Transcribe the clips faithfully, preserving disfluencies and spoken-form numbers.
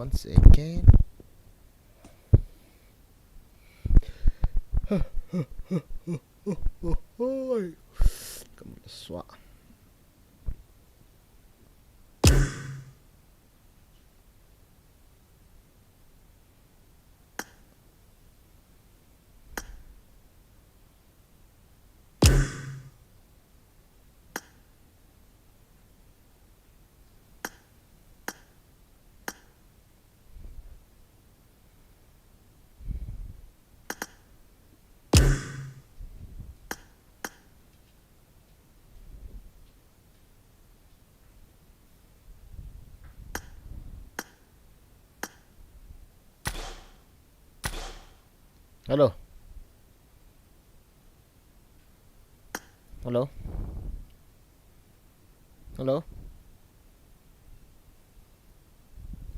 Once again. Oi. Kam la swa. Hello. Hello. Hello.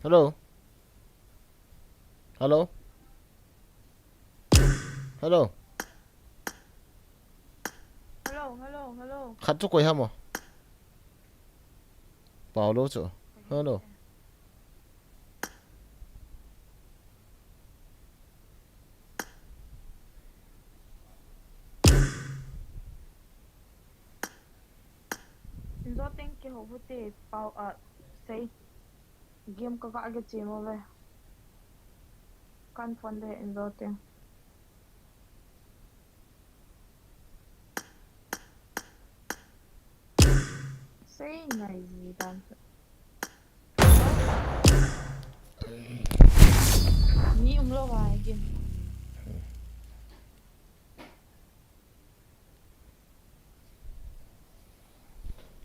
Hello. Hello. Hello. Hello, hello, hello. Khat chu koi ham o. Paulo chu. Hello. Inzo teng kihou hite pau a sei. Game ka ga ge che mo ve. Kan phone de inzo teng. Sei ngai ji dan. Mi um lou va game.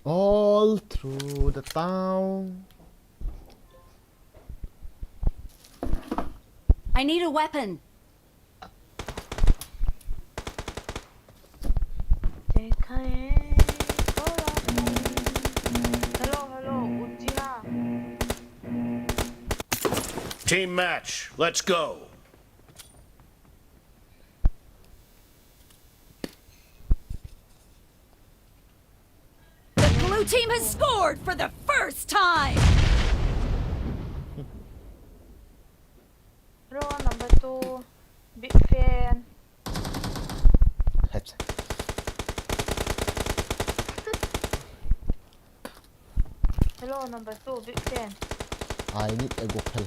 All through the town. I need a weapon. Hello, hello, Uchiha. Team match, let's go. The blue team has scored for the first time. Hello, number two, big fan. Headset. Hello, number two, big fan. I need a gophel.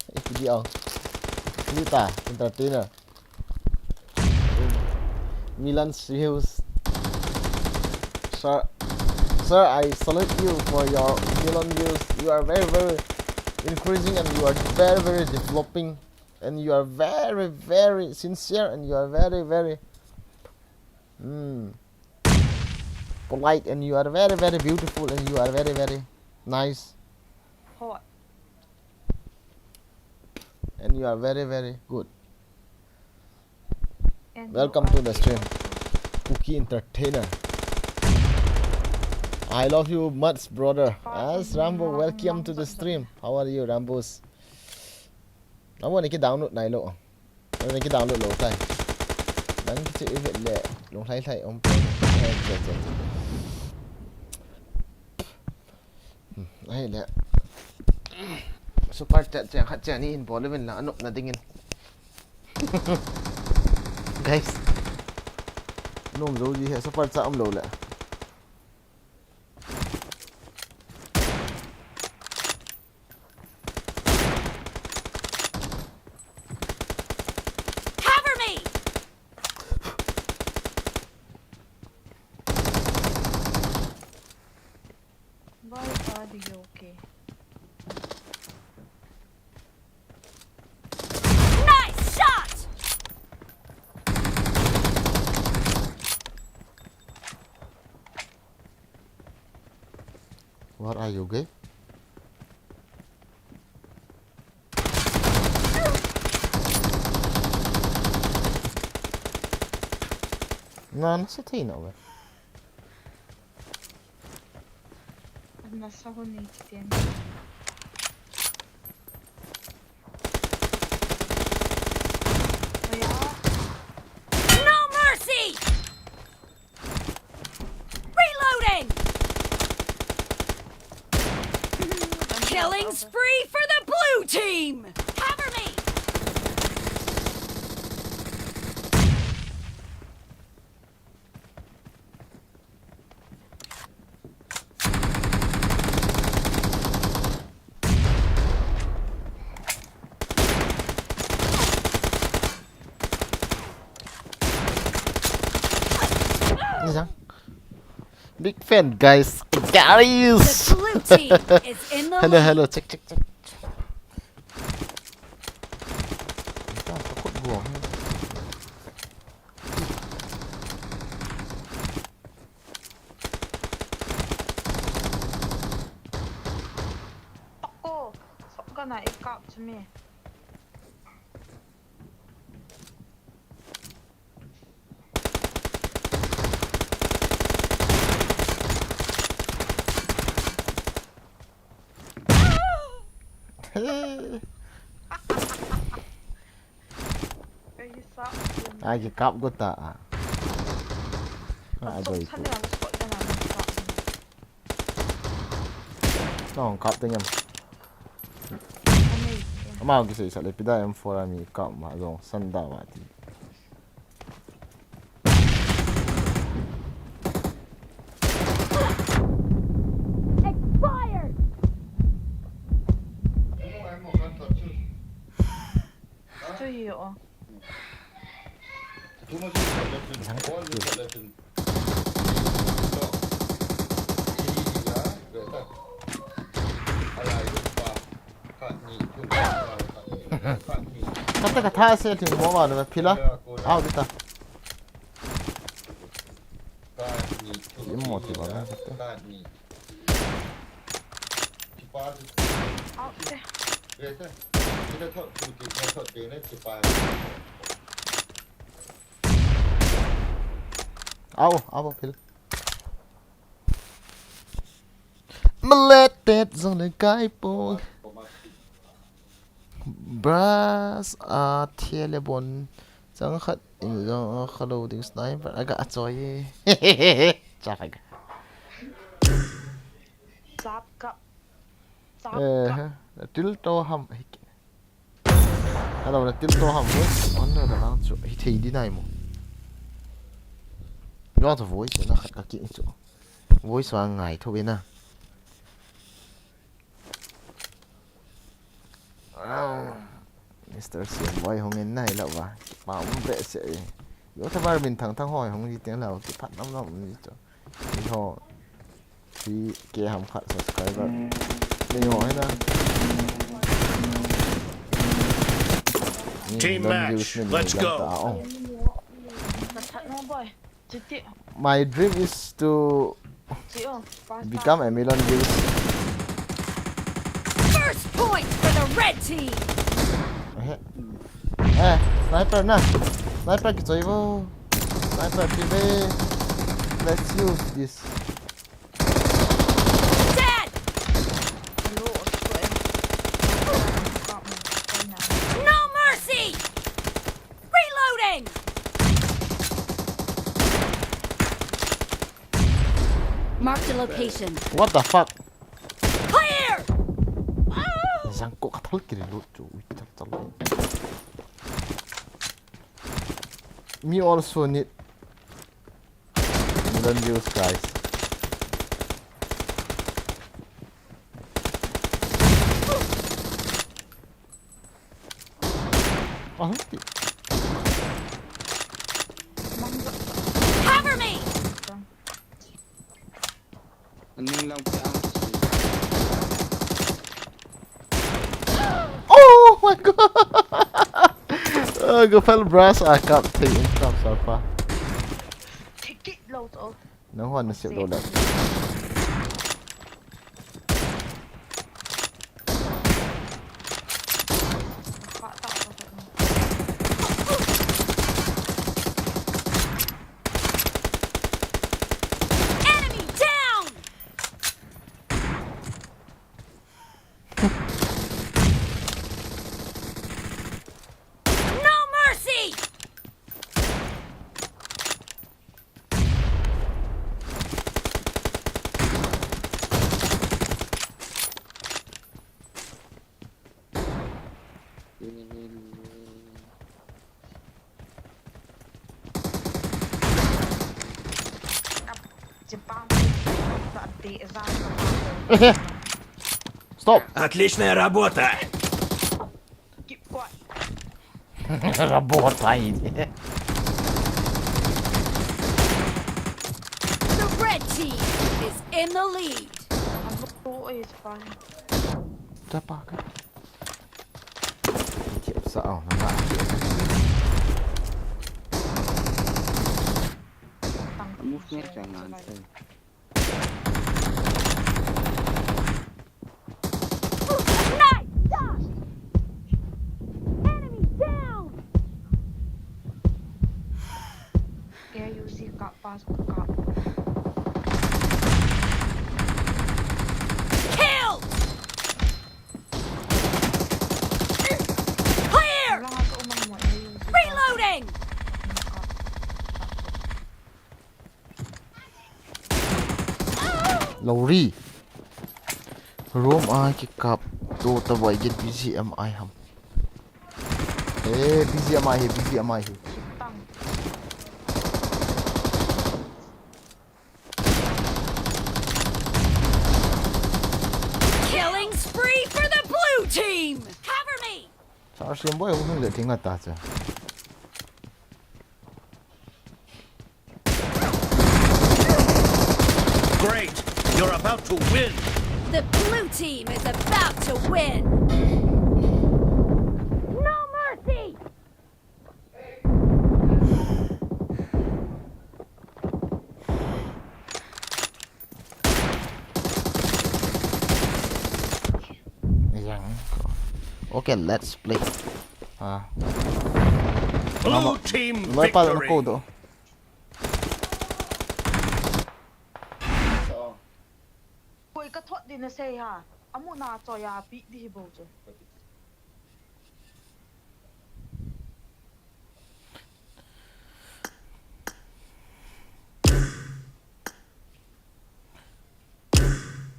Ikidi ang. Ikidi ta, entertainer. Million views. Sir, sir, I salute you for your million views. You are very, very increasing and you are very, very developing. And you are very, very sincere and you are very, very, mm, polite and you are very, very beautiful and you are very, very nice. Hot. And you are very, very good. And you are very good. Welcome to the stream, Kuki Entertainer. I love you much, brother. As Rambo, welcome to the stream. How are you, Rambos? Amo ni ki download nai lo. Amo ni ki download lo tai. Nang ki che ivet le long lai lai om pe. Eh, che, che, che. Hmm, ahile. Super chat che khat che ni hin bol uvin la anop na dingin. Guys. Nom jo ji he super chat um lo le. Cover me! Why are you okay? Nice shot! Where are you, gay? Na, na se thei na we. Na sa ho ni ti ten. Oya. No mercy! Reloading! Killing spree for the blue Big fan, guys. Guys. The blue team is in the Hello, lead. Hello. Check, check, check. Ita, takut gua. Ako, sok ka na, ikap to me. Ai, kikap go ta a. A doi tu. Nong kap te ngam. Ama ki sei sa le pida M four a mi kap ma jong san da ma ti. Expired. Chu hi o. Kata ka tha se thing mo ma no phila. Au kita. Imo ti ba na kata. Au, au, phil. Maletet jong le kai po. Brass a thia le bon. Chang khat in jong a kha lo ding sniper. Aga a choi. Cha kha ga. Chap ka. Chap ka. Eh, til to ham. Hello, na til to ham. On na lang chu. Hi thei di nai mo. Yo to voice na khat ka ki chu. Voice wa ngai tho na. Mister Siam Boy hong in nai lo wa. Pa um be se. Yo ta bar min thang thang hoi hong di teng lo. Ki phat nam nam ni chu. Iho. Hi ke ham khat subscriber. Ni ho hai na. Team match. Let's go. My dream is to become a million views. First point for the red team. Eh, sniper na. Sniper kichoi vo. Sniper kive. Let's use this. Dead! No mercy! Reloading! Marked a location. What the fuck? Clear! Jang ko kathal kiri lut chu. Ui, tal tal. Me also need million views, guys. Cover me! Oh my god! Uh, go fell brass, I can't take him from so far. Take it, load out. No one is still that. Enemy down! No mercy! Stop. Отличная работа! Работает. The red team the lead. Alo, oi, spy. Tapa ka. Thiap sa au na. Move ngai cha ngan sai. Nice shot! Enemy down! Kaya U C ka pass ka. Kill! Clear! Wala nga sa umang mo, eh, yung sa Reloading! Lori. Room a kikap to ta bai get B G M I ham. Eh, B G M I hi, B G M I hi. Sitang. Killing spree for the blue team! Cover me! Sar siam boi, hung le ting ata cha. Great! You're about to win! The blue team is about to win! No mercy! Yang. Okay, let's play. Ah. Blue team victory. Koi ka thot din na sei ha. Amu na cho ya pi di hi bo cho.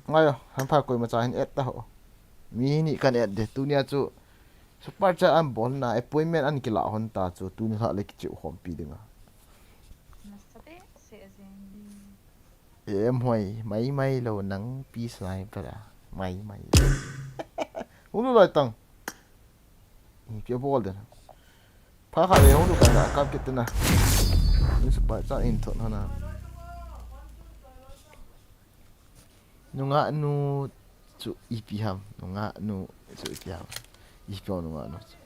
Ngai o, han pha koima cha hin add ta ho. Mi ni kan add de, tunia chu super chat an bol na, appointment an kila hon ta chu, tuni lha le kicheu khompi dinga. Nasa behseh jeng. Em hoi, mai mai lo nang pi sniper a. Mai mai. Ulu lai tang. Ipi abol den. Pha kha le hung lu ka na kap kit na. Ni super chat in thot hana. Nungah nu chu ipi ham. Nungah nu chu ipi ham. Ipi nungah nu chu.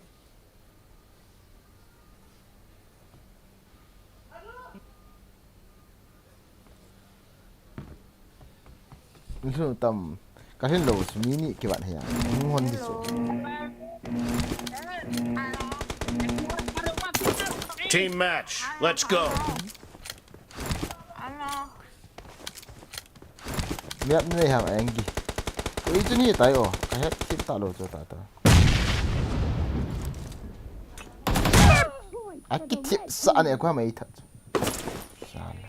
Lhun tam, ka lhin lou chu mi ni kivat hi a. Hung hon di chu. Team match, let's go. Miap nei ham enggi. Koi chu ni tai o. Ka het thim ta lou chu ta ta. A kithiap sa ne ko mai that. Sala.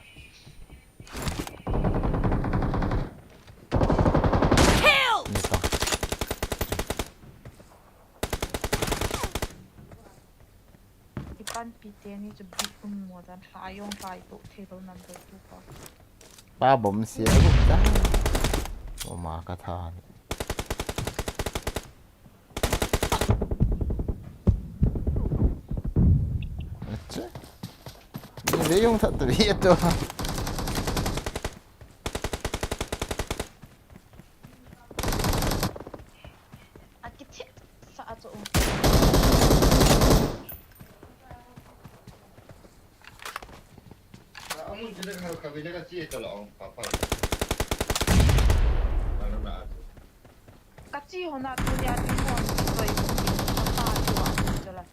Kill! Ni ta. Ipan pi te ni chu big um mo dan hla yong kai to table number two ko. Pa bom sia gu ta. O ma ka tha ni. Acha. Ni ve yong that to ye to. A kithiap sa a chu. Ka chi hona tunia ti hon toi ka pa chu a chu la.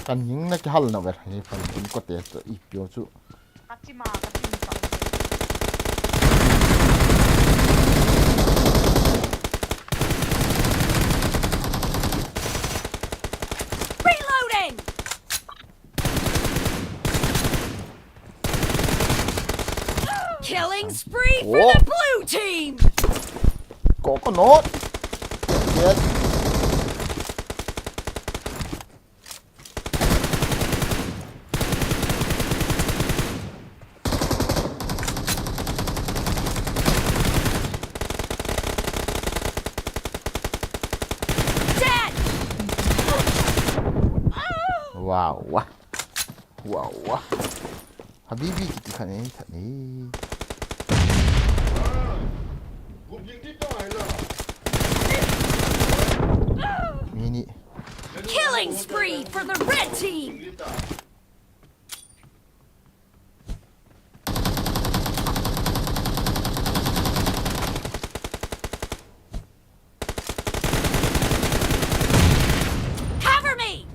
Kan hing na kihal na ver, hei pan in ko te to ipio chu. Ka chima, ka chim sa. Reloading! Killing spree for the blue team! Coconut! Yes. Wow, wow. Wow, wow. Habibi kiti khat nei, khat nei. Mi ni. Killing spree for the red team! Cover me!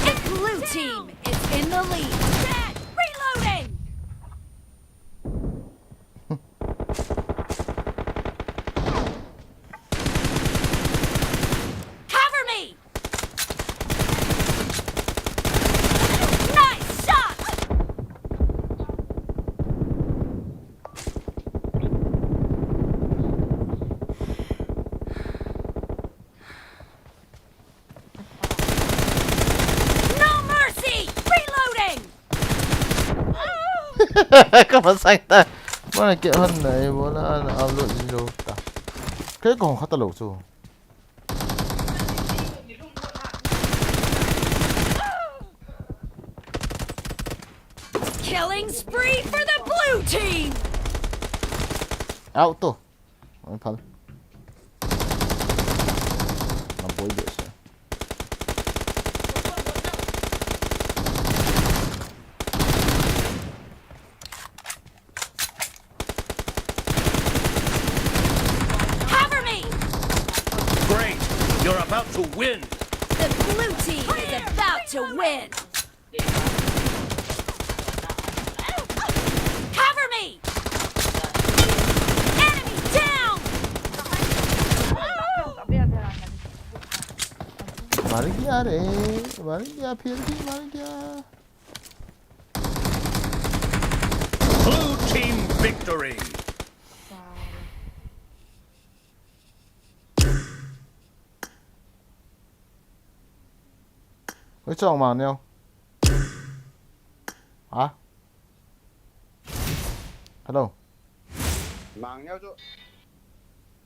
The blue team is in the lead. Dead! Reloading! Cover me! Nice shot! No mercy! Reloading! Ka masang ta. Mana ke han nai, mana ana upload ji lou ta. Ke kong khata lou chu. Killing spree for the blue team! Out to. Oi, phal. Na boi de se. Cover me! Great! You're about to win! The blue team is about to win! Cover me! Enemy down! Mar gaya re, mar gaya, phir bhi mar gaya. Blue team victory! Hoi chong mang neo. Ha? Hello. Mang neo chu.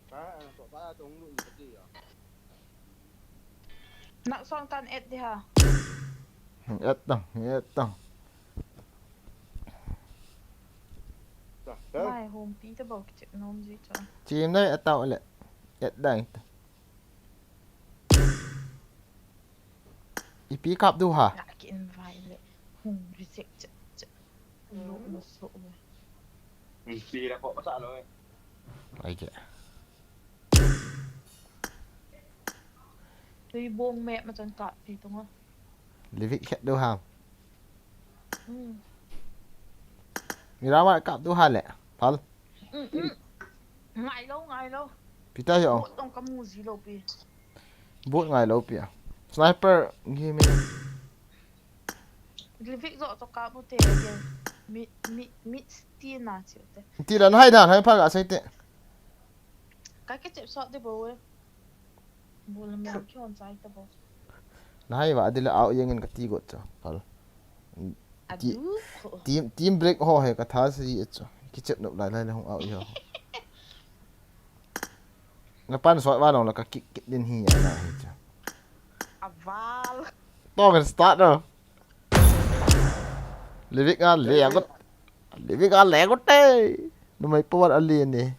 Ka, ka, ka, ka, ka, ka, ka, ka, Nak son kan et di ha. Et dang, et dang. Mai hom pi ta bok chep nom ji cha. Chim nai et tau le. Et dang. Ipi kap du ha. Nak kin vai le. Hum ri chek chek chek. Lo lo so. Ipi la ko sa lo. Ai ke. Tui bong me ma chan kap pi tung a. Livik khet du ham. Hmm. Miramar kap du ha le. Phal. Hmm, hmm. Ngai lo, ngai lo. Pi ta yo. Bot tong ka mu ji lo pi. Bot ngai lo pi a. Sniper gi mi. Livik zo to kap u te. Mi, mi, mi sti na chi u te. Ti la nai da, nai phal ga sai te. Ka ke chep sot de bo we. Bol lam lam ki hon chai ta bo. Nai va adil a au yeng in ka ti got cho. Phal. Ti-, adu ko. Team, team break ho he ka tha si e cho. Ki chep nop lai lai le hung au yo. Na pan sot va long la ka kick, kick din hi ya na hi cho. Aval. To kan start no. Livik a le got. Livik a le got te. Numei power a le ni.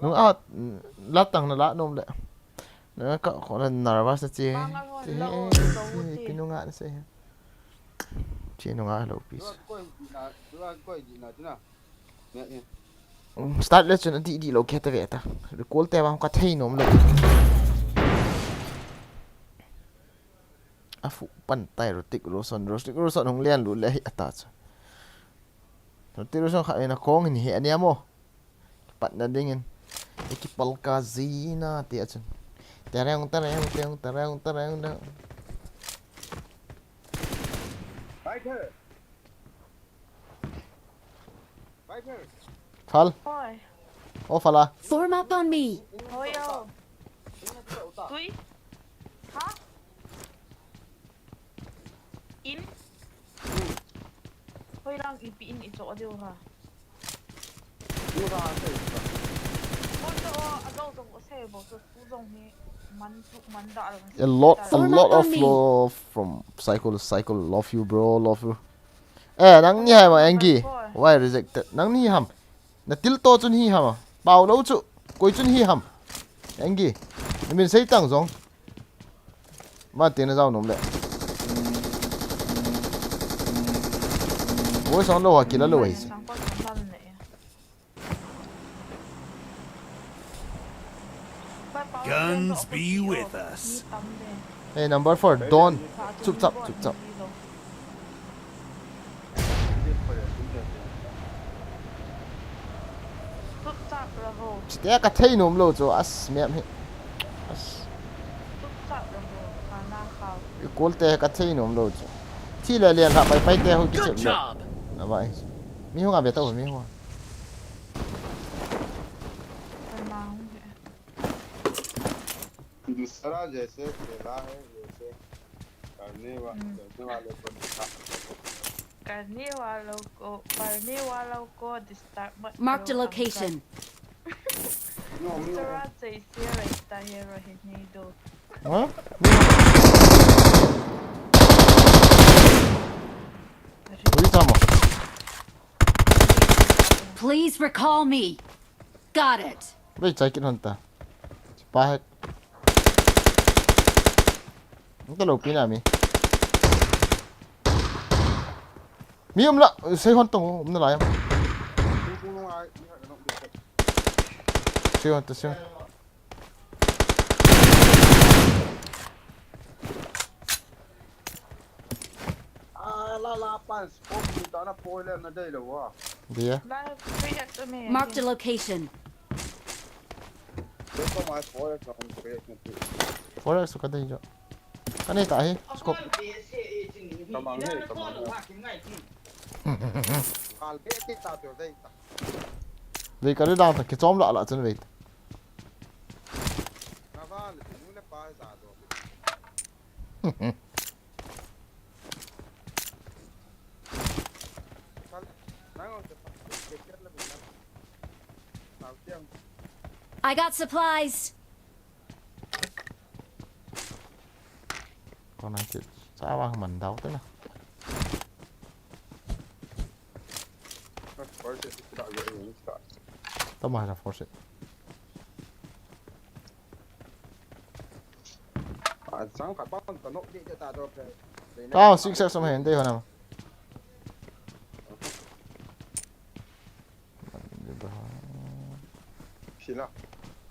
Nung a, la tang na la nom le. Na ka ko na nervous na chi. Bang a hon chi, la o, chi, lo o chi. Pi nung a na se. Chi nung a lo pi. Um, start le chun a di di lo ke ta ve ta. Recall te bang ka thei nom lo. A fu pan tai Rotik Roson, Rotik Roson hung lian lu le hi ata chu. Rotik Roson kha ina kong ni he ania mo. Pat na ding in. Iki pal ka zina ti a chun. Tereng, tereng, tereng, tereng, tereng, tereng. Right here. Phal. Oi. O phala. Form up on me. Oi, o. Tui. Ha? In. Hoi lang ipi in i cho diu ha. Oi, A lot, a lot of love from Cycle, Cycle. Love you, bro. Love you. Eh, nang ni hai ma, Angie. Why rejected? Nang ni ham. Na til to chun hi ham. Pau lo chu. Koi chun hi ham. Angie. Ni min sei tang jong. Ma te na jao nom le. Boy song lo ha kila lo hai. Guns be with us. Hey, number four, Don. Chup chap, chup chap. Chutia ka thei nom lo chu, as mem hi. As. Kol te ka thei nom lo chu. Thi le lian ha pai pai te ho ki chep le. Good job. Na vai. Mi hung a be to mi hung. दूसरा जैसे खेला है, वैसे करने वा-, हम्म। करने वाले को निकाल। करने वालों को, करने वालों को disturb मत करो, uncle। Marked a location। No, no। दूसरा जैसे रहता है, रहने दो। Huh? अरे। Please recall me। Got it। Vei chai kit hon ta. Sipa hai. Nta lo pi na mi. Mi um la, sei hon tong, um na lai. Sei hon ta, sei hon. Ah, la, la, pan scope ni ta na poi le na dei lo wa. Dia. Marked a location. Dei ko mai poi ka hon poi na tu. Four X ka dei jo. Ka nei ta hi. Scope. Ka mang he, ka mang he. Kal be ti ta tu dei ta. Dei ka le dang ta ki chom la la chen vei ta. Na va le nu le pa za do. I got supplies. Kon nang kit. Sa vang man dau te na. Toma na force. Tao six X som hen dei hona.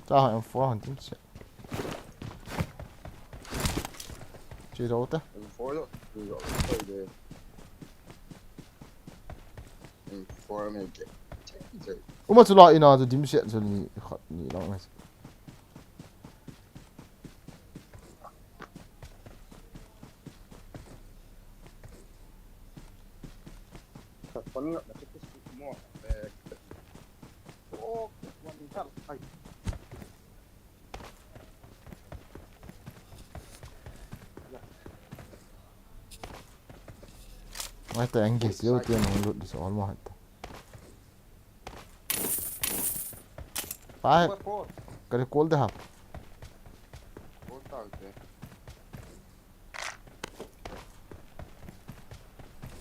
Tao M four hon tim se. Chi ro ta. M four lo. Chi ro. M four me ke. Uma chu la ina chu dim se chu ni khat ni lang ngai. Ai ta engage yo ti nong lut di so mo ta. Five. Kare kol de ha.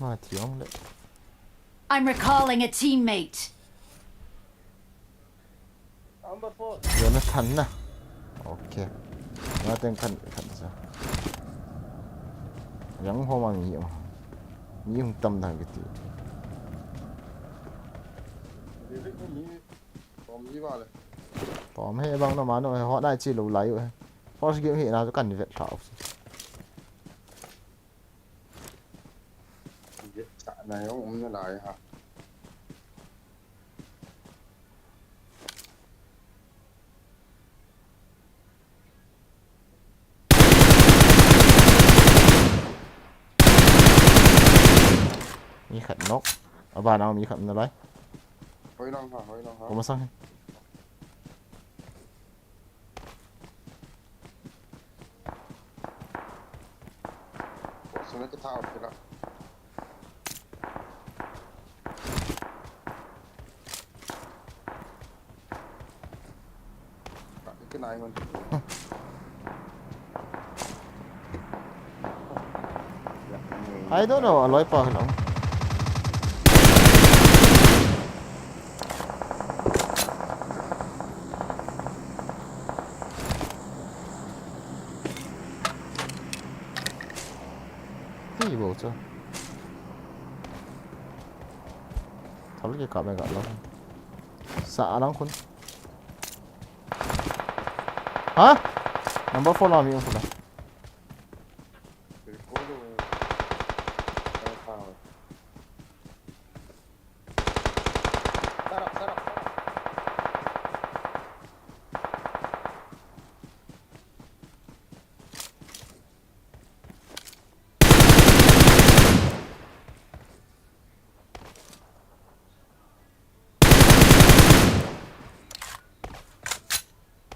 Ma thiong le. I'm recalling a teammate. Number four. Yo na than na. Okay. Na ten khan khan sa. Yang ho ma mi. Mi hung tam na kiti. Tom he bang no mano he hot na chi lo lai u he. First game hi na chu kan vet tha u. Vet tha na yo um na lai ha. Mi khat nok. Aba nang mi khat na lai. Hoi nang ha, hoi nang ha. Kuma sang. Sung na kita okay la. I don't know, aloi pa hilo. Ti bo cha. Thal ke ka me ga lo. Sa alang khun. Ha? Number four la mi ong pula.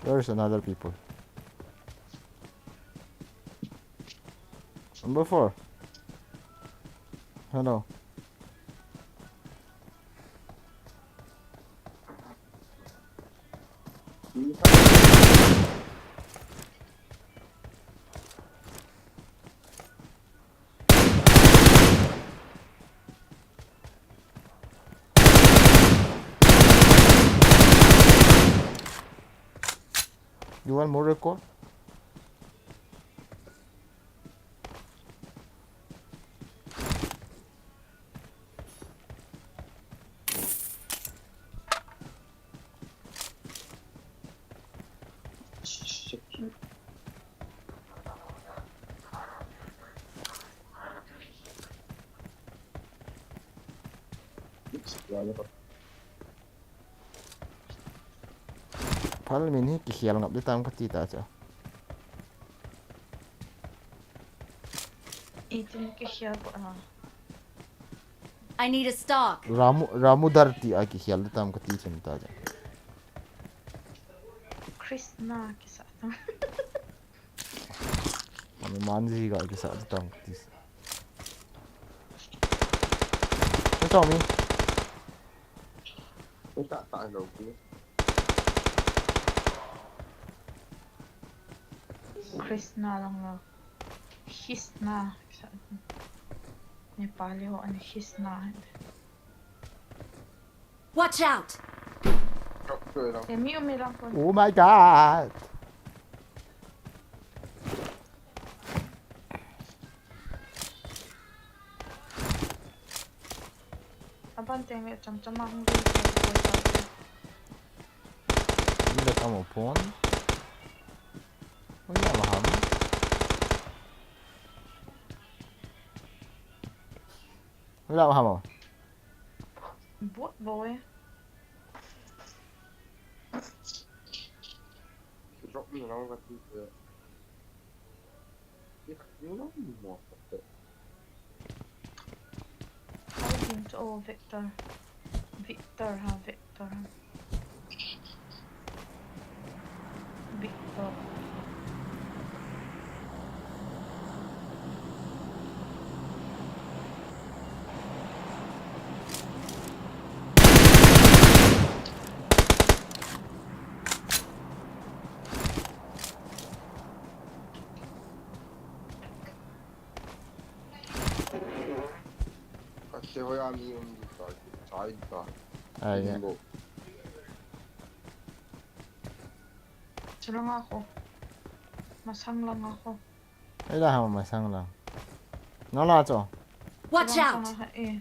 Where is another people? Number four. Hello. You want more record? Pal min hi kikhel ngap di tam kati ta cha. Itin kikhel ko na. I need a stock. Ramu, Ramu Dar ti a kikhel di tam kati chun ta cha. Krishna kisa tam. Mami manji ga kisa di tam kati. Ni tong mi. Ni ta ta lo ki. Krishna lang lo. Krishna. Nepali ho ani Krishna. Watch out! Emi umi lang pun. Oh my god! Aban teng le cham cham a hung ri. Ni le kam pun. Ui, ya maham. Ui, la maham. Bot boy. Drop me along with the. If you know me more. How do you, oh, Victor. Victor, ha, Victor. Victor. Kate hoya mi um ta, chai ta. Ai ya. Bingo. Chalanga ko. Masang langa ko. Ai la ha masang lang. Nala cho. Watch out! Chalanga ha, eh.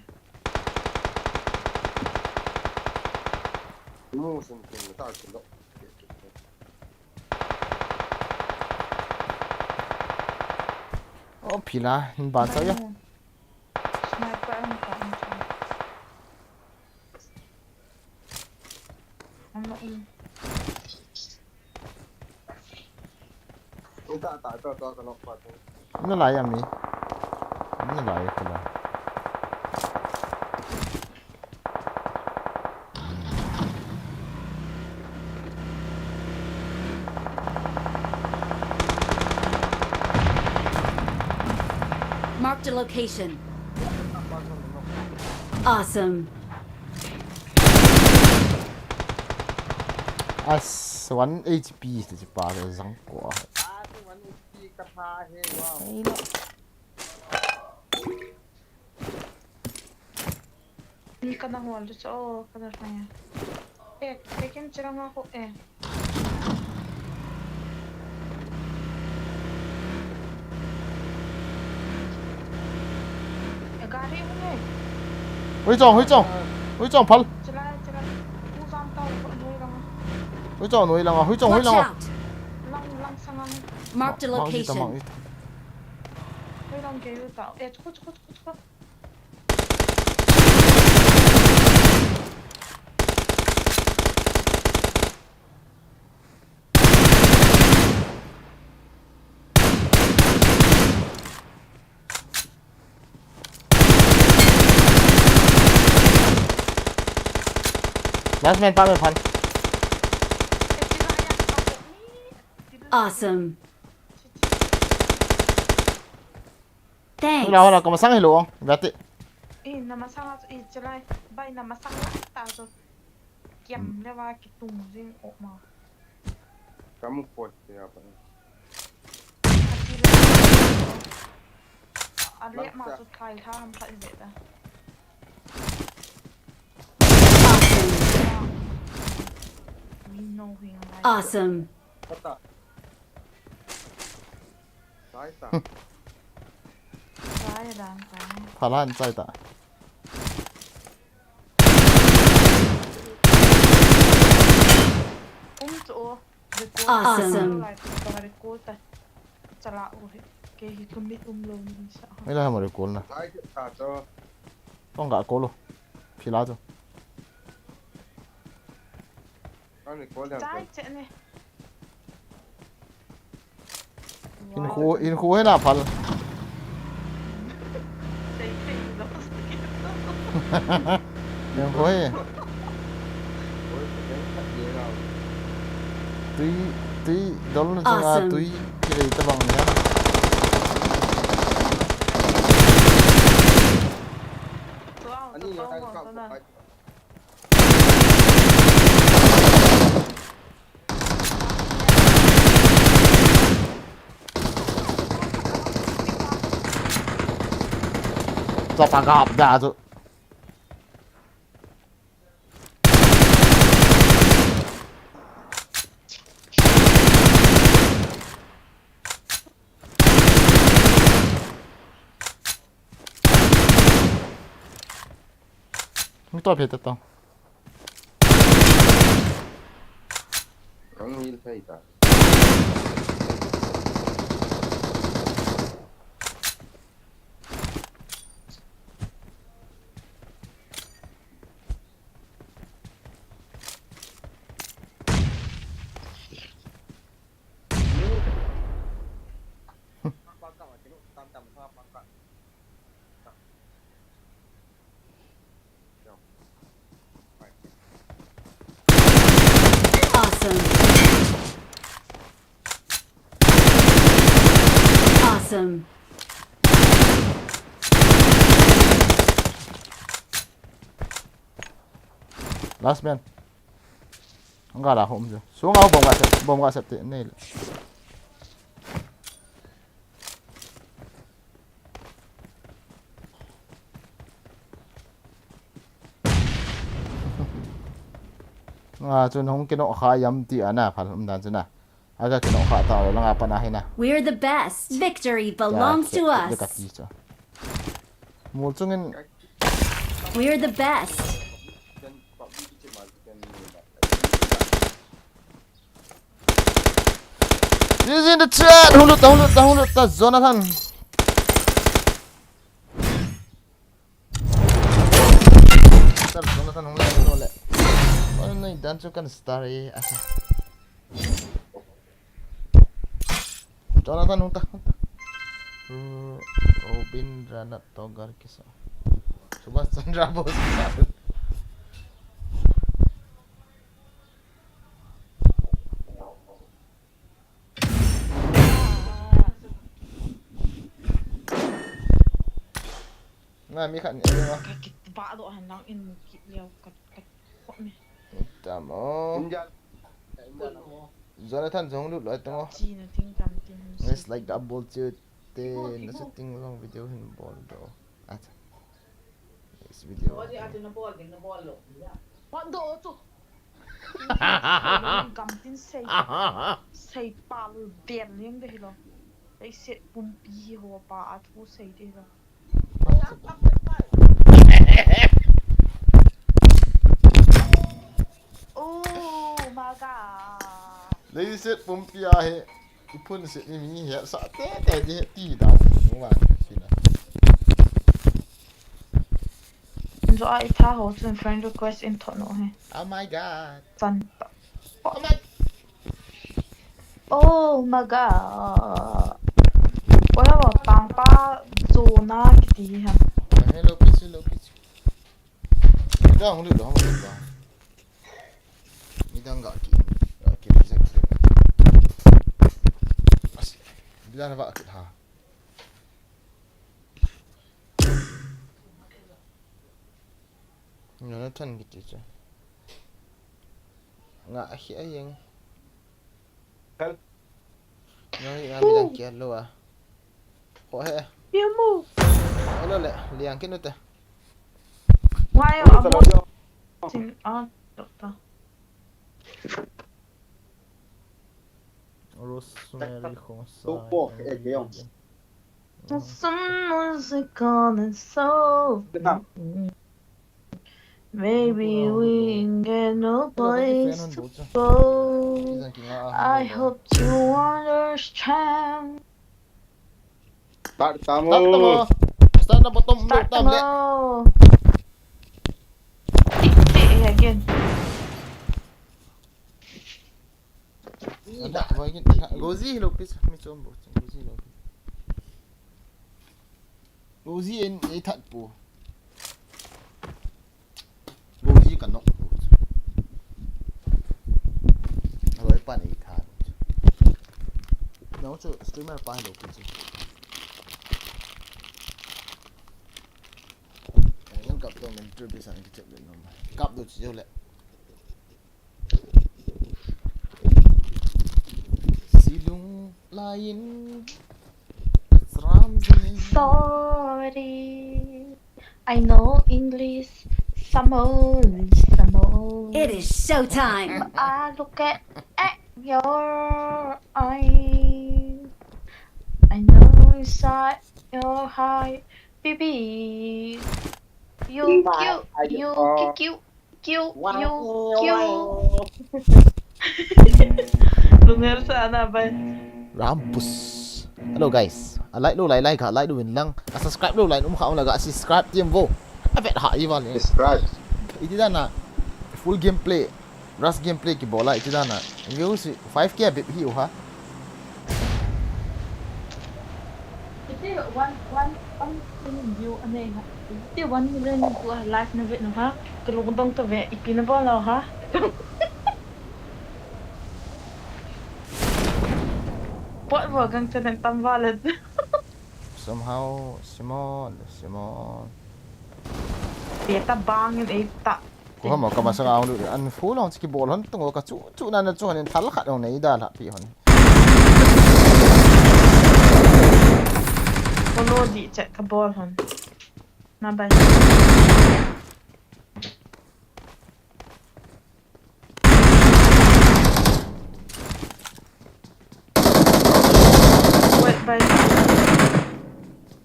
Mo sum tum ta kin do. Oh, pila, hin ban sa ya. Sniper ang ka ang ka. Ano, um. Ita, ita, ita, ita, ita, ita, ita. Ano la ya mi? Ano la ya pila? Marked a location. Awesome. As one H P ti pa le jang ko. Ah, one H P ka tha he wa. Ei lo. Ni ka na hol chu o ka na hol. Eh, pekin chiranga ko eh. Gari hung e. Hui chong, hui chong. Hui chong phal. Chilai, chilai. U jam tau, ko noi langa. Hui chong noi langa, hui chong, hui langa. Watch out! Lang, lang sangang. Marked a location. Noi lang ke yu tau. Eh, chuko, chuko, chuko, chuko. Last man pa me phan. Awesome. Thanks. Hola, hola, kamasang hello. Bati. Eh, namasang a, eh, chalai. Bai namasang la ta so. Kiam le wa kitung jing o ma. Kamu pot te apa. Ale ma chu thai tha ham khat ve ta. Awesome. Kata. Chai ta. Chai dan chai. Phalan chai ta. Um chu o. Awesome. Like, ka recall ta. Chala u he. Ke hi commit um lo ni sa. Ei la mo recall na. Ai, ta cho. Tong ga ko lo. Phila cho. Ani recall da. Chai che ne. Hinkho, hinkho hi na phal. Hinkho hi. Tui, tui, dol na chunga tui, kilei tabang ni. Ani na kai ka. Chapa gap da chu. Hung to phe ta to. Ang hil thei ta. Awesome. Awesome. Last man. Ang gala home je. Sunga bomb ga set, bomb ga set te nei le. Nga chun hung kino kha yam ti ana phal um dan chun a. Aga kino kha ta lo langa pana hina. We're the best. Victory belongs to us. Mul chungin. We're the best. He's in the chat. Hung lut ta, hung lut ta, hung lut ta, Jonathan. Sir, Jonathan hung lut ta le. Oi, nei dan chu kan star e. Asa. Jonathan hung ta, hung ta. Ro-, Robin Ranat Togar kisa. Subhas Chandra Bose kisa. Na mi khat ni. Ka kit ba do han lang in kit leo ka, ka, ka, Tamo. Jonathan jong lut loi tong. Chi na ting kam tin hum si. Let's like the ball chu te na shooting long video hin bol do. Acha. Next video. What do chu? Kam tin sei. Sei pal den leng de hilo. Ei set pumpi hi ho pa a thu sei de hilo. Oh my god. Leiset pumpi a hi, iphun set ni mi hetsah tete di ti da. Wa, sina. Joa itha ho chun friend request in thot no he. Oh my god. San ta. Oh my. Oh my god. Ola wa tang pa Jonah kiti hi ham. Hello, peace, hello, peace. Midang hong lut lou, hong lut lou. Midang ga ki, ga ki reject. As, midang na ba kit ha. Nga na than kiti chu. Nga ahi a yeng. Kal. Nga hi nga midang kia lou a. Ho he. Piamu. Alo le, liang kinu te. Why are you sin a doctor? Rosemary Khosai. Someone's gone and so. Maybe we ain't get no place to go. I hope you understand. Start tamo. Start tamo. Start na bottom. Start tamo. Tik tik again. Gozi lo pis mi chom bo. Gozi lo. Gozi en e that po. Gozi ka nok po. Alo e pan e that. Na chu streamer pa lo pis. Ngan kap to men tur bisan ki chep le no. Kap do chi jo le. Silung lain. Sorry. I know English. Samo, samo. It is showtime. I look at, at your eyes. I know inside your heart, baby. You cute, you cute. Kiu, kiu, kiu. Lunghel sa na bai. Rampus. Hello guys. A like lou lai lai kha, like lou in lang. A subscribe lou lai um kha um la ga subscribe tiam vo. A vet ha i val. Subscribe. Iti dan a full gameplay. Rush gameplay kibol a iti dan a. Views five K a bep hi u ha. Iti one, one, one thing view anei ha. Iti one million view a live na vet nu ha. Ka lungdong ta ve, ipi na bol nau ha. Pot vo gang channel tam va le. Somehow, Simon, Simon. Pia ta bang in ei ta. Ko hama ka masanga hung lut, an full hung chi kibol hon tung ka chu, chu na na chu hon in thal khat hung nei da la pi hon. Ko lo di che ka bol hon. Na bai. Wait, bai.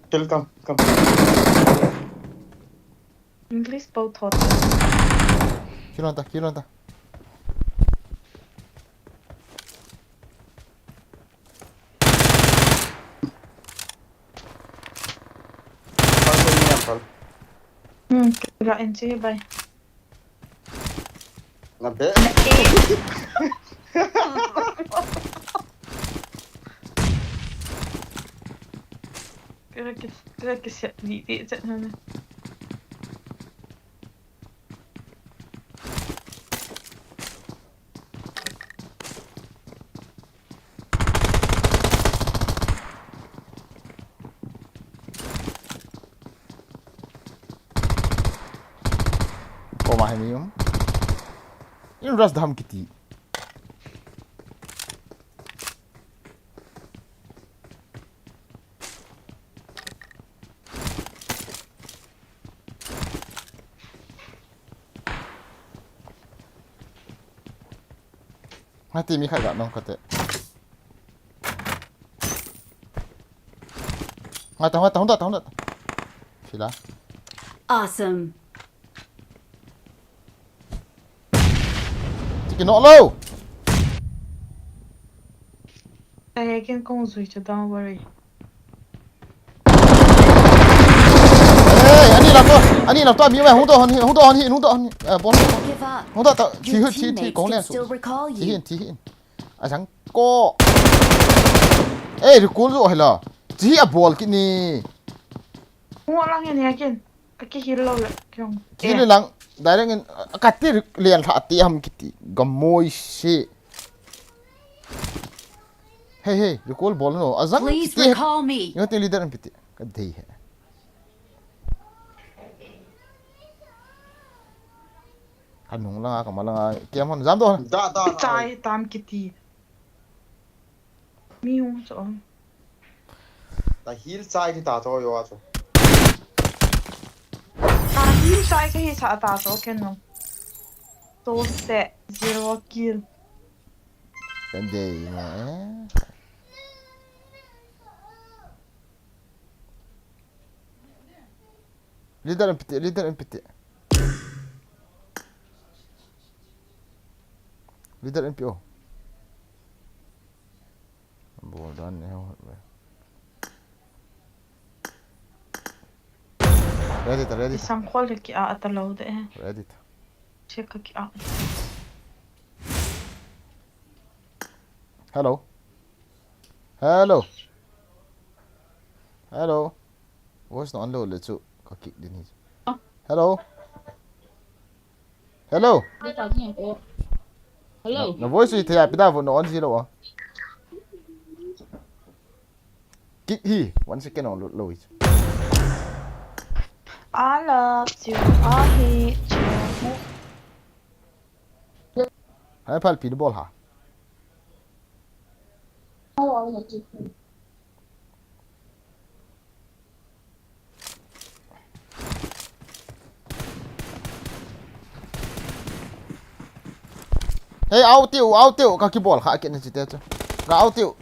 Kill, come, come. English pau thot. Kill hon ta, kill hon ta. Pal ko ni pal. Hmm, kira N C bai. Na be. Kira kis, kira kis ya di di chat na. Koma hemi um. In rush dam kiti. Nga ti mi khat ga nong kate. Nga ta, nga ta, hung ta, hung ta. Sila. Awesome. Tiki nok lo. Ai, ken kong zui chu, don't worry. Hey, ani la to, ani la to, mi mai, hung to, hung to, hung to, hung to, eh, bol. Give up. Hung to, to, thi, Your thi, thi, thi, teammates kong can le, still recall thi, you. Hin, thi, hin. A sang ko. Eh, recall zo hela. Thi a bol kini. Ngo lang ni akin. Ka ki heal lo le, kiong. Ki heal lang, direct in, ka ti len tha ti ham kiti. Gamoi se. Hey, hey, recall bol no. A zang Please kiti. Recall me. Yo ti leader an piti. Ka dei he. Ka nung langa, ka malanga, kiam hon, jam do. Da, da, da. Chai tam kiti. Mi hung cho. Ta heal chai ti ta to yo a cho. Ta heal chai ka hi sa ta to ken no. To se zero kill. Ka dei ma, eh. Leader M P T, leader M P T. Leader M P O. Bol dan ne ho. Ready ta, ready ta. Sang khol le ki a ata lo de. Ready ta. Check ka ki a. Hello. Hello. Hello. Voice na on lo le chu ka kick din hi. Hello. Hello. Hello. Na, na voice hi thei a pida vo na on ji lo a. Kick hi. One second on lo, lo hi. I love you. I hate you. Hai phal pi bol ha. Hey, out tiu, out tiu, ka kibol kha kit na chite chu. Ka out tiu.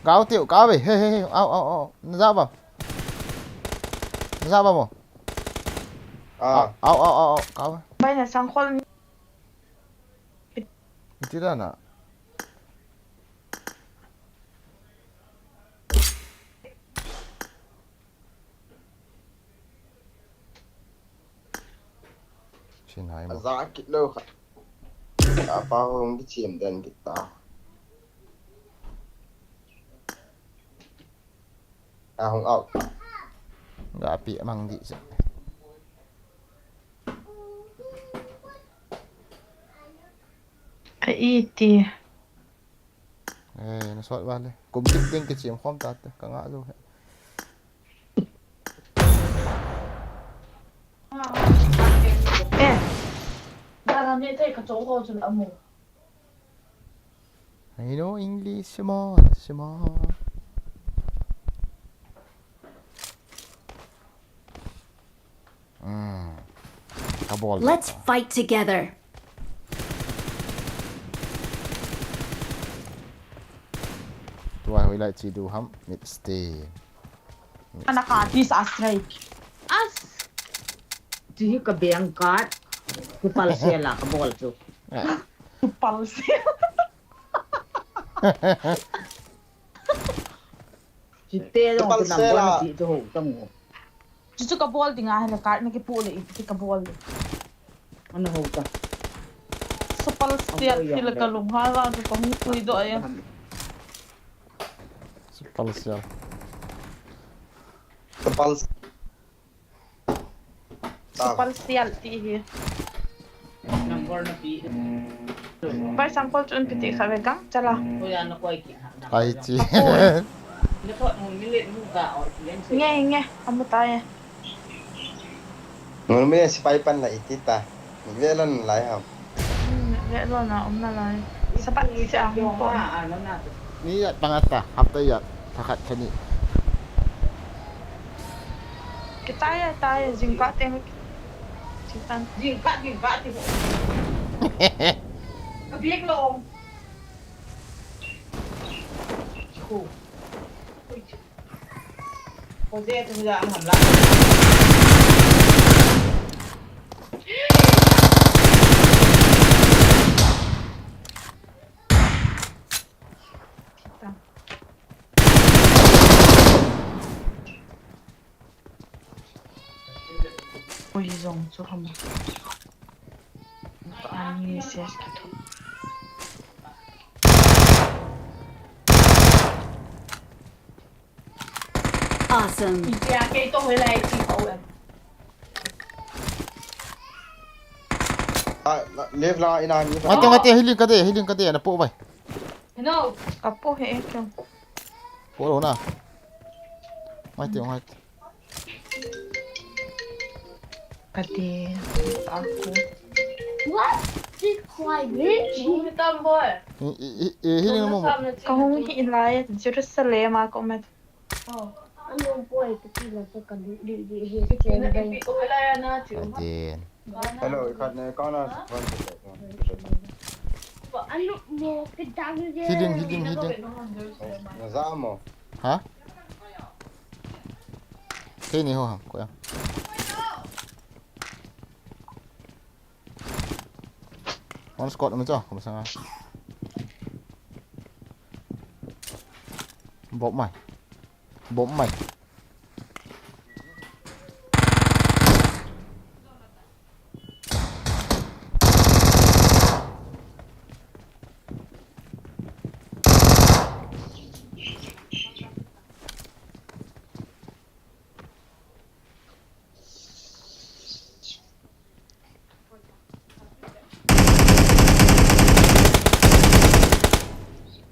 Ka out tiu, ka ve. Hey, hey, hey, out, out, out. Na ja ba? Na ja ba mo? Ah. Out, out, out, out, ka ve. Bai na sang khol. Iti da na. Chin hai mo. Za kit lo kha. Apa hung kichim den kita. A hung out. Ga pi mang di se. A iti. Eh, na sot vale. Kum kit ding kichim khom ta te, ka nga lo he. Eh. Dana me te ka chou ho chun amu. I know English, Simon, Simon. Mm. Ka bol. Let's fight together. Tua hoi lai chi du ham, mit stay. Ana ka ti sa strike. As. Ti ka beng ka. Ku pal se la ka bol chu. Eh. Ku pal se. Chite jong chu number na ti chu ho tang o. Chu chu ka bol ding a, hele card na kipu le iti ka bol le. Ana ho ta. Super Stealth ti le ka lung ha la chu ka hung pui doh a. Super Stealth. Super Stealth ti hi. Number na pi. Bai sang kol chun piti kha ve gang chala. Ai chi. Nge, nge, amu ta e. Ngun mi sipai pan la iti ta. Ve lon lai ham. Hmm, ve lon na um na lai. Sapat ni se a hung ko. Ni ya pang ata, hapta ya, thakat thani. Kitai ya, tai ya, jingkah teng. Chitan. Jingkah, jingkah ti ho. Ka biak lo. Khu. Ui, chu. Ko je tu ja an ham la. Ui, jong chu ham. Ani ses ki thu. Awesome. Ipia kei to hoilai chi ko em. Ah, left la ina ni. Ngate, ngate, healing kate, healing kate, na po bai. Hello. Ka po he, eh, kyo. Po lo na. Ngate, ngate. Kati, aku. What? This quite rich. Hi tam boy. I, i, i, i, healing mo. Ka hung hi lai Jerusalem a ko met. Oh. Ano boy, tu kila tu ka di, di, di, hi. Kati na ipi ko lai na chu. Kati. Hello, ikat na ka na. Ano mo, kidang. Healing, healing, healing. Na za mo. Ha? Kei ni ho ha, ko ya. One squad mo cho, ko masanga. Bom mai. Bom mai.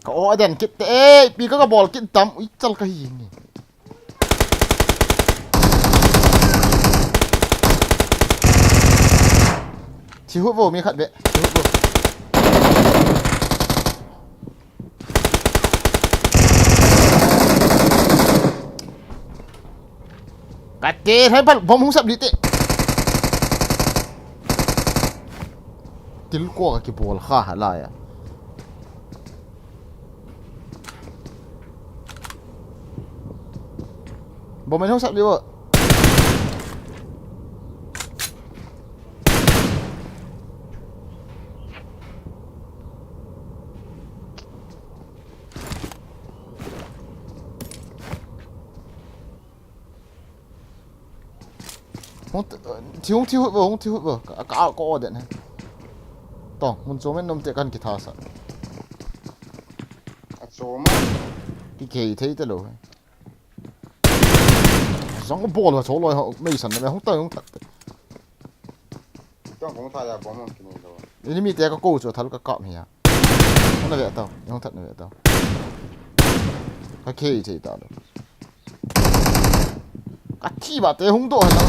Ka o den kit te, eh, pi ka ka bol kit tam, ui chal ka hi ni. Thi hut vo mi khat ve, thi hut vo. Kate, hai pal, bom hung sap di te. Til ko ka kibol kha ha la ya. Bom hung sap di vo. Hung thi, hung thi hut vo, hung thi hut vo. Ka, ka, ka o den he. To, mun chom in nom te kan kitha sa. A chom a. Ki kei thei te lo he. Jong bol ha cho loi ha, mei san na me hung ta hung ta. Tong kong tha ya bom hung kini lo. Enemy te ka ko chu thal ka kap hi ya. Hung na ve tau, hung that na ve tau. Ka kei thei ta lo. Ka thi ba te hung do ha na.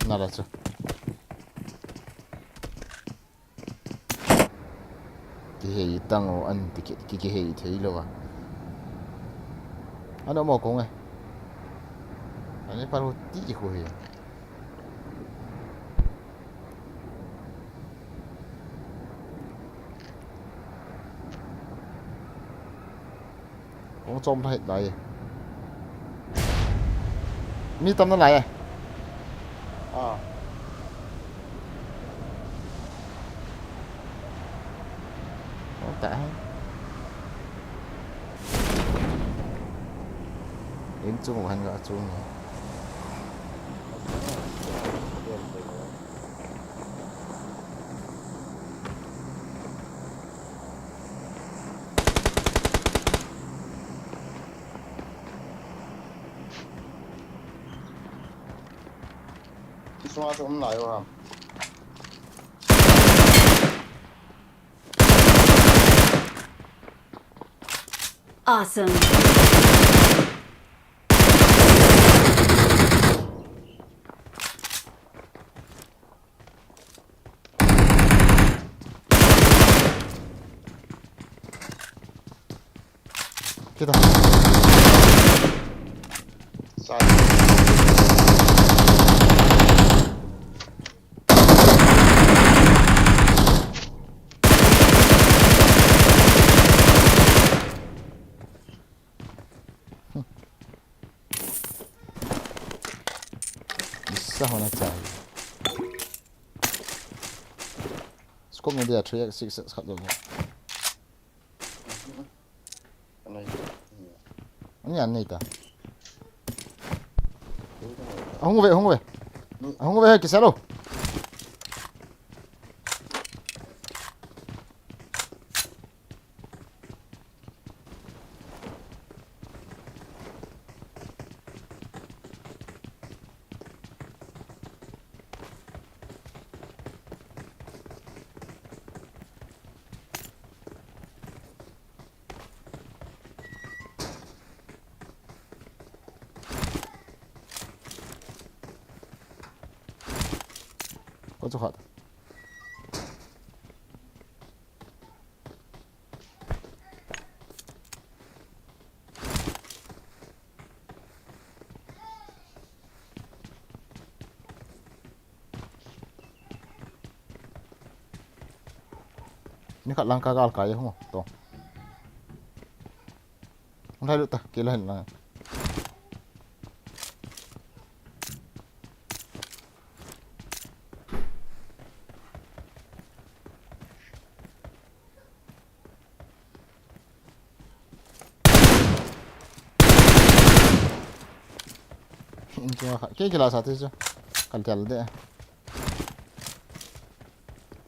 Na la chu. Kihei tang o an ti ki, ki, kihei thei lo a. Ano mo kong e. Ani par ho ti ki ho he. Kong chom thei lai. Mi tam na lai e. A. Kong ta hai. Eng chung han ga chung. Kisunga chu um lai u ham. Awesome. Kita. Side. Isa hona chai. Scope ni dia three X six X khat lo. Ani. Ani an nei ta. Ahung ve, ahung ve. Ahung ve, kisa lo. Ko chu khat. Ni khat lang ka gal kai ho to. Hung thai lut ta, kila hin lang. Inchunga kha, kei kila sa te chu. Kal tel de.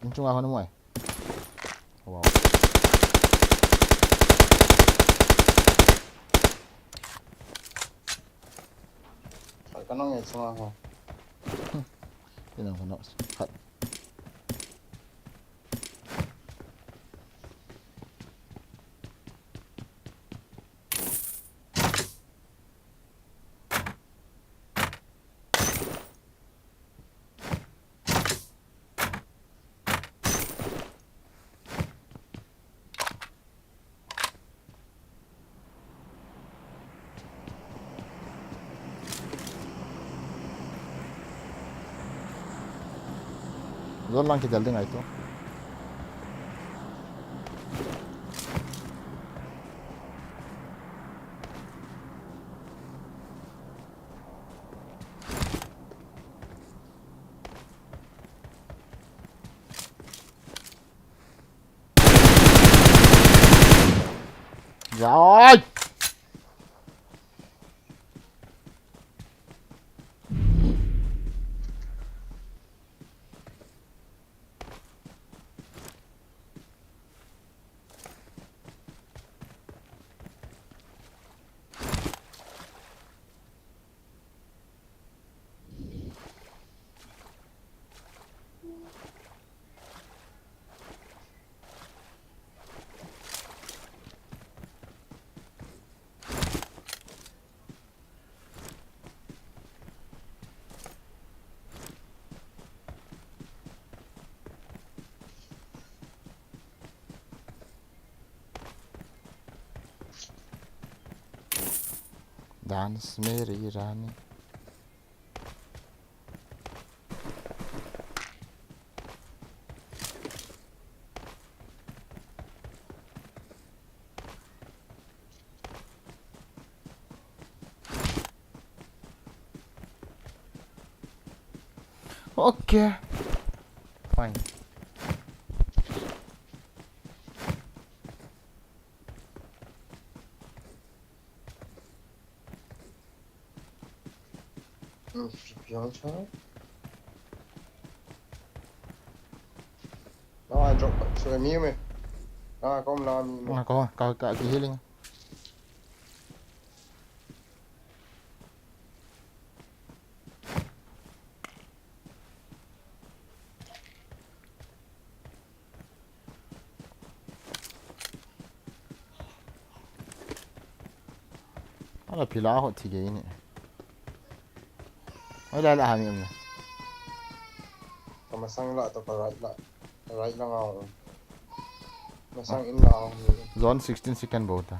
Inchunga hon mo ai. Wow. Kal ka nong e chunga ho. Inang ko no. Khat. Zone lang kidel ding ahi tu. Rồi. Dance Mary Rani. Okay. Fine. Piang cha. Lawa drop, so mi me. Lawa kom lawa mi me. Nga ko, ka, ka, ki healing. Ala pila ho thi gei ni. Oi la la ha mi um na. Ka masang la to ka right la. Ka right la nga um. Masang in la um ni. Zone sixteen second bou ta.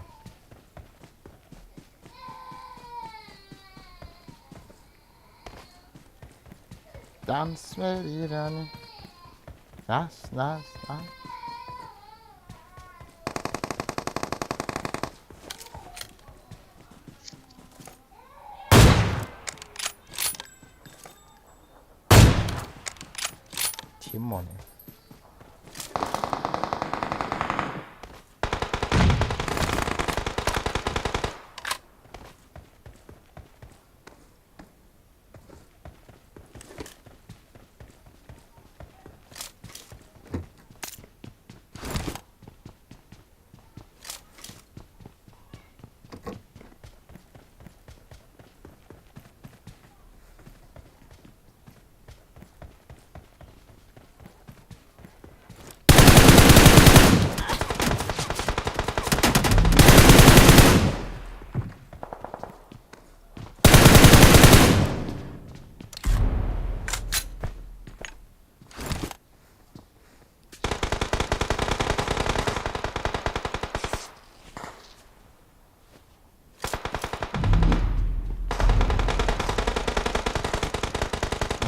Dance very running. Dance, dance, dance. Team money.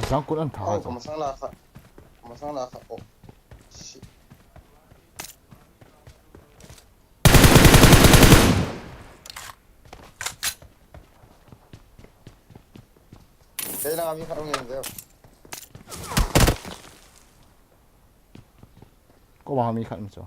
Masang kun an tha. Oh, masang la kha. Masang la kha. Oh. Shit. Kei la mi kha ngen de. Ko ba mi kha mi cho.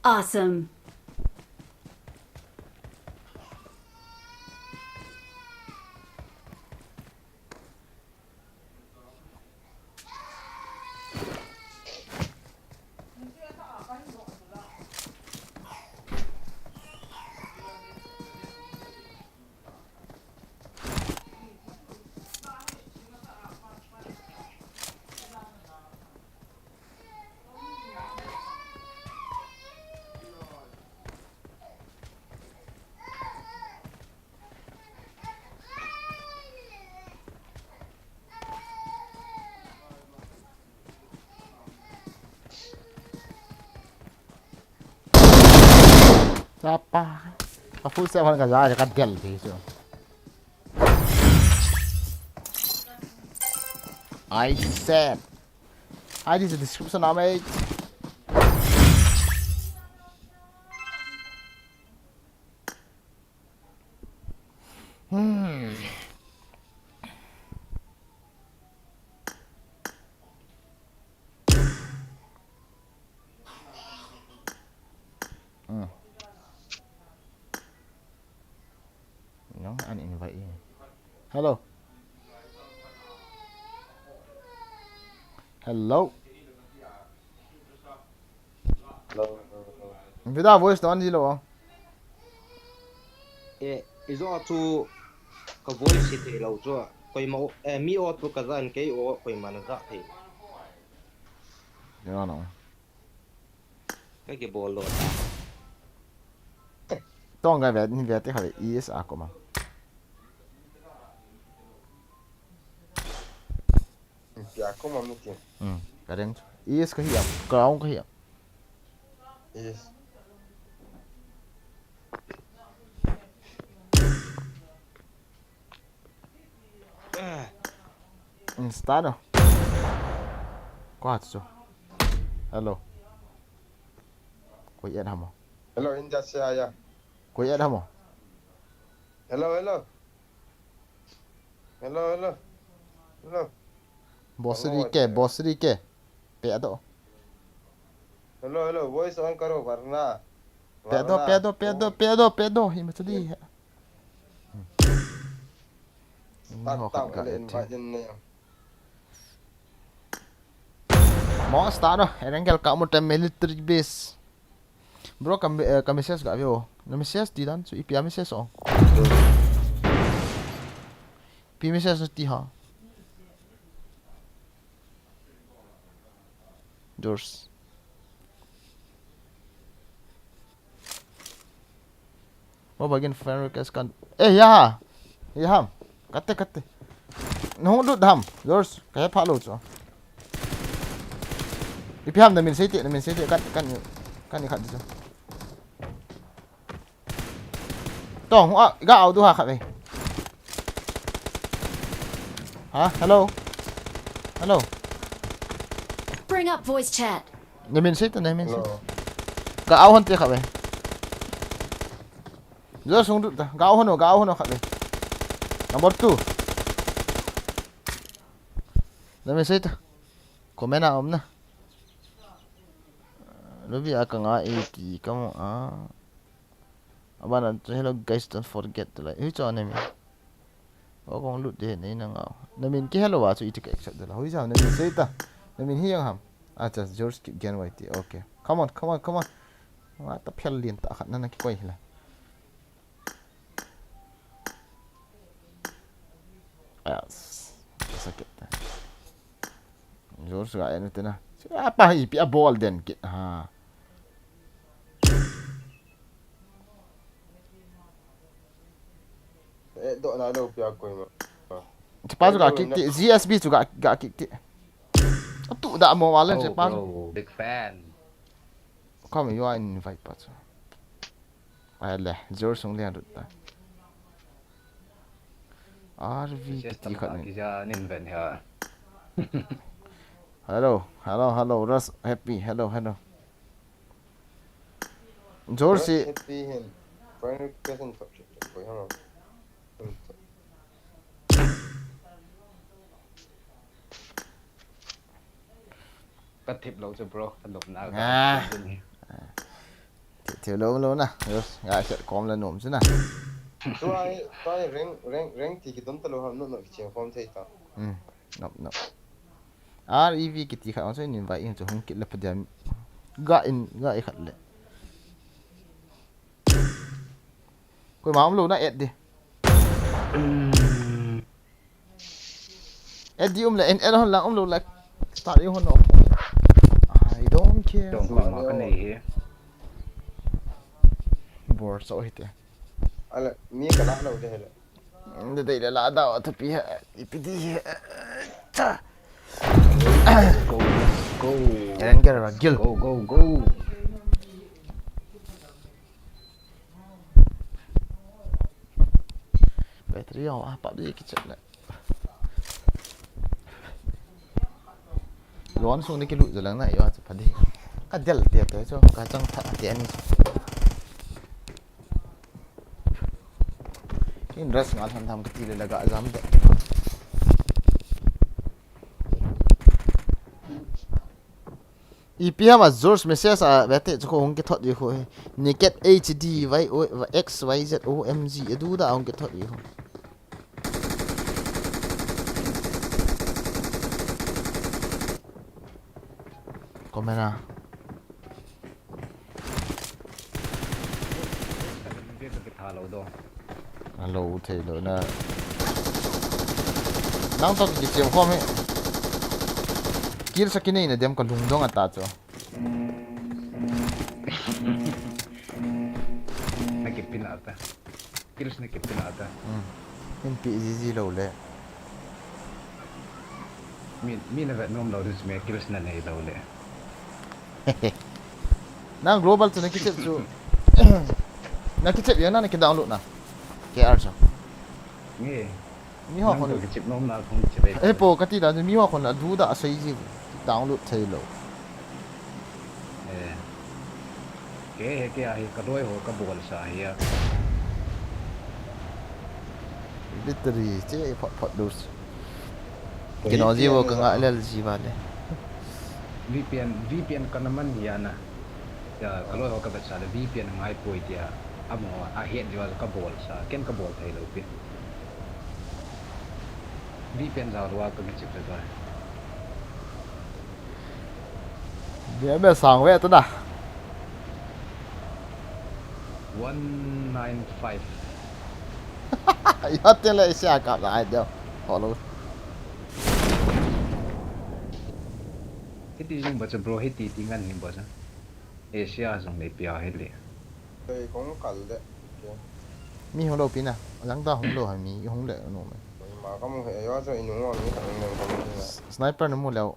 Awesome. Sapa. Ka full set hon ka ja ka del thei chu. I said. I this description ah, mate. Hmm. Hmm. No, an invite. Hello. Hello. Hello, hello, hello. Vida voice to an ji lo. Eh, ijo chu ka voice hi thei lo chu. Koima, eh, mi o chu ka jan kei o koima na ja thei. Ya no. Ka kibol lo ta. Tong ka ve, ni ve te kha ve, E S a koma. Pia koma mi ti. Hmm, ka deng chu. E S ka hi a, crown ka hi a. E S. Insta no. Ko hat chu. Hello. Koi add ham o. Hello, India se aaya. Koi add ham o. Hello, hello. Hello, hello. Hello. Bosri ke, Bosri ke. Pe ado. Hello, hello. Voice on karo, warna. Pedo, pedo, pedo, pedo, pedo. Hi ma chu di he. Start ho khat tao ga le et invite in ne. Mo start no, Erangel ka mo te military base. Bro, ka, eh, ka message ga veo. Na message ti dan chu ipi a message o. Pi message na ti ha. George. Mo bagin friend request kan. Eh, ya ha. Ya ham. Kate, kate. Nahung lut ham. George, ka he pha lo chu. Ipi ham na min sei te, na min sei te. Kan, kan, kan ni khat chu. Tong, ah, ga au du ha khat ve. Ha, hello. Hello. Bring up voice chat. Na min sei ta, na min sei. Hello. Ga au hon te khat ve. Jo sung du ta. Ga au hon, ga au hon khat ve. Number two. Na min sei ta. Comment a um na. Ruby a ka nga e ti ka mu a. Abana chu hello guys, don't forget to like. Hui chu name. O kong lut de nei na ngau. Na min ki hello a chu iti ka accept de la. Hui chu na min sei ta. Na min hi yang ham. Acha, George Kipgen Y T. Okay. Come on, come on, come on. Nga ta phel lien ta khat na na ki koi hi la. Yes. Sakit. George ga en te na. Apa hi pi a bol den kit ha. Eh, do na lo pi a koi ma. Tipa chu ga kit ti, G S B chu ga, ga kit ti. Tu da mo walen tipa. Big fan. Come, you are invite pa chu. Ai le, George sung lian rut ta. R V kiti khat ni. Kija nin ven ha. Hello, hello, hello, Ras Happy, hello, hello. George si Happy hin. Friend request in touch. Koi ha. Ka thip lo chu bro, ka lop na ka. Ah. Thip, thip lo, lo na. Yes, ga set kom la nom chu na. Tu ai, tu ai rank, rank, rank ti ki dom ta lo ham, no, no, ki chen form thei ta. Hmm, nop, nop. R E V kiti khat, so in invite in chu hung kit le pa diam. Ga in, ga i khat le. Koima um lou na et di. Et di um le, en et hon lang um lou le. Start i hon o. I don't care. Dong koima ka nei hi. Bor so hi te. Ale, mi ka la lou de hele. Nde dei le la da wa thupi he. Ipi di he. Cha. Go, go. Ereng ger ra gil. Go, go, go. Battery on, ah, PUBG kichep le. Luan sung ni kilut jalang na, yo, chu padi. Ka del te te chu, ka chang tha te ani chu. Kin ras ngal han tham ka ti le la ga jam de. Ipi ham a George message a vete chu ko hung kithot di ko he. Naked H D Y O X Y Z O M G, e du da hung kithot di ko. Comment a. Hello, thei lo na. Nang to ki chem khom he. Kill sa kinei na dem ka lungdong ata chu. Na kipin ata. Kills na kipin ata. Hmm. In pi ji ji lo le. Mi, mi na vet nom lo dis me kills na nei lo le. Nang global chu na kichep chu. Na kichep ya na, na ki download na. K R chu. Nge. Mi ho khon kichep nom na khon kichep. Eh, po kati da mi ho khon a du da sei ji download thei lo. Eh. Ke he ke ahi ka doi ho ka bol sa hi a. Battery che phot phot dus. Kino ji wo ka nga lel ji ba le. V P N, V P N ka na man hi a na. Tia, ka loi ho ka vetsah le, V P N ngai poi tia. Amaho, a het jiu a ka bol sa, ken ka bol thei lou pi. V P N jal uva ka kichep le tua. Dia be sang ve ta da. One nine five. Ya te le sia ka la ai dia. Follow. Hiti jing ba cha bro, hiti ti ngan ni ba cha. Asia jong le pia hi le. Ei, kong kal le. Mi hung lou pi na. Lang ta hung lou ha mi, hung le no me. Ma ka mu he, yo cha inu wa mi khat hung le ka mu na. Sniper na mu leu.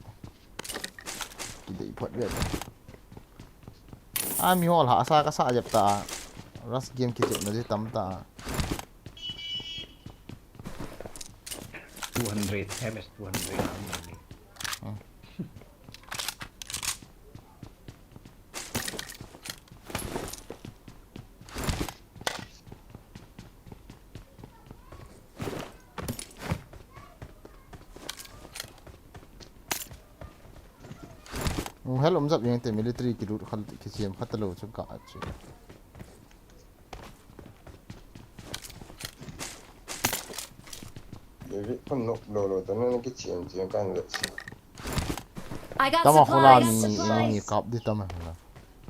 Ki dei phot ve ta. A mi hol ha sa ka sa jep ta. Rush game ki jep na ji tam ta. Two hundred, M S two hundred. Hmm. Hung hel um jep jeng te military ki lut khal ki siam khat lou chu ka chu. Levi phun nok lo lo ta na ki chiam chiam kan le. I got Tama khola supplies. Mi, mi, mi Supplies. Kap di tama khola.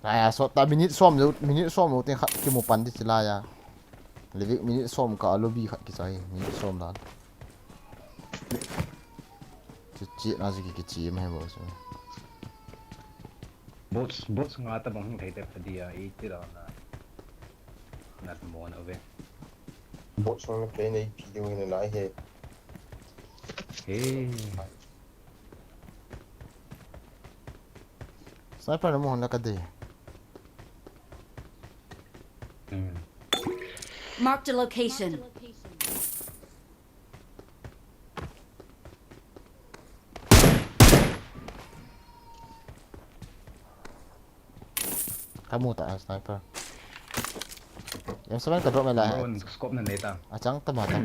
Aya, so ta minute som lo, minute som lo teng khat ki mu pan di chila ya. Levi minute som ka lobby khat ki chai, minute som dan. Chu chi na chu ki, ki chi mai bo chu. Bots, bots nga ta bang hung thei te pha dia, i ti la na. Nat mo na ve. Bots hung na play nei pi de win lai he. Hey. Sniper na mo na ka de. Hmm. Marked a location. Ka mu ta sniper. M seven ka drop mai lai. Bro, scope na nei ta. A chang ta ma ta.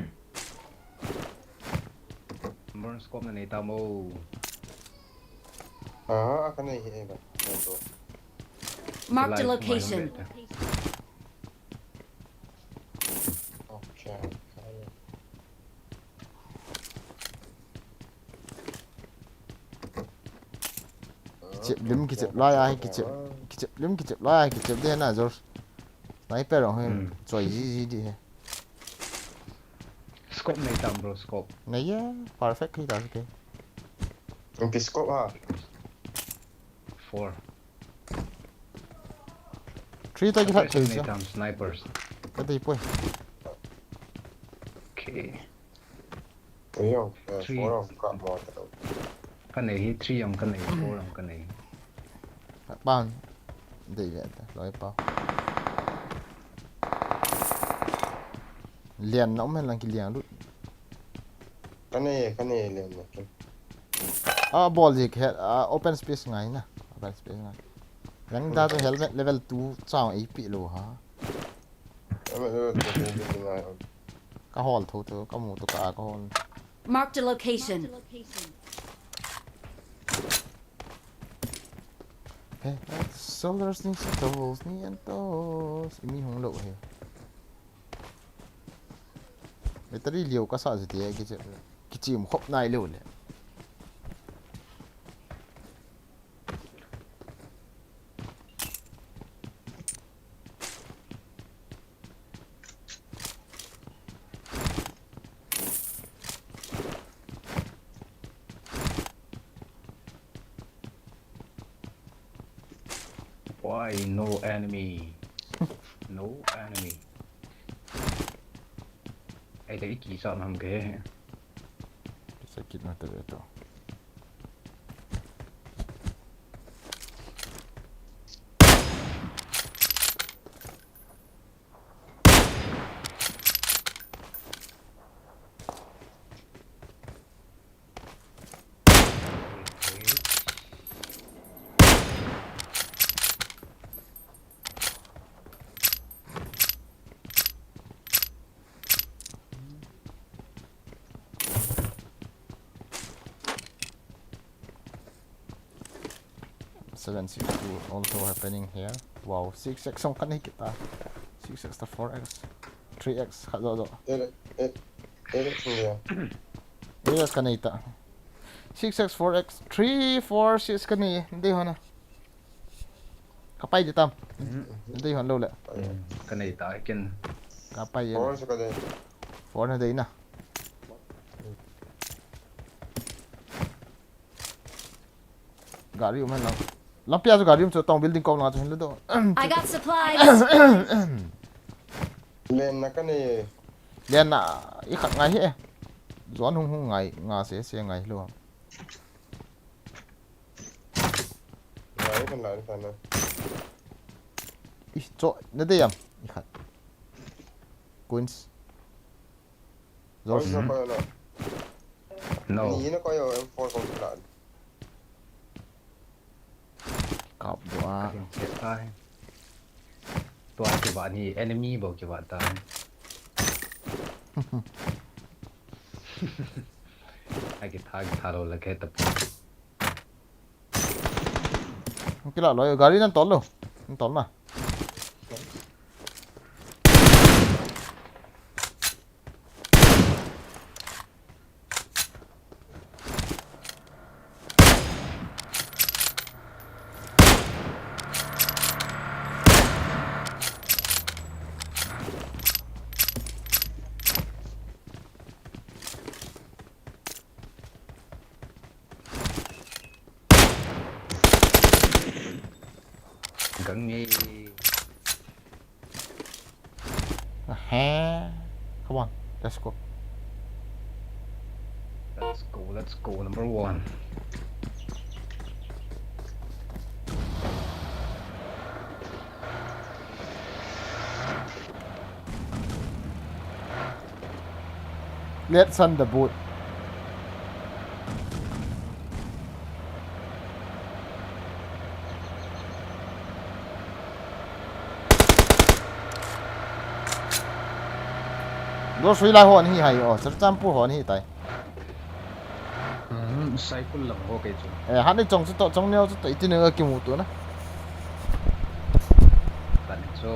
Bro, scope na nei ta mo. Ah, ka nei hi e ba. Marked a location. Okay. Kichep lim, kichep lai a hi, kichep, kichep lim, kichep lai a hi, kichep de na jor. Sniper rong hi, hmm, choi ji ji di he. Scope nei tam bro, scope. Nei ya, perfect hi ta ke. Okay, scope ha. Four. Three ta ki that thei cha. Tam snipers. Ka dei poi. Okay. Three jong, eh, three. Four jong ka mo ta. Ka nei hi, three jong ka nei, four jong ka nei. Pan. Dei ve ta, loi pa. Lian na um hen lang ki lian lut. Ka nei, ka nei lian na. Ah, bol ji ke, ah, open space ngai na. Open space ngai. Yang da to helmet level two chang ei pi lo ha. Helmet level two chang ei pi lo ha. Ka hol tho tho, ka mu to ka, ka hol. Marked a location. Hey, soldiers ni sa tools ni an tos. Imi hung lo he. Battery liu ka sa jiti e kiche, kiche mu khop nai lo le. Why no enemy? No enemy. Ai, dei ki sa nam ke. Sa kit na te to. Seven six two also happening here. Wow, six X song kanei kita. Six X to four X, three X khat jo jo. Eight, eight, eight X nge. Eight X kanei ta. Six X, four X, three, four, six kanei. Dei hon a. Kapai di tam. Hmm. Dei hon lou le. Hmm, kanei ta ken. Kapai ye. Four sa kadei. Four nadei na. Gari um hen lang. Lampi a chu gari um chu tong building kong langa chu hin le do. I got supplies. Len na kanei. Len na i khat ngai hi e. Zuan hung hung ngai nga se se ngai lo. Ngai kan lai kan na. I cho nadei am i khat. Queens. Oi, Zos. No. Ni na koi M four kong la. Kap dua. Ka hin chet ta hi. Tua kiva ni enemy bou kiva ta hi. Ai kitha, kitha lou la ke ta pu. Kila loi, gari nan tol lo. Nan tol na. Gang nge. Aha. Come on, let's go. Let's go, let's go, number one. Let's on the boat. Lo sui lai hon hi hai o, Churachandpur hon hi tai. Hmm, Saikul lang ho kei chu. Eh, hani chong chu to, chong neo chu to, iti neo kimu tu na. Kan chu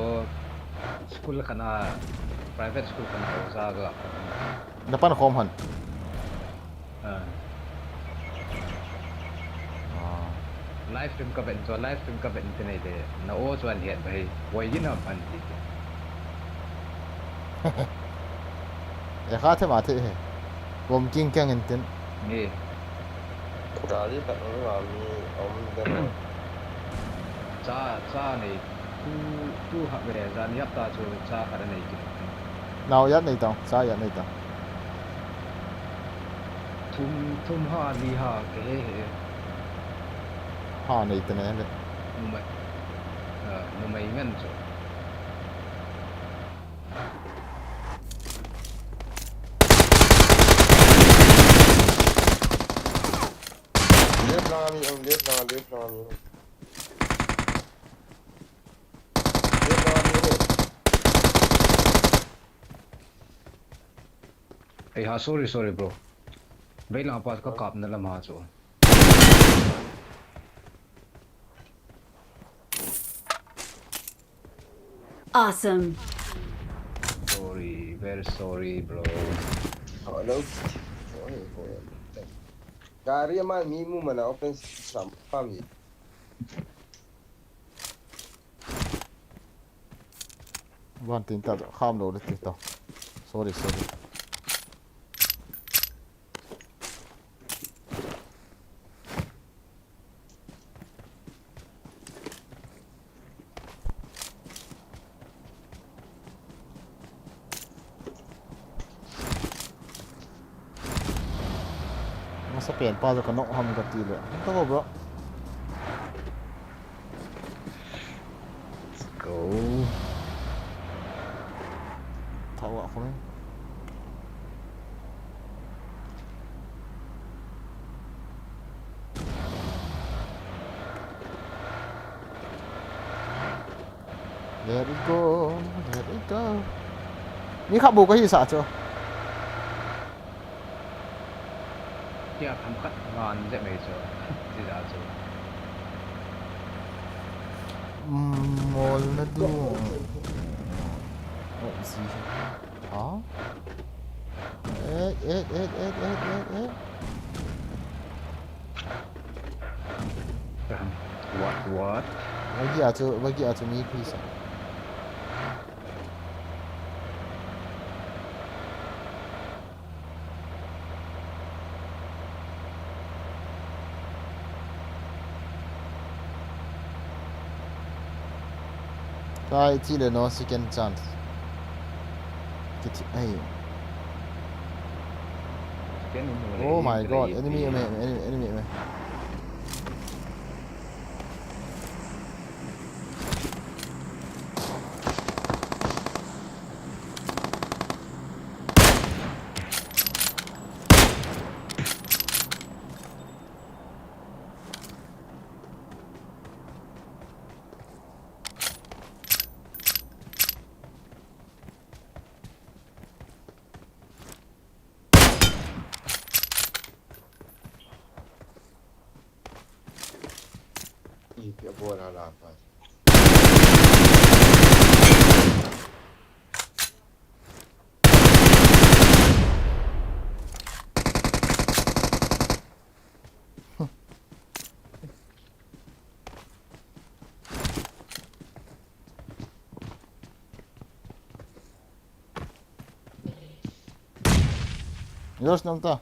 school kana, private school kana oja ga. Na pan khom han. Ah. Ah. Live stream ka ven chu, live stream ka ven te nei te. Na o chu an het bai. Wai gin ham an ti. E kha the ma the he. Kom king keng in tin. Ni. Gari khat um a mi um den. Cha, cha nei. Tu, tu ha ve, jan yap ta chu cha khat a nei kit. Nau yat nei tang, cha yat nei tang. Thum, thum ha, li ha, ke he he. Ha nei te ne le. Numei. Ah, numei ngen chu. Left lang a mi um, left lang, left lang a mi um. Left lang a mi um. Ei ha, sorry, sorry, bro. Vei lang pa ka kap na lam ha chu. Awesome. Sorry, very sorry, bro. Oh, no. Sorry, bro. Gari ama mi mu mana offense sam pam ni. Van tin ta kham lo le ti to. Sorry, sorry. Masa pen pa jo ka nok ham ka ti le. To ko bro. Let's go. Thawa khum. Let it go, let it go. Mi khat bu ka hi sa chu. Tia tham khat ngan je mai chu. Ji ja chu. Mol na du. Oh, si. Ha? Eh, eh, eh, eh, eh, eh, eh. What, what? Bagi achu, bagi achu mi pisa. Kai chi le no second chance. Kithi ai. Second in le. Oh my God, enemy, enemy, enemy, enemy. Ih, pia bola la pa. Yos, nang ta.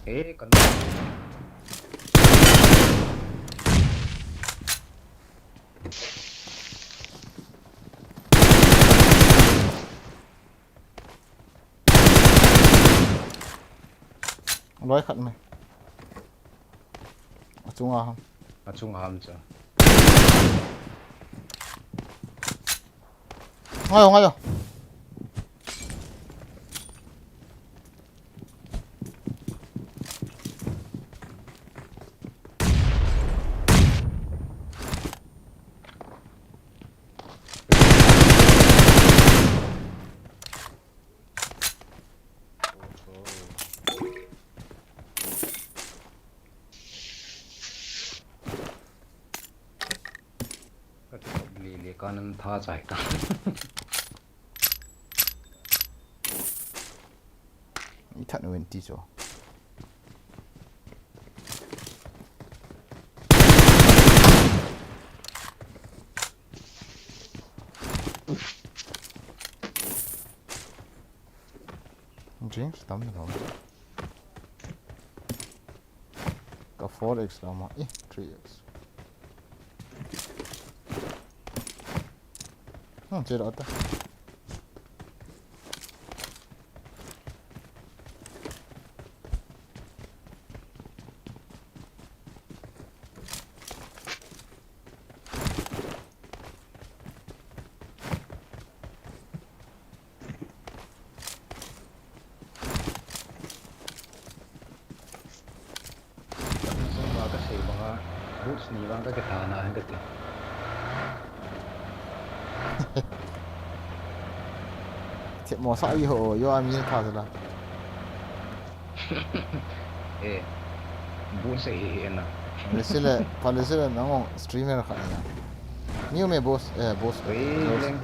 Eh, kan. Loi khat mai. Achunga ham. Achunga ham cha. Ngai o, ngai o. Ka ti kop lele ka nan tha chai ta. I that uvin ti chu. Jinx tam na. Ka four X la ma. Eh, three X. Hmm, che da ta. Sungba ka sei banga, boots ni bang ka kitha na hin ka ti. Thep mo sa i ho, yo ami tha sa la. Eh, boots hi hi na. Palisile, palisile nang ong streamer kha na. New me boss, eh, boss. Wei, boss. Leng.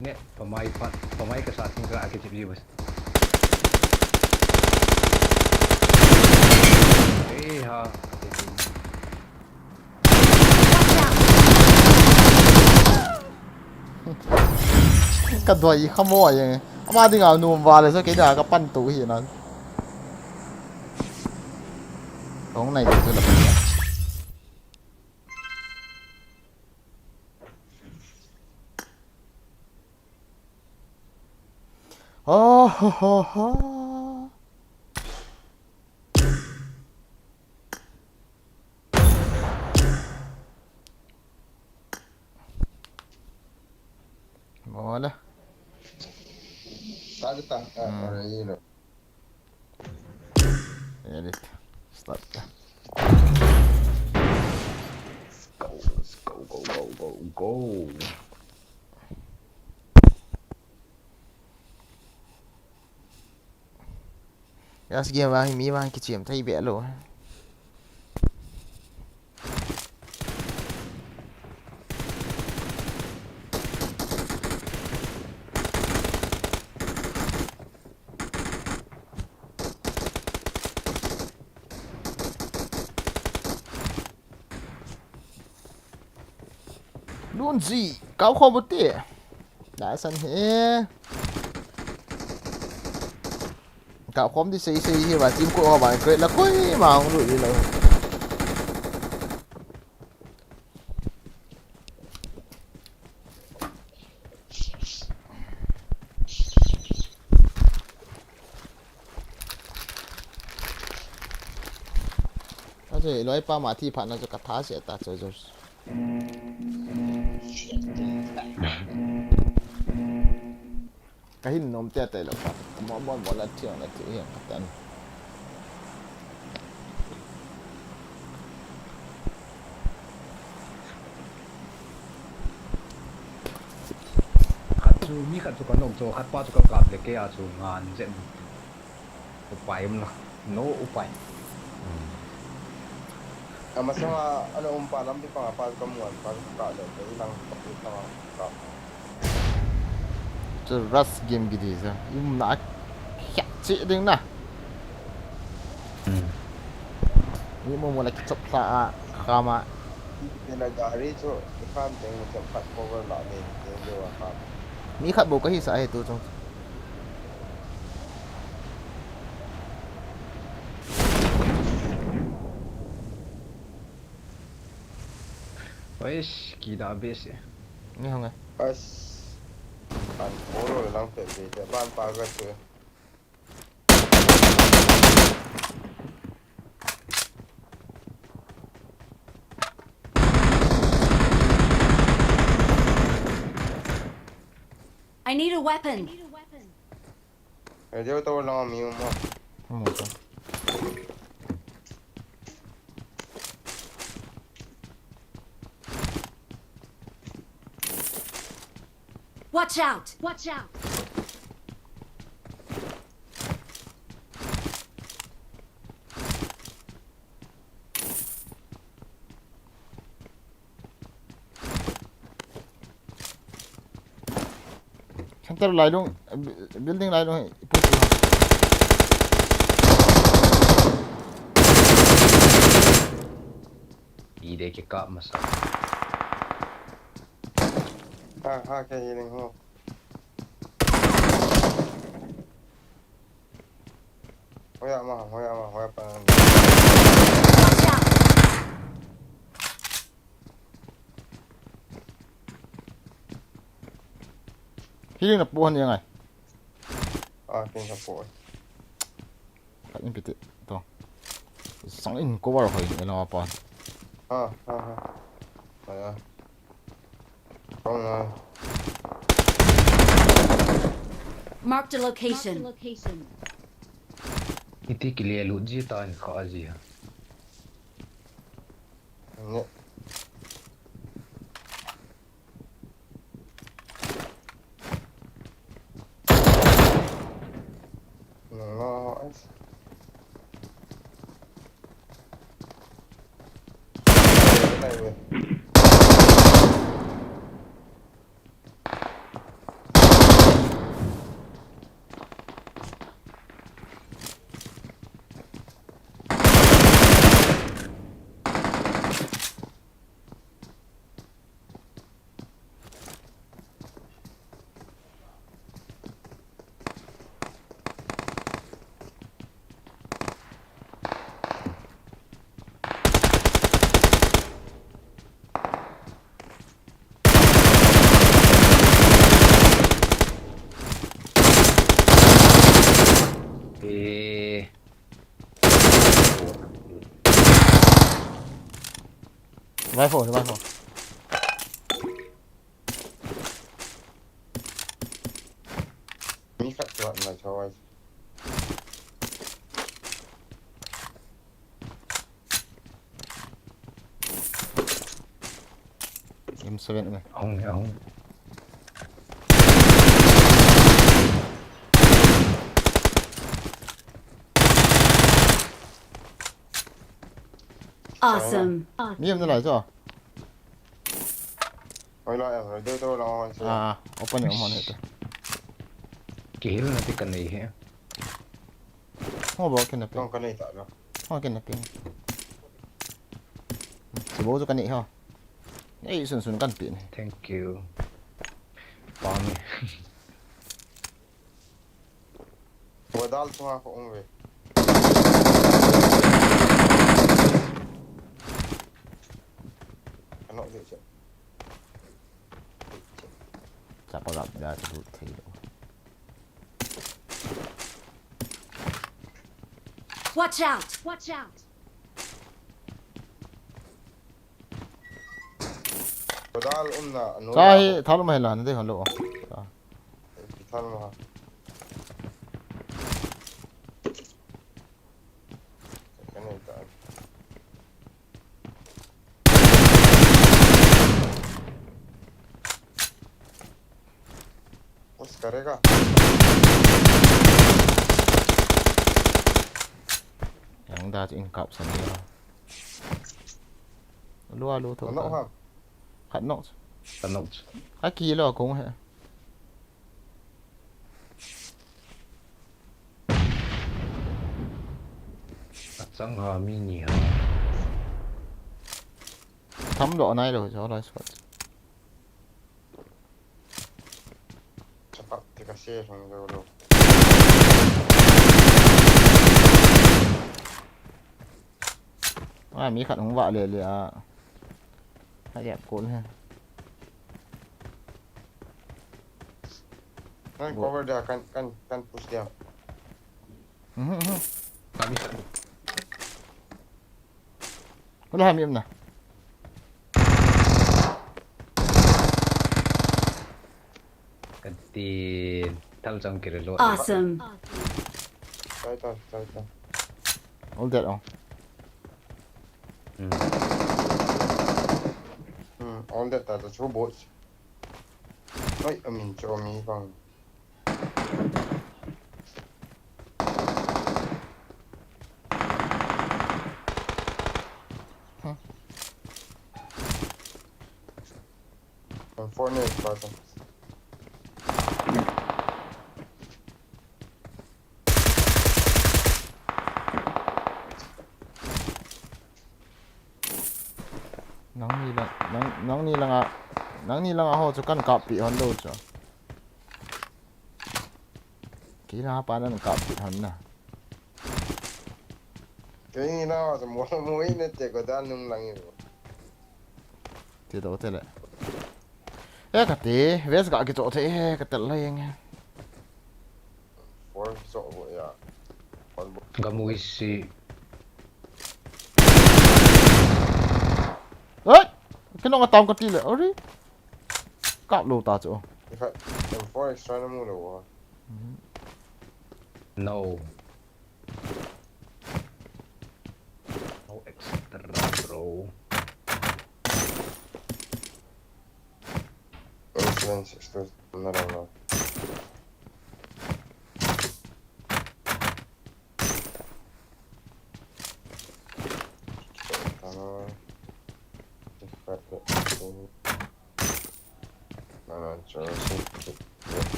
Ne, pamai pa, pamai ka sa ting ka ake chip ji boss. Ei ha. Ka doi kha mo a jeng. Ama dinga nom vale so kei dinga ka pan to hi na. Kong nai ke la. Oh ho ho ho. Wala. Tag ta, ah, hmm. Ora ilo. Edit. Start. Go, go, go, go, go, go. Last game vang hi mi vang kichem thei be lo. Lunzi, kau khom u te. Dasan he. Kau khom di sei sei hi ba, team ko ba, great la koi ma hung lu di lo. Aje, loi pa ma thi phat na chu ka tha se ta chu chu. Ka hin nom te te lo pa. Mo mo mo la thiang la thi hiang ka tan. Khat chu, mi khat chu ka nom chu, khat pa chu ka kap le kei a chu ngan jet. Upai um lo. No upai. Amasanga, ana um pa lampi panga pa chu ka mu a, pa chu ka kap le, kei lang ka pi panga ka kap. Chu rush game kiti chu. Umna a khiak cheh ding na. Hmm. Mi mo mo la kichop lha a, kham a. Ina gari chu, i kham teng, chop khat cover la ni, teng deu a kham. Mi khat bou ka hisah e tu chung. Oish, kida base e. Ni hong e. Oish. Pan polo le lang pe be te, pan pa ga chu. I need a weapon. Eh, deu to lang mi mo. Mo to. Watch out! Watch out! Center lai lung, eh, bu-, building lai lung, eh, ipu ipu. Ide ke kap masa. Ha, ha, ke healing ho. Hoya ma, hoya ma, hoya pa. Watch out! Healing na pu han yang ai. Ah, kin sa po. Khat in piti to. Sang in cover hoi ni lo pa. Ha, ha, ha. Aya. Kong na. Marked a location. Iti kile lu ji ta ni kha ji ha. Ne. Nice. Eh. Rifle, rifle. Mi khat chu na choi. M seven ne. Ahung, ahung. Awesome. Mi em nalai cho. Oi la em, oi deu deu la oi se. Ah, open em hon he to. Kihil na ti kanei he. Ho bo kena pe. Tong kanei ta lo. Ho kena pe. Si bo chu kanei ho. Ei, sun sun kan pe ni. Thank you. Pa mi. Wadal chunga ko um ve. Ano de che. Chapa gap da tu thei lo. Watch out! Watch out! Wadal umna, ano. Cha hi thalum hi la, na de hon lo. Cha. Thalum ha. Kanei ta. Push karega. Yang da chu in kap sang ni. Lua lu tho. Ano ha? Khat nok. Khat nok. Aki lo kong he. Achang ha mi ni ha. Tham lo nai lo cho lai squad. Chapa te ka se hong lo lo. Ah, mi khat hung vah le le a. Ha ya kol ha. Kan cover dia, kan, kan, kan push dia. Mhm, mhm. Kami satu. Wala ham yum na. Katin, thal chang kiri lo. Awesome. Chai ta, chai ta. All that on. Hmm. Hmm, all that ta, ta chu bots. Oi, amin chu mi bang. Huh. Ang four na yung bata. Nangni lang, nang, nangni lang a, nangni lang a ho chu kan kap pi hon lo chu. Kei lang a pa nan kap pi hon na. Kei na wa sa mo mo i ne te ko da nung lang i. Te do te le. E ka te, ves ka ki to te, e ka tel la yeng. Four so ya. Ka mu isi. Oi! Kino nga tam ka ti le, ori? Kap lo ta chu. Ikha, M four extra na mu lo wa. No. No extra, bro. Seven six two, no, no, no.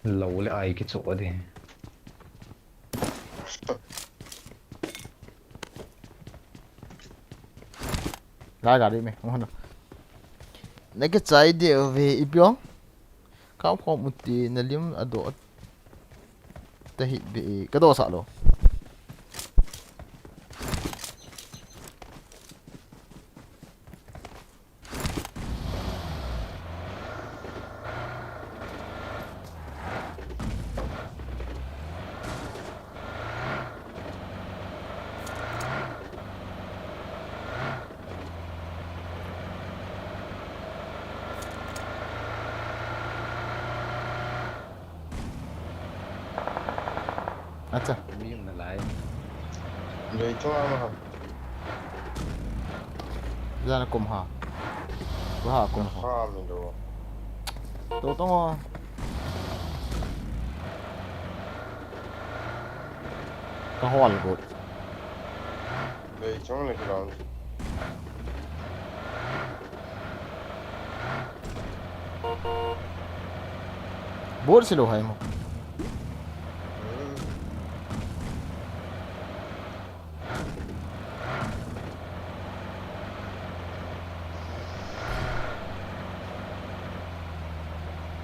Lo le ai kicho di. Lai gari me, mo na. Na kichai di ve ipiong. Kam khom uti na lim ado. Ta hit be ka do sa lo. Acha. Mi um nalai. Lei chunga ma ha. Jana kum ha. Wa ha kum ha. Ha mi lo. To to ngo. Ka hol got. Vei chung le kilom. Bot si lo hai mo.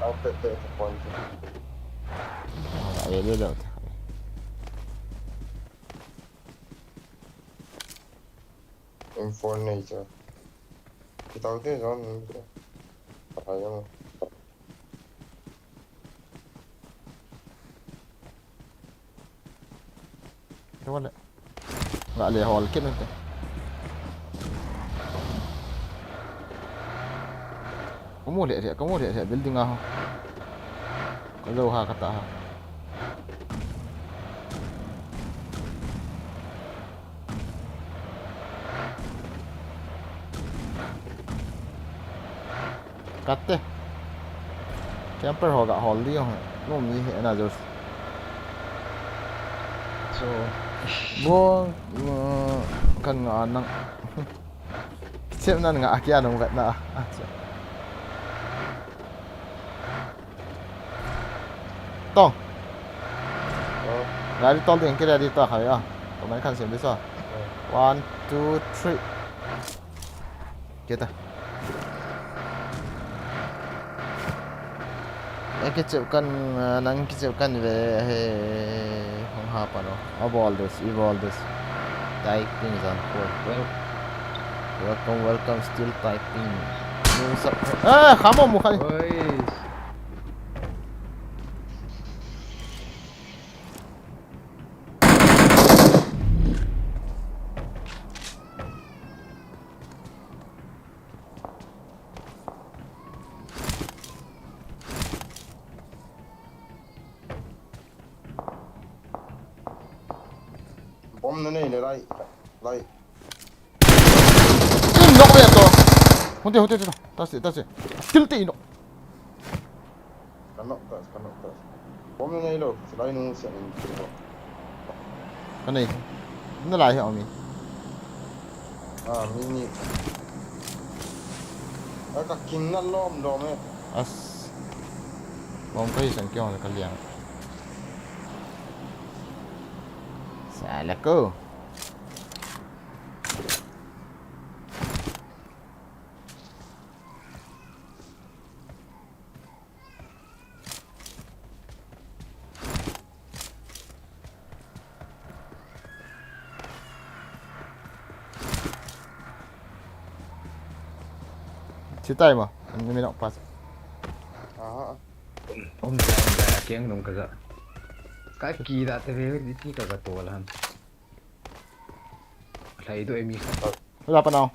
Ang pete sa point. Ah, ayun, yun, yun. Inform nature. Kita ko din, zone. Patay mo. Ito wala. Wala, hall kit natin. Kumuli, kumuli, building ako. Kalaw ha, kata ha. Katte. Camper ho ga hol di ho. No mi he na jos. So. Bo, mm, kan nga nang. Sem nan nga akia nang vet na. Ah, so. Tong. Oh. Gari tol ding, kira di to khawi a. Ko man khan sem di so. Oh. One, two, three. Kita. Eh, kichep kan, ah, nang kichep kan ve, he, hong ha pa no. Abol des, ibol des. Typing zan ko. Well, welcome, welcome, still typing. Nung sap. Ah, khamo mu khai. Oi. Bomb na nei le lai, lai. Tin nok ve to. Hunte, hunte, hunte. Tase, tase. Til te ino. Ka nok ta, ka nok ta. Bomb na nei lo, silai nung sian in. Ka nei. Na lai he omi. Ah, mi ni. A ka king na lom lom e. As. Bomb ka hi sang kiong ka liang. Sa la ko. Chitai ma, ni mi nok pas. Aha. Um, um, ja, ja, kiang nung ka ja. Ka ki da te ve, ni ti ka ka to lan. Lai do e mi kha. Wala pa nao.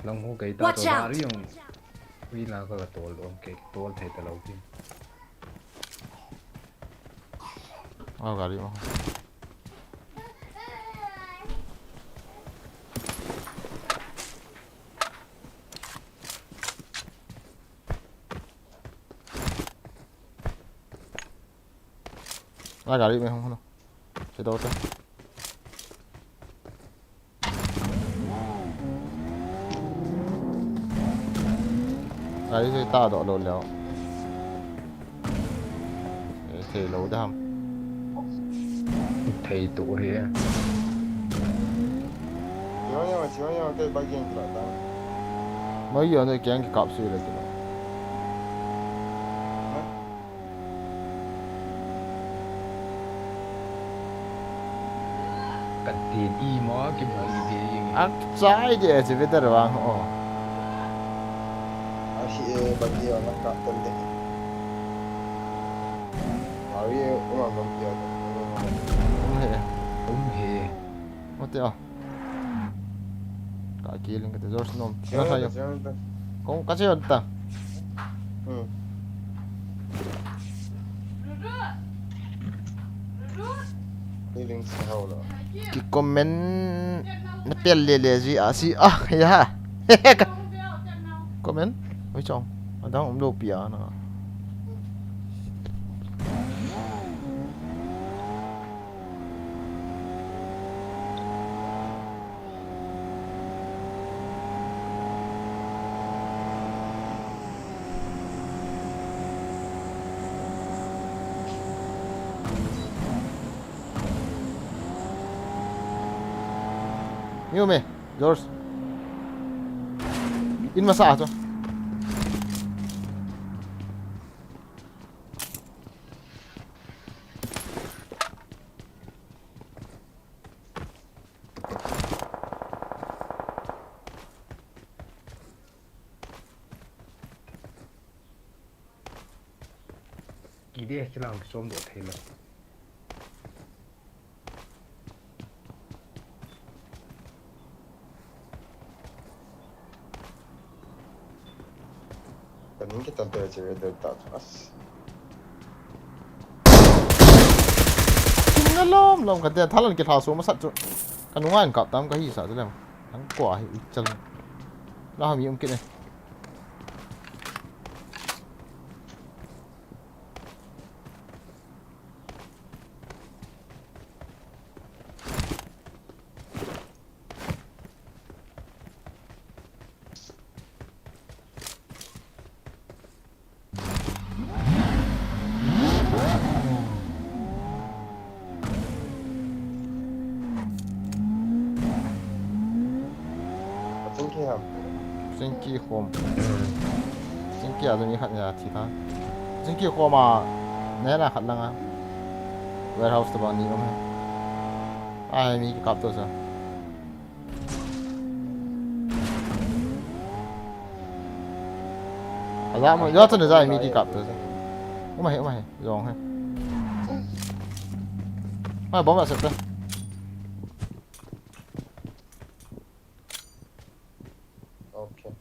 Lang ho kai ta. Watch to out. Dari yung. Ui la ka tol om ke tol thei ta lo ki. Oh, gari mo. Ah, gari me hung hung. Che do ta. Gari che ta do lo leo. Eh, thei lo da ham. Thei tu he. Yo, yo, yo, yo, ke ba gen tra ta. Mo yo no ke ang kap su le tu. Ka tin i mo ki mo i de ing. Ak chai de che ve ta vang o. A si e ba ki o na ka ton de. A wi e uma ba ki o. Um he. Um he. Mo te o. Ka kiling kate George nom. Siya na, siya na. Kung kasi yun ta. Hmm. Kiling sa hawla. Ki comment na pel le le ji a si ah ya. Comment? Oi chong. Adang um lo pia na. Ngiu me, George. In masa a chu. Kide, chilang kichom doh thei lou. Kaning kitan te che ve de ta as. Kin na lom lom ka te thalan ki tha so masat chu. Ka nunga in kap tam ka hi sa chu lem. Thang kwa hi i chal. La ha mi um kit ne. Chinki ham. Chinki khom. Chinki a mi khat ya thi tha. Chinki khom a, ne na khat langa. Warehouse tabang ni um he. Ai, mi kap to sa. Aja mo, jo chun aja mi kikap to. Uma he, uma he, jong he. Ma bomb asep ta. Okay.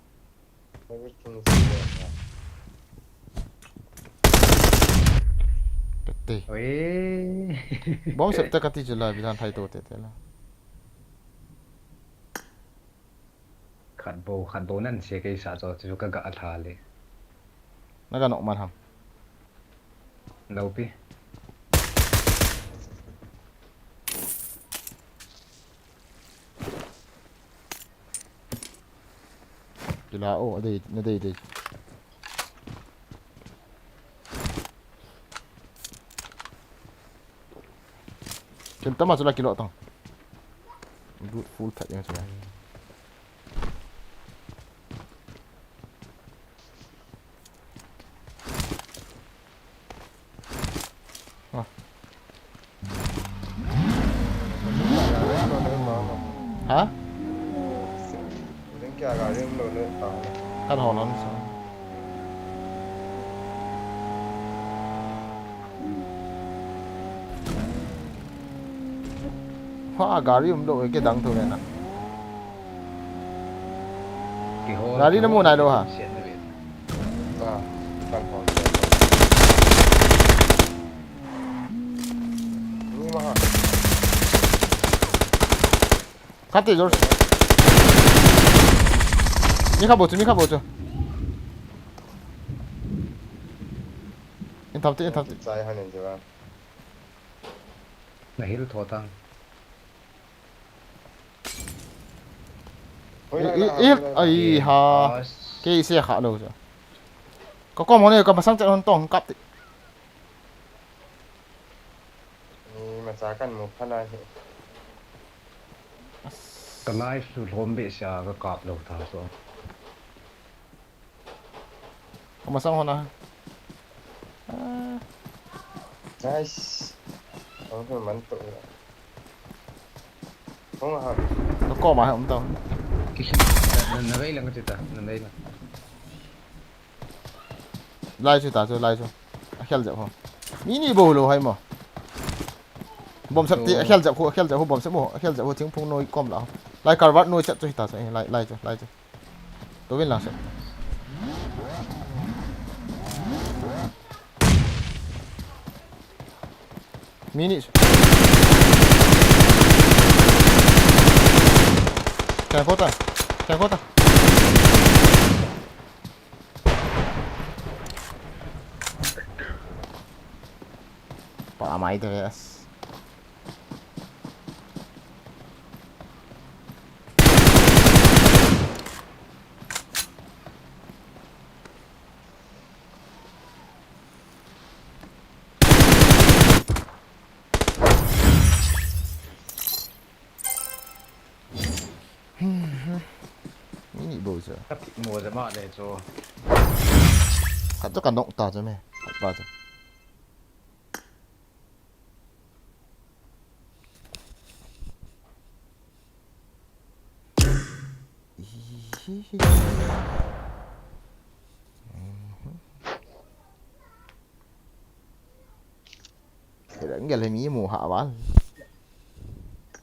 Everything is clear now. Kati. Oi. Bomb sep ta kati jula bidan thai to te te la. Khat bou, khat bou nan se kei sa cho chu ka ga a tha le. Na ga nok man ham. Lo pi. Kila o, a dei, na dei dei. Kem tama chu la kilo tang. Good full that yang chu. Ah. Ha? Kan hol hon sa. Ha, gari um lou, ke dang tho na. Gari na mu nai lou ha. Khat te, George. Mi khat bou chu, mi khat bou chu. In thap te, in thap te. Chai han in je ba. Na hil tho tang. Oi, oi, oi, oi, oi, ha. Kei se kha lou chu. Ka kom hon e, ka masang chat hon tong kap te. Ni ma cha kan mu pha lai hi. Ka live su lhom be sia ka kap lou tha so. Ka masang hon a. Ah. Nice. Hong hon man to. Hong ha. Ka kom a um tau. Kisin. Na, na vei lang ka ti ta. Na vei lang. Lai chu ta chu, lai chu. A khel jep ho. Mi ni bou lou hai mo. Bomb sep ti, a khel jep ho, a khel jep ho, bomb sep mo, a khel jep ho, thingphung noi kom la. Lai culvert noi chat chu hi ta chu, lai, lai chu, lai chu. To win lang sep. Mi ni. Kya kota? Kya kota? Pa mai te ves. Ka thik mo jama le chu. Khat chu ka knock ta chu me. Khat pa chu.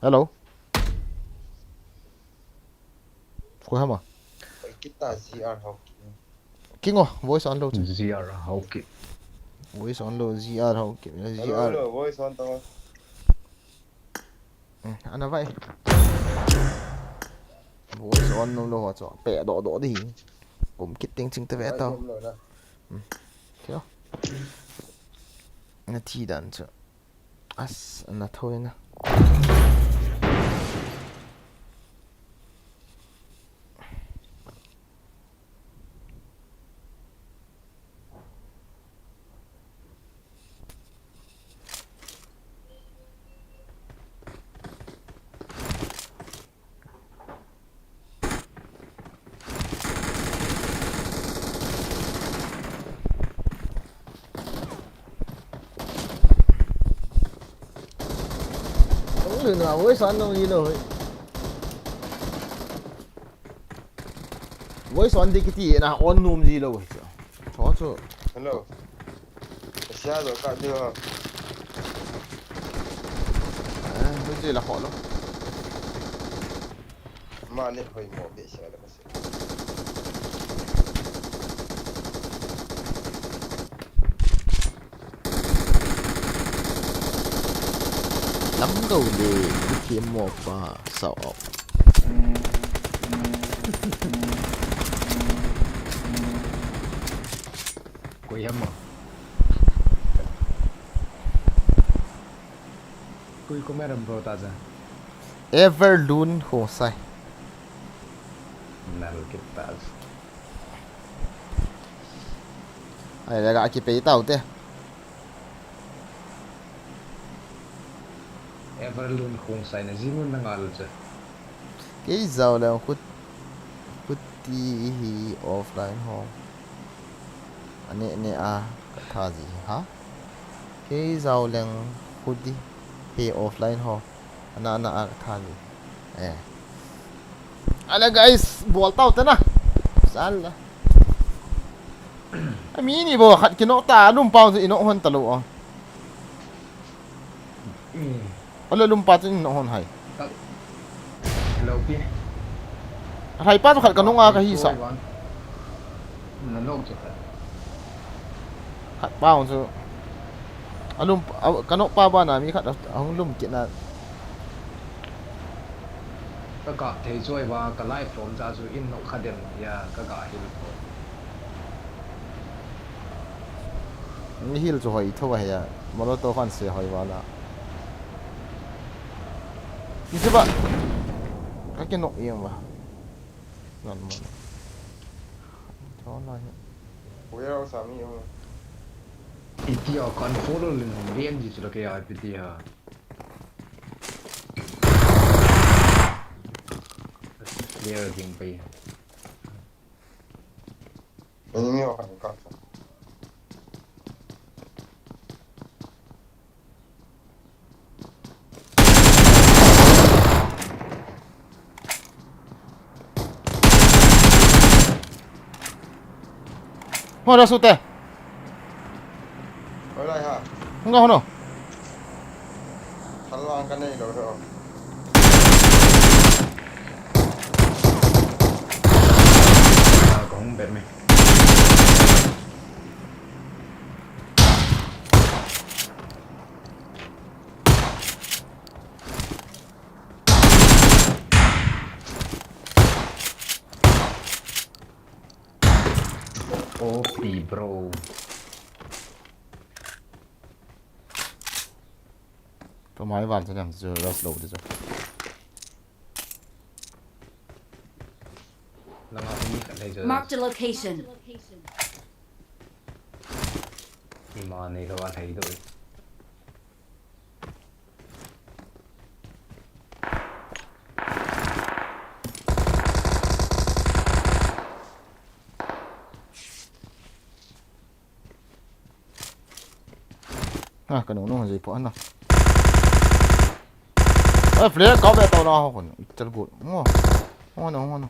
Hello. Koi ham a? Koi kita G R Haokip. King o, voice on lou chu. G R Haokip. Voice on lou, G R Haokip. Hello, G R. Hello, voice on to. Hmm, ana vai. Voice on nom lou ho chu. Pe do do di. Kum kit ting ching te ve tao. Vai nom lou na. Hmm. Kio. Na thi dan chu. As, na thoi na. Ong lun a, voice on nong ilo. Voice on di kiti na on nom ji lou. Cho cho. Hello. Asia lo ka di ho. Eh, lo ji la ho lo. Ma ne hoi mo be sia la ka se. Lam go le, ithim mo pa, sao. Koi ham mo. Koi ko meram bro ta ja. Everlun Khongsai. Nal kit ta ja. Ai, le ga kipei tau te. Everlun Khongsai na jingun na ngal che. Kei jao le khut, khuti hi offline ho. Ane ne a ka tha ji ha. Kei jao leng khuti hi offline ho. Ana, ana a ka tha ji. Eh. Ale guys, bol tau te na. Sal la. Ami ni bo khat kino ta lum pau ino hon ta lo. Hmm. Ale lum pa tin ino hon hai. Lo pi. Hai pa khat ka nunga ka hi sa. Na lo che khat. Khat pa hung chu. Alum, a, ka nok pa bana mi khat a, ahung lum kit na. Ka kap thei choi va, ka live from cha chu in nok kha dem ya, ka ga hil ko. Ni hil chu hoi tho va ya. Molotov an se hoi va la. Ni se ba. Ka ke nok yeng va. Ngan mo. Tho na hi. Warehouse a mi um. Iti a kan follow le nang lian ji chu la ke a piti ha. Clear ding pai. Enemy a kan ka. Ho da su te. Hoi lai ha. Hung ga hono. Thalwang ka nei lo do. Ka hung bet me. O P bro. Tua mai val chu nang chu rush lo di chu. Langa mi khat lei chu. Marked a location. Ima nei lo a lei do. Ah, ka nung nung jui po ano. Ah, flare ka ve to na ho kon. Itel go. Ngo. Ngo no, ngo no.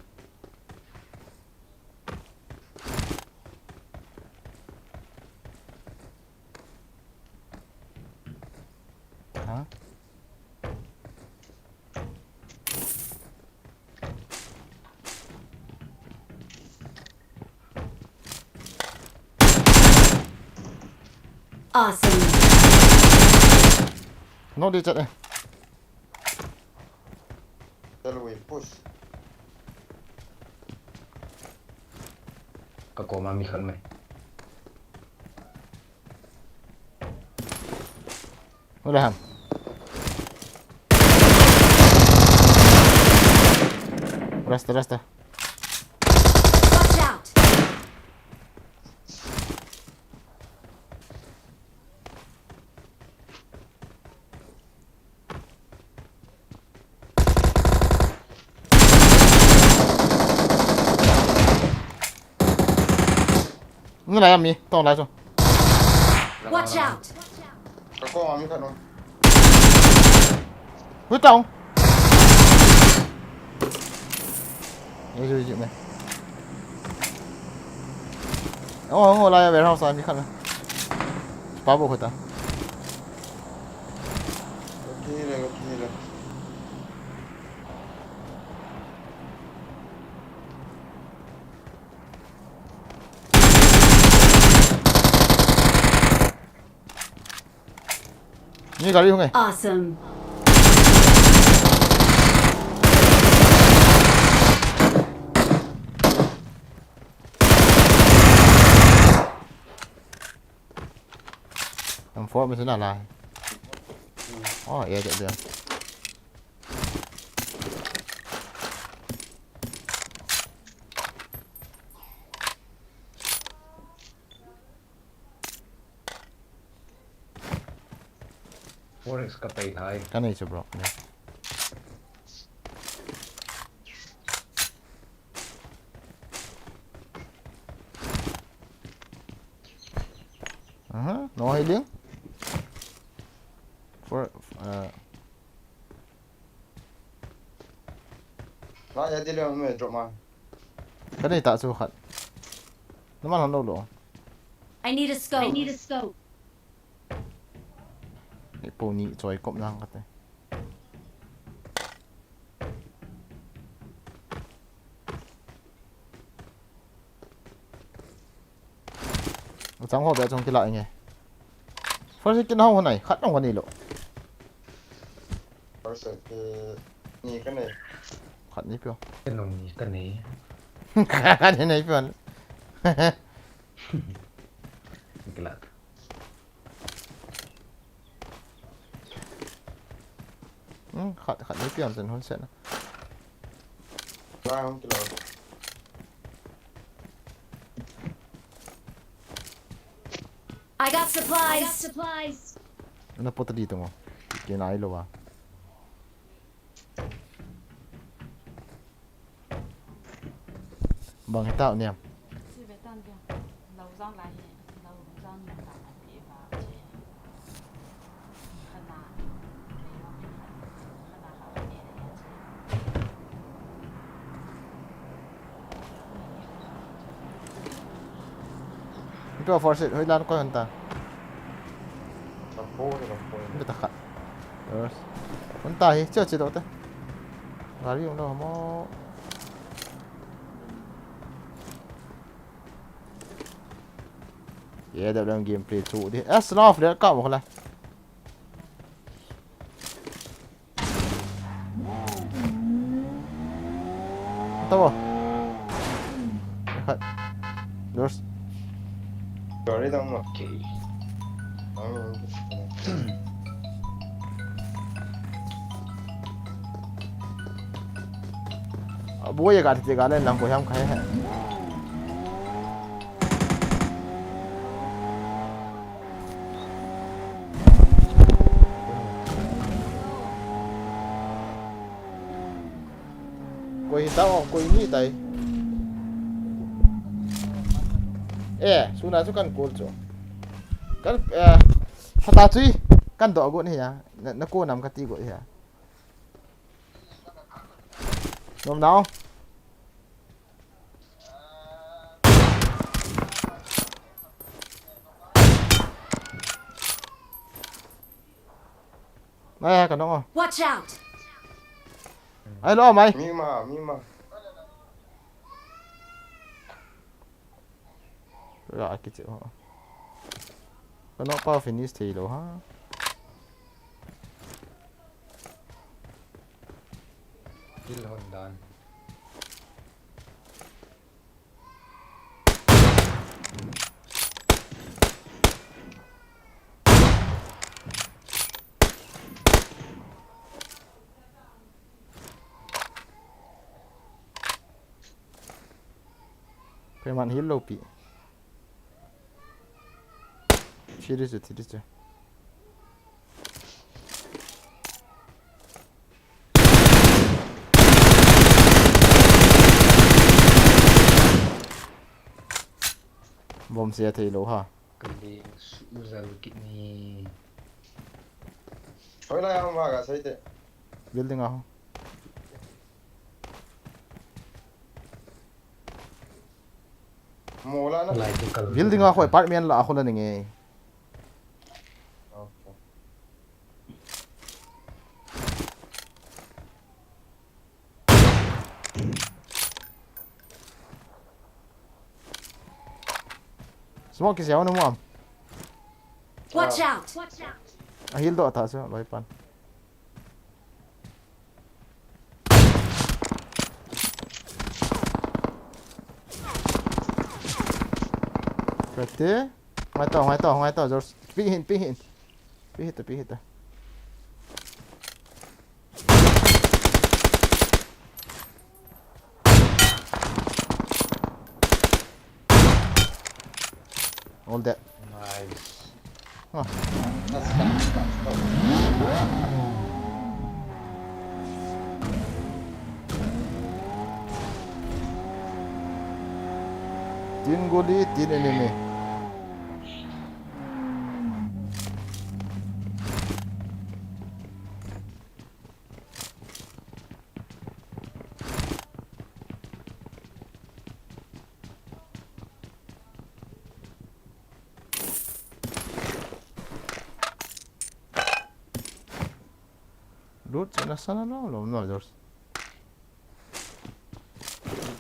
Ha? Awesome. No, di chat eh. Tell we push. Ka koma mi khat mai. Wala ham. Rasta, rasta. Watch out! Ni lai mi, tong lai chu. Watch out! Ka koma mi khat no. Hui tong. Ui, ui, ui, me. Oh, oh, lai warehouse a mi khat na. Pa bo khota. Okay, le, okay, le. Ni gari hung e. Awesome. Ang form is na lai. Oh, yeah, yeah, yeah. Forex ka pei thai. Ka nei chu, bro. Nei. Aha, no healing. For, uh, La ya di le me drop ma. Ka nei ta chu khat. Naman han lo lo. I need a scope. I need a scope. Ni po ni choi kop nang kate. Chang ho be chang kila inge. First kit ho nai, khat nong ka nei lo. First kit ni ka nei. Khat ni pio. Ka nong ni ka nei. Khat ni nei pio. Kila. Hmm, khat, khat ni pio, sen hon sen. Round kilo. I got supplies. I got supplies. Na pota di tungo. Kina ilo ba. Bang hita niam. Ito force it, hoilan ko hanta. Ito taka. Terus. Hanta hi, chiu chiu dote. Gari um lo mo. Ye da lang gameplay chu di. Es la flare ka mo la. Tabo. Khat. Doors. Gari dang ma. Okay. Abu ye gari te gale lang ko ham khai hai. Koi ta o, koi ni tai. Eh, suna chu kan kol chu. Kan, eh, Hata chui. Kan doh got hi a. Na, na ko nam kati got hi a. Nom nau. Mai a ka nong o. Watch out! Ai lo mai. Mi ma, mi ma. Ra ki che ho. Ka nong pa finish thei lo ha. Kill hon dan. Koi man heal lo pi. Thi di chu, thi di chu. Bom sia thei lo ha. Kali su zal kit ni. Hoi lai ham va ka sai te. Building a ho. Mo la na. Lai ke kal. Building a ho apartment la a ho la ni nge. Okay. Smoke kisi a na mo am. Watch out! Watch out! A heal doh ta chu loi pan. Kati. Ngai to, ngai to, ngai to, George. Pi hin, pi hin. Pi hita, pi hita. All that. Nice. Ah. That's fast, fast, fast. Tin guli, tin enemy. Loot chu na sana lo, lo, lo, George.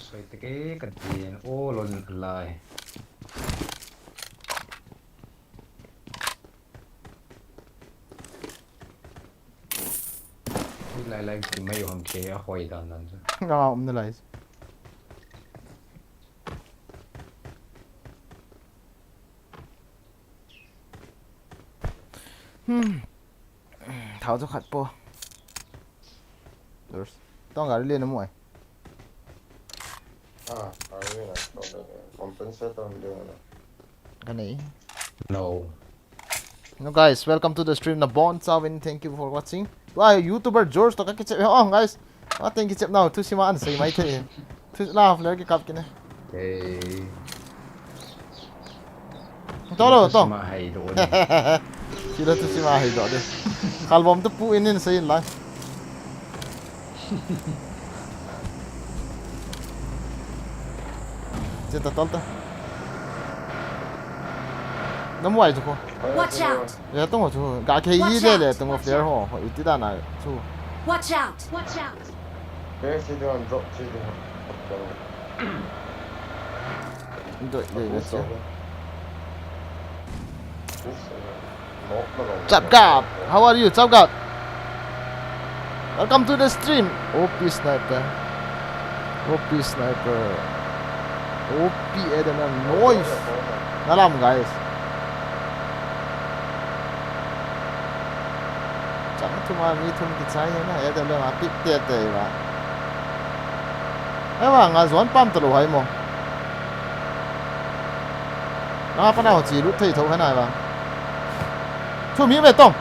Soi te ke ka dien, o, lo, lai. Lai, lai, ki mai hom ke a hoi dan dan chu. Nga um na lai. Hmm. Thao chu khat po. Tong gari le na mo ai. Ah, gari le na. Compensator le na. Ka nei. No. No, guys, welcome to the stream. Na bon chauvin, thank you for watching. Tua YouTuber George to ka kichep. Oh, guys. Ah, thank you, chep now. Thusim a an sei mai thei. Thu la flare ki kap kine. Hey. To lo, to. Thusim a hai do ni. Sila thusim a hai do de. Khalvom to pu in in sei in lang. Che ta tol ta. Na muai chu ko. Watch out! Ya tong chu. Ga ke i le le tong flare ho. Ho iti da na chu. Watch out! Watch out! Flare si de drop si de. Doi, doi, doi, doi. Chapgap, how are you, Chapgap? Welcome to the stream. O P sniper. O P sniper. O P Adam noise. Nalam, guys. Chang thum a mi thum kichai na, Adam a pit te te ba. Ai wa, nga zon pam ta lo hai mo. Na pa na ho chi lut thei tho hai na ba. Thu mi ve tong.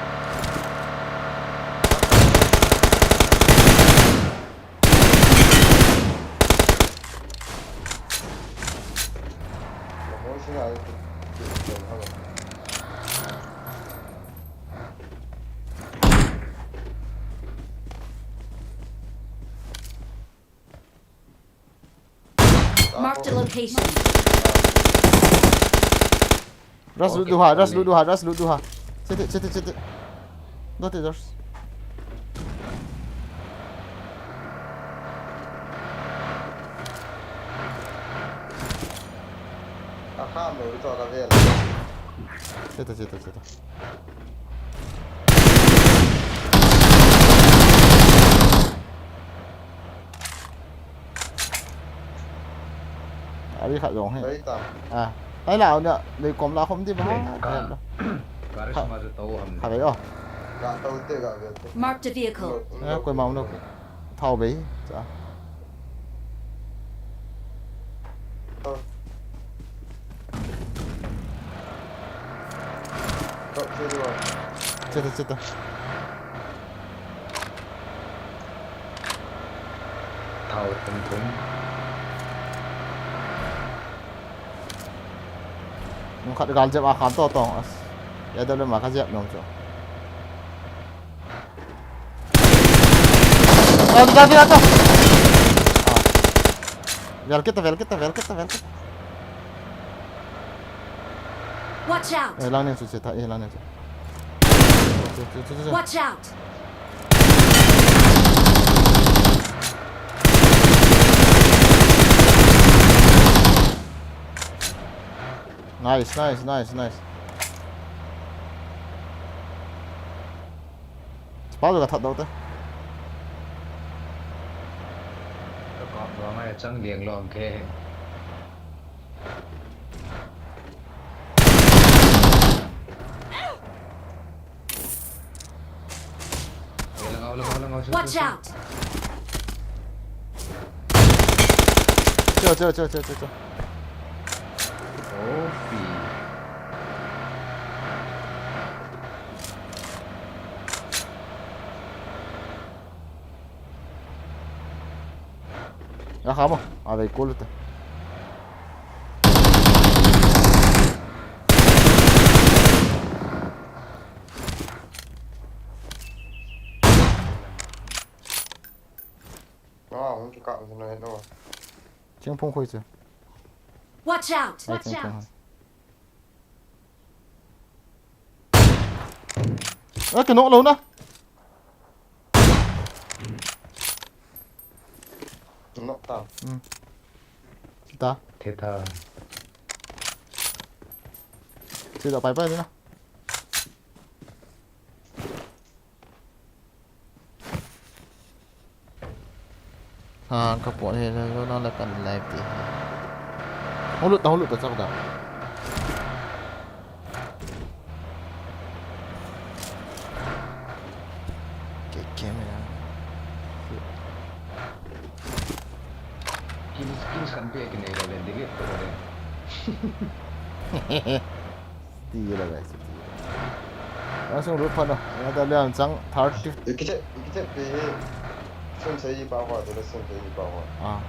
Marked a location. Rush lut duha, rush lut duha, rush lut duha. Chete, chete, chete. Dote, rush. Akham lo, ito ka vel. Chete, chete, chete. Ari khat jong hi. Ari ta. Ah. Ai la, nia, lei kom la khom di ba. Ka. Ka ri sma ju to ham. Kha ve o. Ka to te, ka ve te. Marked a vehicle. Eh, koi mau no. Thao ve. Cha. Chete, chete. Thao tum tum. Nung khat gal jep a khan to tong as. Ya da le ma ka jep nong cho. Ah, gal, gal, gal, gal. Ah. Vel kita, vel kita, vel kita, vel kita. Watch out! Eh, lang ning su che ta, eh, lang ning su. Che, che, che, che. Watch out! Nice, nice, nice, nice. Spaz ka that dau te. Ka kap ba ngai chang liang lom ke. Watch out! Cho, cho, cho, cho, cho, cho. Opi. Ya, khamo. A ve kul te. Ah, hung kikap na no. Thingphung khoi chu. Watch out! Ai, watch out! Thingphung. A, kinok lou na. Nok ta. Hmm. Ta. Theta. Che da pai pai na. Ha, ka pon he na, na, na, kan live ti. Hulut ta, hulut ta, chap ga. Ke, ke me na. Kills, kills kan pe ke nei lo le, delete ko le. Ti la guys, ti la. Langsung lut pha no. Ya da lian chang thirty. Ikiche, ikiche pe he. Sun sei pa ho, de sun sei pa ho. Ah.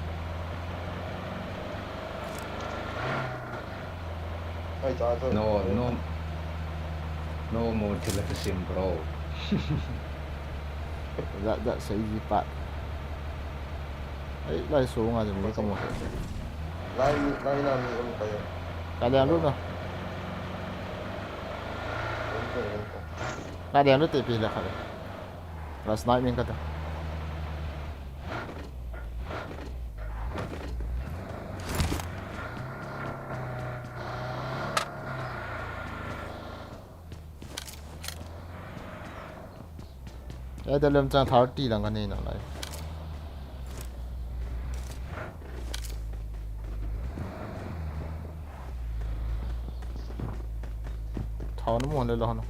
Ai, cha, cha. No, no. No more telepathy, bro. That, that sei pa. Ai, lai sunga jong mi ka mu. Lai mi, lai na mi um ka ya. Ka liang lut na. Ka liang lut te pi la kha. La snipe min ka ta. Ya da lem chang thirty lang ka nei na lai. Thao na mo le lo na.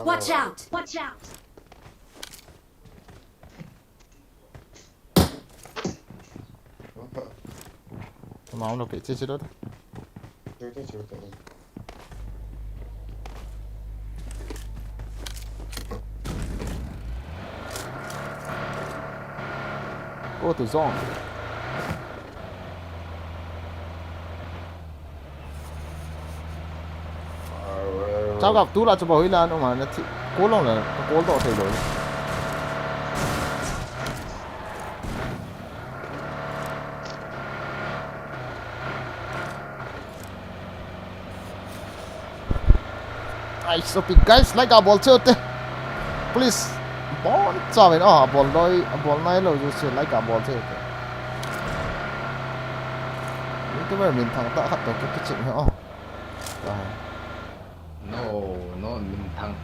Watch out! Watch out! Tuma uno pe che che lo ta. Go to zone. Chao gap tu la chu ba hoi la no ma na thi. Ko long la ko do thei lo. Guys, so big guys, like a bol cheu te. Please. Bon chauvin, oh, bol noi, bol nai lou chu like a bol cheu te. YouTuber minthang tah khat toh kiching hi, oh. Ah. No, no, minthang.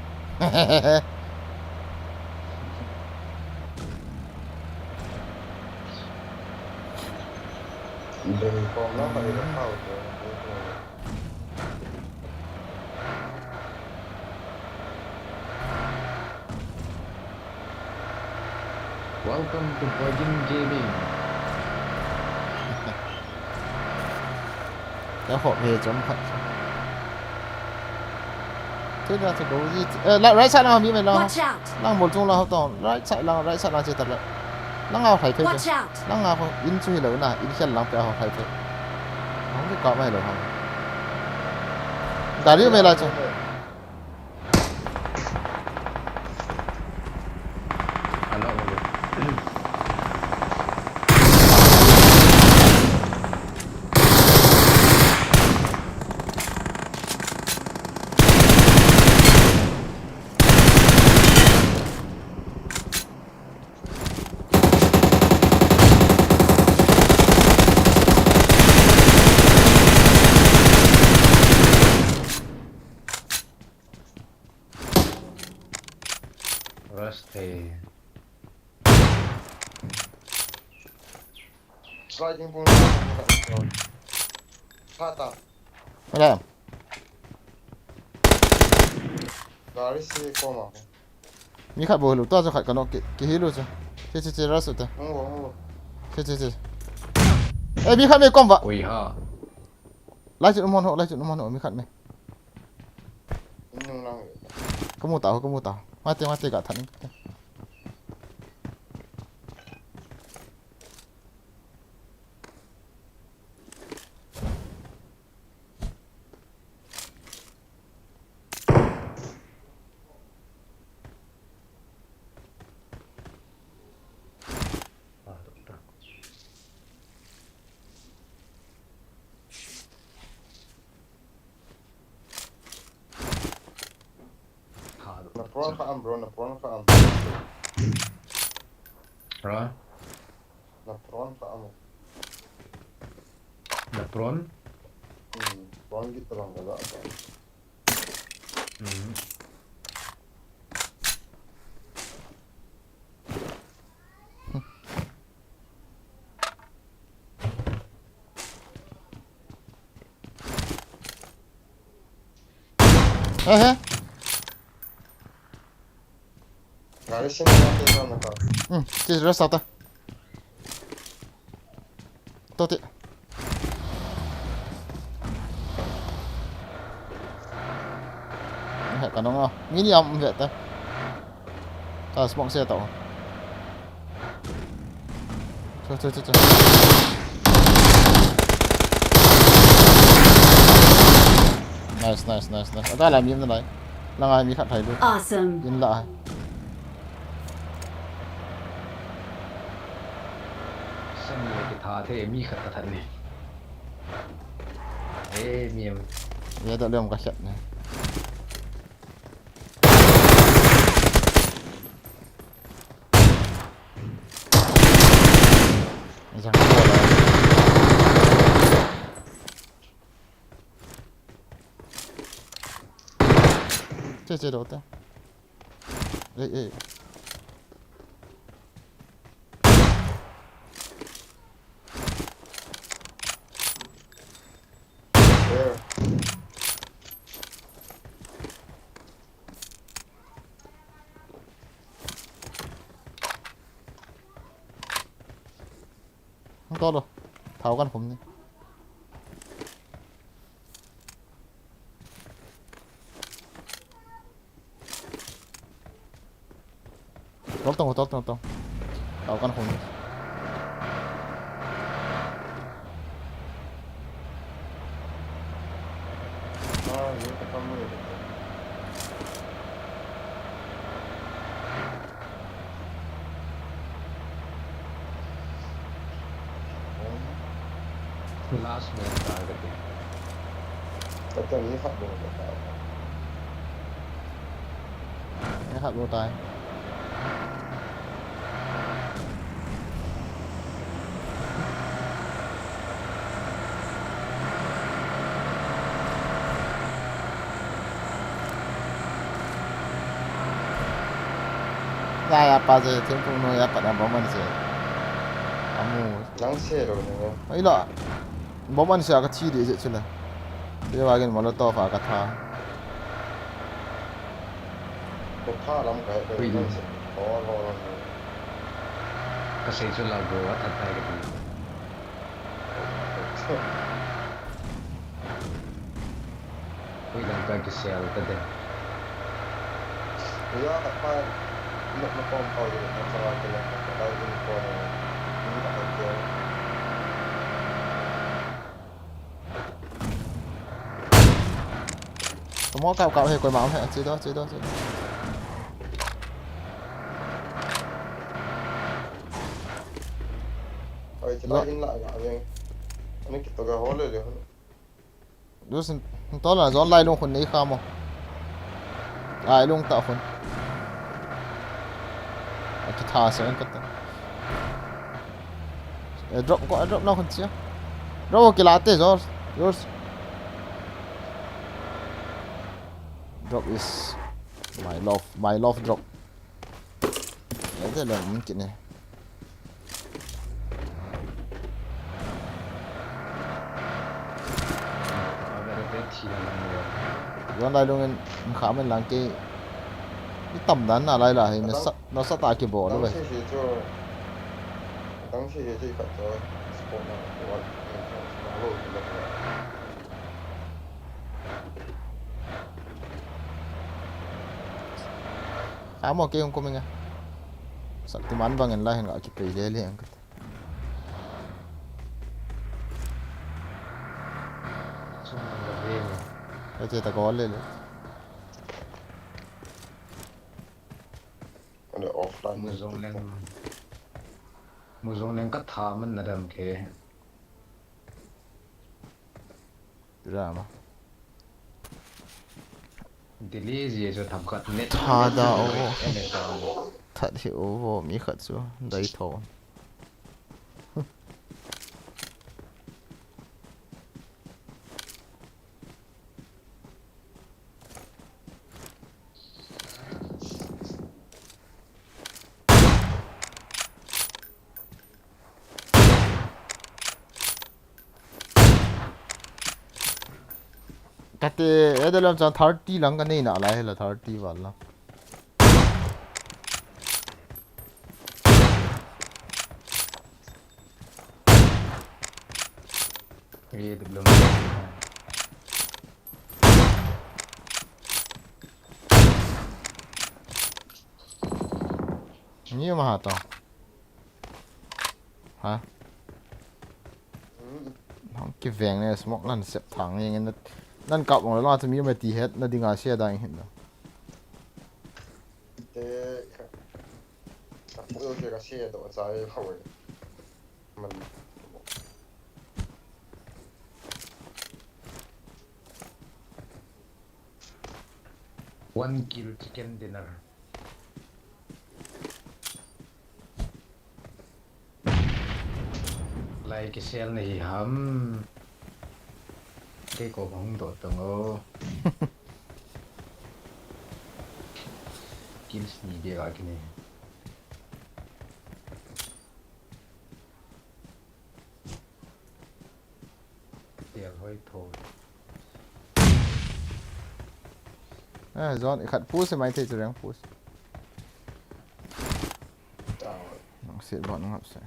Dei kom lang ka dei ka thau te. Welcome to Virgin Gaming. Ka hop he chom khat. Thế là sẽ có gì? Ờ, lại right side lang mi mai lang. Watch out! Lang bol chung lang hop tong. Right side lang, right side lang che tat le. Lang a thai thai. Watch out! Lang a ko in chu hi lo na, in khel lang pe a ho thai thai. Hong ke ka mai lo hang. Gari mai la chu. Rest hai. Sliding pun. Pha ta. Wala. Gari si koma. Mi khat bol lou, tua chu khat ka knock, ki, ki heal lou chu. Che, che, che, rush u te. Hung lo, hung lo. Che, che, che. Eh, mi khat me kom va. Ui ha. Lai chu um hon ho, lai chu um hon ho, mi khat me. Inung lang. Ka mu ta ho, ka mu ta ho. Mate, mate, ka than. Na prawn kha am, bro, na prawn kha am. Bro? Na prawn kha am. Na prawn? Hmm, prawn git tabang ka ga. Hmm. Ehe. Gari sini na te na ka. Hmm, ti rest ata. Toti. He ka nong a. Mini am ve ta. Ta smoke se ta. Chu, chu, chu, chu. Nice, nice, nice, nice. Aga la mi am na lai. Langa mi khat thai lu. Awesome. In la. Sami ki tha the mi khat ka that ni. Eh, mi am. Ya da lem ka khat ni. Jang ko la. Che, che, do ta. Ei, ei. Hung to lo. Thao kan khum ni. Tol tong, tol tong, tol. Thao kan khum ni. Last man target. Patang ni khat bol ta. Hap lo tai. Lai a pa je, thingphung noi a pat a bomb an se. Amu. Nang se lo ne. Ai la. Bomb an se a ka thi de je chule. Te wa gen Molotov a ka tha. Ka tha lam ka he. Ui. Nang se. Ho, ho, ho. Ka sei chu la bo a that tai ka ti. Ui, lam ka kisel ta de. Ui, a ka pa, na, na pom pau de, na sa la ke na, ka dai in ko na, in ka ke. Ka mo ka ka he koima he, che do, che do, che do. Oi, che do in la, ya, ya. Ani kito ka hole le. Dusin, tol na zon lai lung khun nei kha mo. Lai lung ta khun. A ki tha se ka ta. Eh, drop ko, drop na khun chia. Drop ki la te zor. Yours. Drop is my love, my love drop. Ede le, um, kit ne. Zon lai lung in, in kha men lang ke. I tam dan na lai la hi, na sa, na sa ta ki bol lo ve. Tang si hi chu, tang si hi chu i khat chu, spot na, what, what, what, what, what, Amo ke hung kuminga. Shaktiman bangin la hin ga kipei le le ang kata. Chung la ve ni. Ka che ta ko le le. Ane offline. Muzong leng. Muzong leng ka tha man na dam ke. Drama. Delhi ji chu tham khat net. Tha da o. Ene ta o. That hi o vo mi khat chu dai tho. Kate, eh, dalam chan thirty lang ka nei na lai la thirty val la. Eh, dalam. Ni ma ha ta. Ha? Hong kiveng ne smoke lan sep thang ni ngen nan kap ong la chu mi ma ti het na dinga sia dang hin da. Te ka. Ka pu yo ke ka sia do chai khau. Man. One kill chicken dinner. Lai kisel na hi ham. Kei ko hung do tong o. Kills ni dia ka kini. Tel hoi tho. Eh, zone, khat push mai thei chu reng push. Nang sit bot ngap se.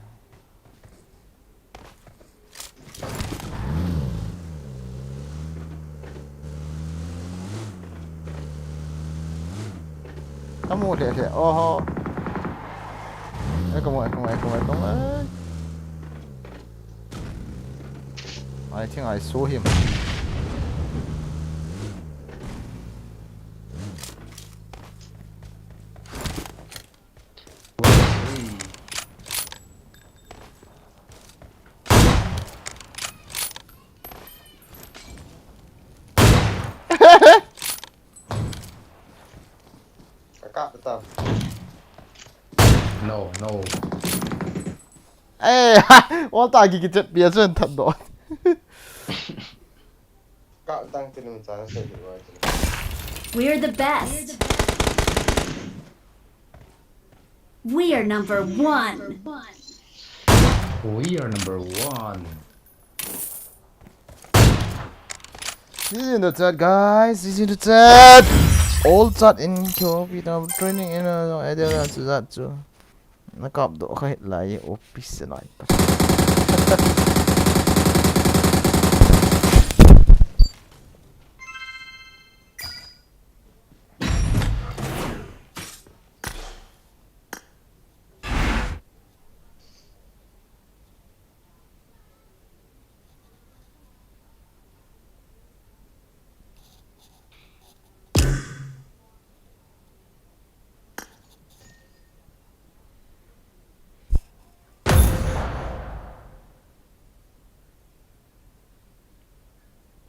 Kamu le le, oho. Eh, kamu, kamu, kamu, kamu. I think I saw him. Kakap No, no. Eh, wall ta ki ki chet pia chen that do. Ka tang tin cha se ni wa. We're the best. We are number one. We are number one. This is in the chat, guys. This is in the chat. All chat in Q O P now training in uh, idea that's that too. Na kap do kha hit lai office se nai pa.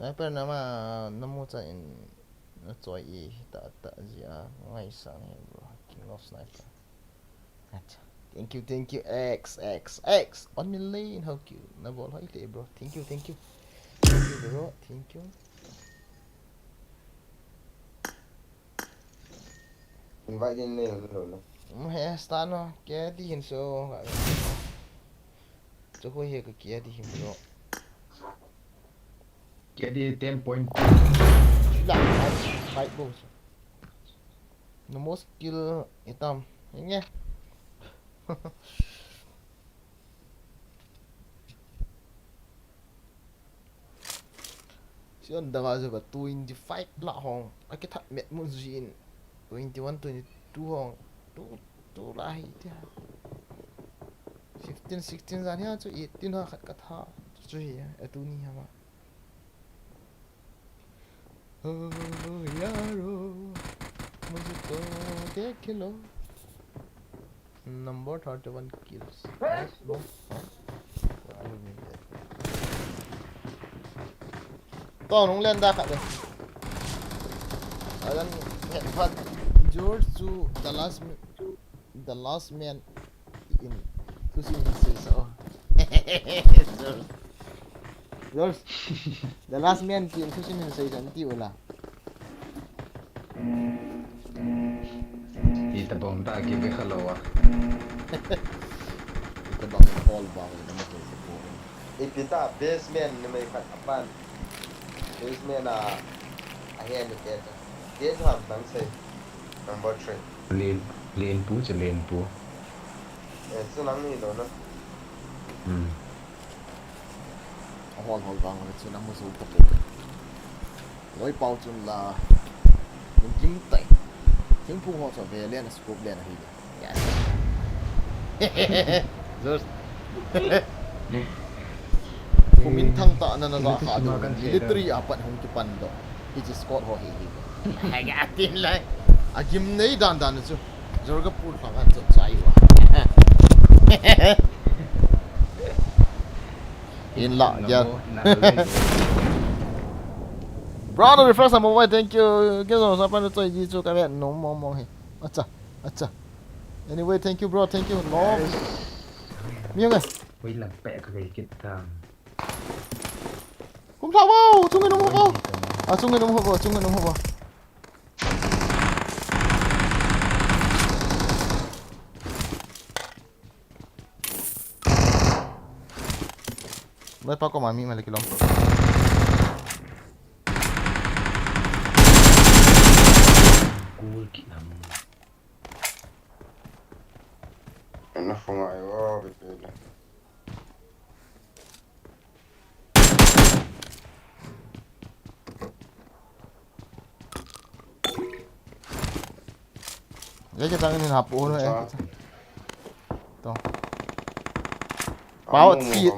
Sniper nama namu cha in na choi i ta ta ji a ngai sang he bro. King of sniper. Acha. Thank you, thank you, X, X, X. One million, how cute. Na bol hoi te, bro. Thank you, thank you. Thank you, bro. Thank you. Invite in ne lo lo. Mm, he, sta no. Ke di hin so. Cho ko he ka ke di hin bro. Ke di ten point two. La, fight, fight, bro. No more skill item. Inge. Sian danga je ba twenty-five la hong. Aki that met mun jin. Twenty-one, twenty-two hong. Tu, tu la hi tia. Fifteen, sixteen jan hia chu eighteen ha khat ka tha. Chu hi, a tu ni ha ma. Oh, yaro, mujhe to dekh lo. Number thirty-one kills. Nice, no? Huh? What do you mean that? To, nung len da khat de. Alan, headbutt. George chu the last mi-, The last man in. Thusim hin sei sa o. George. George. The last man in thusim hin sei sa ti ula. Itabang ta ki be khalo a. Itabang hall bang na ma ko ko. Ipi ta basement ni mai khat apan. Basement a, a he ni ke ta. Ke ta bang sei. Number three. Len, Lenpu, chu Lenpu. Eh, chu nang ni lo na. Hmm. A hol hol vang le chu nang mu su ta pu. Loi pau chun la. Ning kim tai. Thingphung ho chu ve len a scope len a hi le. Yes. Just. Kumin thang ta na na la kha do. Military a pat hung kipan do. Hiche squad ho hi hi. Hai ga tin lai. A gim nei dan dan chu. Jorga pur pa kan chu chai wa. In la ya. Brother, refresh mo wai, thank you. Ke so sa pa no choi ji chu ka ve no mo mo hi. Acha, acha. Anyway, thank you bro, thank you. Love. Mi ngai. Oi lang pe ka ve kit ta. Kum thla wow, chung in um ho. A chung in um ho, chung in um ho. Lai pa ko ma mi ma le kilom. Kul ki nam. Ana funga yo be pe le. Ye ke tang ni na pu no e. To. Pau thi.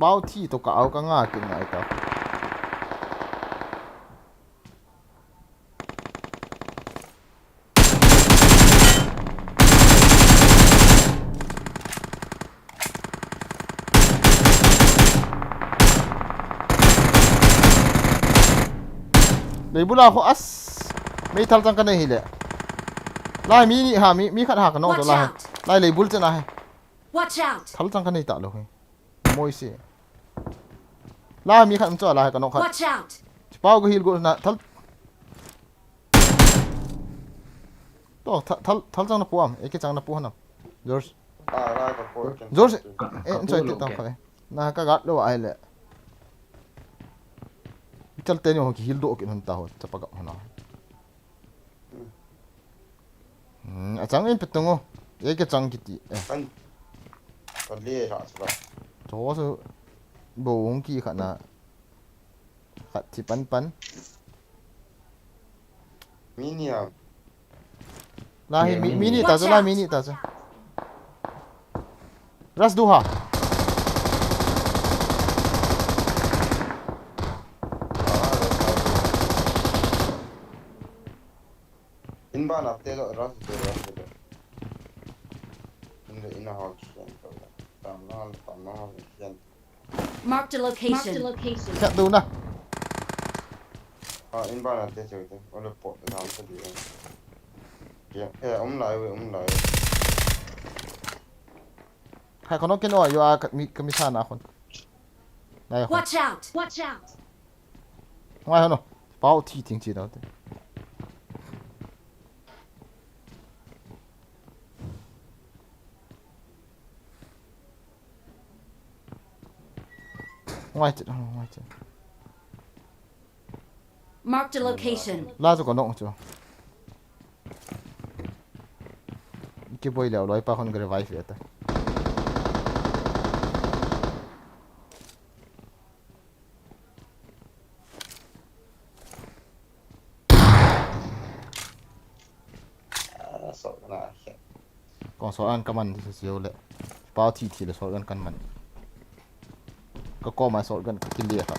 Pau thi to ka au ka nga ki ngai ta. Leibula ho as. Meithal chang ka nei hile. Lai mi ni ha, mi, mi khat ha ka knock to lai. Lai lei bul chen a he. Watch out! Thal chang ka nei ta lo he. Moi se. Lai mi khat um cho lai ka knock khat. Watch out! Chipau ka heal go na thal. To, thal, thal, thal chang na pu am, A K chang na pu hanam. George. Ah, lai ka pu ken. George. Ka, eh, ka pu choi lo ti ta ke. Kha. Na ka gat lo ai le. Chal te ni ho ki heal do ki nun ta ho, chapa ka hona. Hmm, a chang in petung o. Ye ke chang kiti. Eh. Kan. Kan le ha sa. Cho su bo ung ki khana. Khat thi pan pan. Mini a. La hi mi, mini ta chu, la mini ta chu. Ras du ha. In ba na te lo, ras du, ras du. In le in a ho kian to. Tam na, tam na ho kian. Marked a location. Marked a location. Khat du na. Ah, in ba na te chu te. Ole po te nam sa di. Ke, eh, um lai we, um lai. Hai kono kin o, yo a ka mi, ka mi sa na khun. Nai khun. Watch out! Watch out! Ngai hono. Pau thi thing chi na te. Ngai chi, ngai chi. Marked a location. La chu ka nok chu. Kiboi leo loi pa khun ka revive ve ta. Ah, so na. Kong shotgun ka man ti siu le. Pau thi thi le shotgun kan man. Ka koma shotgun ka kile ta.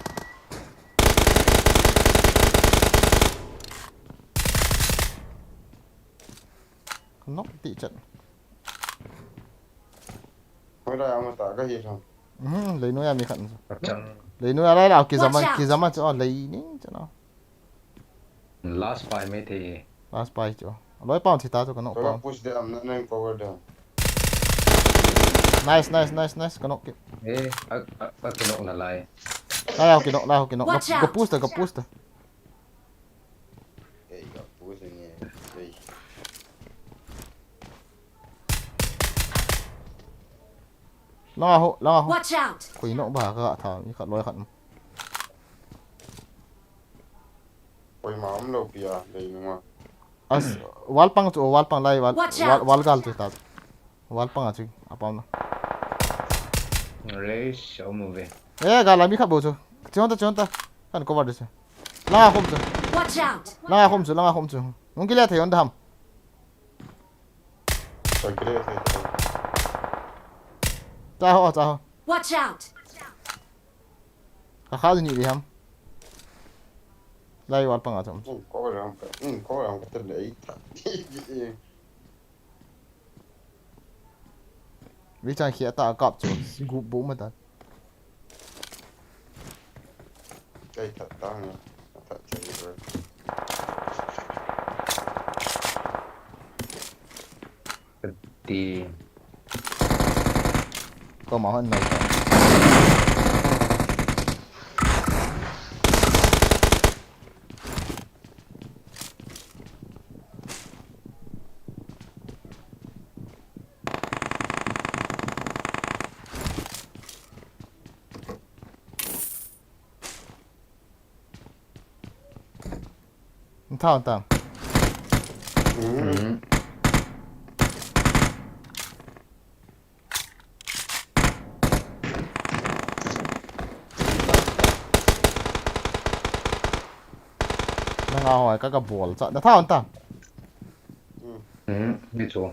Ka nok ti chat. Hoi lai ama ta ka hi thang. Hmm, lei noi a mi khat. Achang. Lei noi a lai la ki zaman, ki zaman chu lei ni chu na. Last buy mai thei. Last buy chu. Loi pound thi ta chu ka nok. Ka pound push de am na nang cover de. Nice, nice, nice, nice. Ka nok ki. Eh, a, a, a ka nok na lai. Lai ho ki nok, lai ho ki nok. Watch out! Ka push ta, ka push ta. Ei, ka push ni. Ei. Langa ho, langa ho. Watch out! Koi nok ba ka tha, ni khat loi khat. Koi ma um lo pia, lei nunga. As, wall pang chu, wall pang lai, wall, wall, wall gal chu ta. Wall pang a chu, a pang na. Race, show move. Eh, gal a mi khat bo chu. Chon ta, chon ta. Kan cover de chu. Langa khum chu. Watch out! Langa khum chu, langa khum chu. Nung kile thei on dam. Sorry, kile thei. Cha ho, cha ho. Watch out! Ka kha ni bi ham. Lai wall pang a chom. Ko ram ka, ko ram ka te lei ta. Ri chan khia ta kap chu. Gup bu ma ta. Kai that ta nga. That chai ro. Ti. Ko ma hon nai ta. Thao ta. Nang a hoi ka ka bol cha. Na thao ta. Mi chu.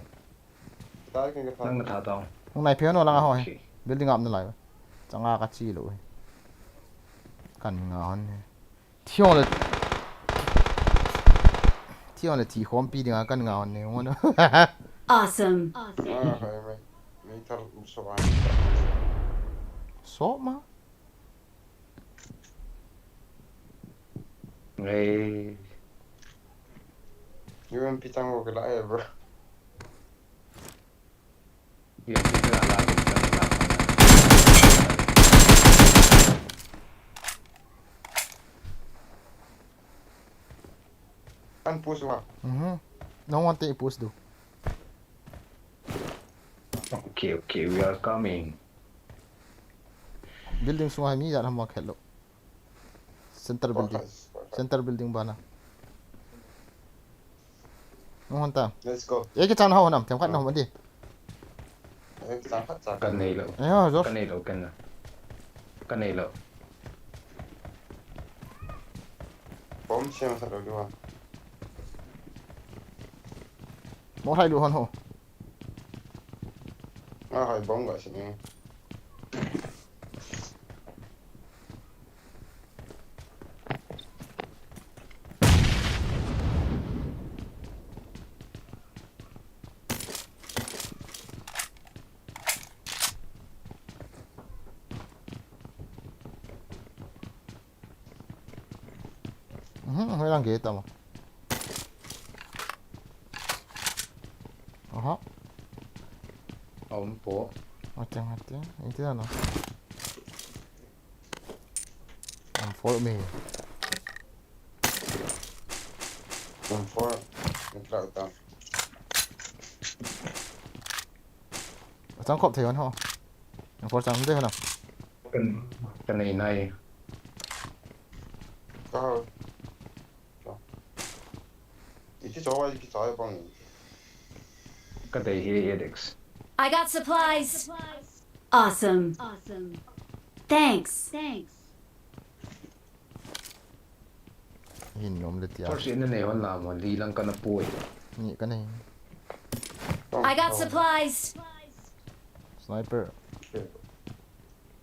Nang na tha tao. Nang nai pheo no lang a ho he. Okay. Building up na lai. Changa ka chi lo he. Kan nga hon he. Thiong le. Thiong le thi khom pi ding a kan nga hon he. Ngon. Awesome. Ah, hai mai. Mai thar so an. So ma. Hey. U M P tang ko kila e, bro. Ye, ye, ye, la, la, la, la, la. An push wa. Mhm. No one take push do. Okay, okay, we are coming. Building sunga mi jat ham wa khello. Center building. Center building bana. Nung hon ta. Let's go. Ye ke chan hau nam, tem khat na hom adi. Ye ke chan khat cha. Ka nei lo. Ayo, Josh. Ka nei lo, ka nei lo. Ka nei lo. Bomb siam sa lo dua. Mo hai lu hon ho. Nga hai bomb ga sini. Mhm, hoi lang ke tama. Aha. Aum po. Ateng, ateng. Iti na. Aum po me. Aum po. Entra uta. Atang kop thei wan ho. Aum po chang de na. Kan, kan nei nai. Ka. Iki chawa, iki chawa bang. Ka dei hi, Alex. I got supplies. Awesome. Awesome. Thanks. Thanks. Hin nom le tia. First in nei hon la mo, li lang kana poi. Ni ka nei. I got supplies. Sniper.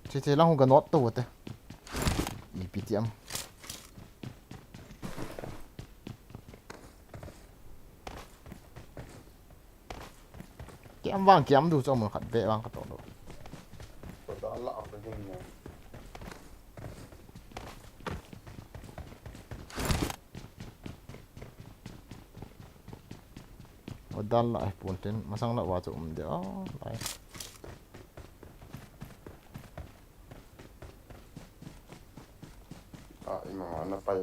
Che, che lang hu ga not to te. I P T M. Kiam vang, kiam du chom khat ve vang ka to lo. Ko da la ka hin ne. O dan la ai pun tin, masang la wa chu um de, o, lai. A, ima ma na pai.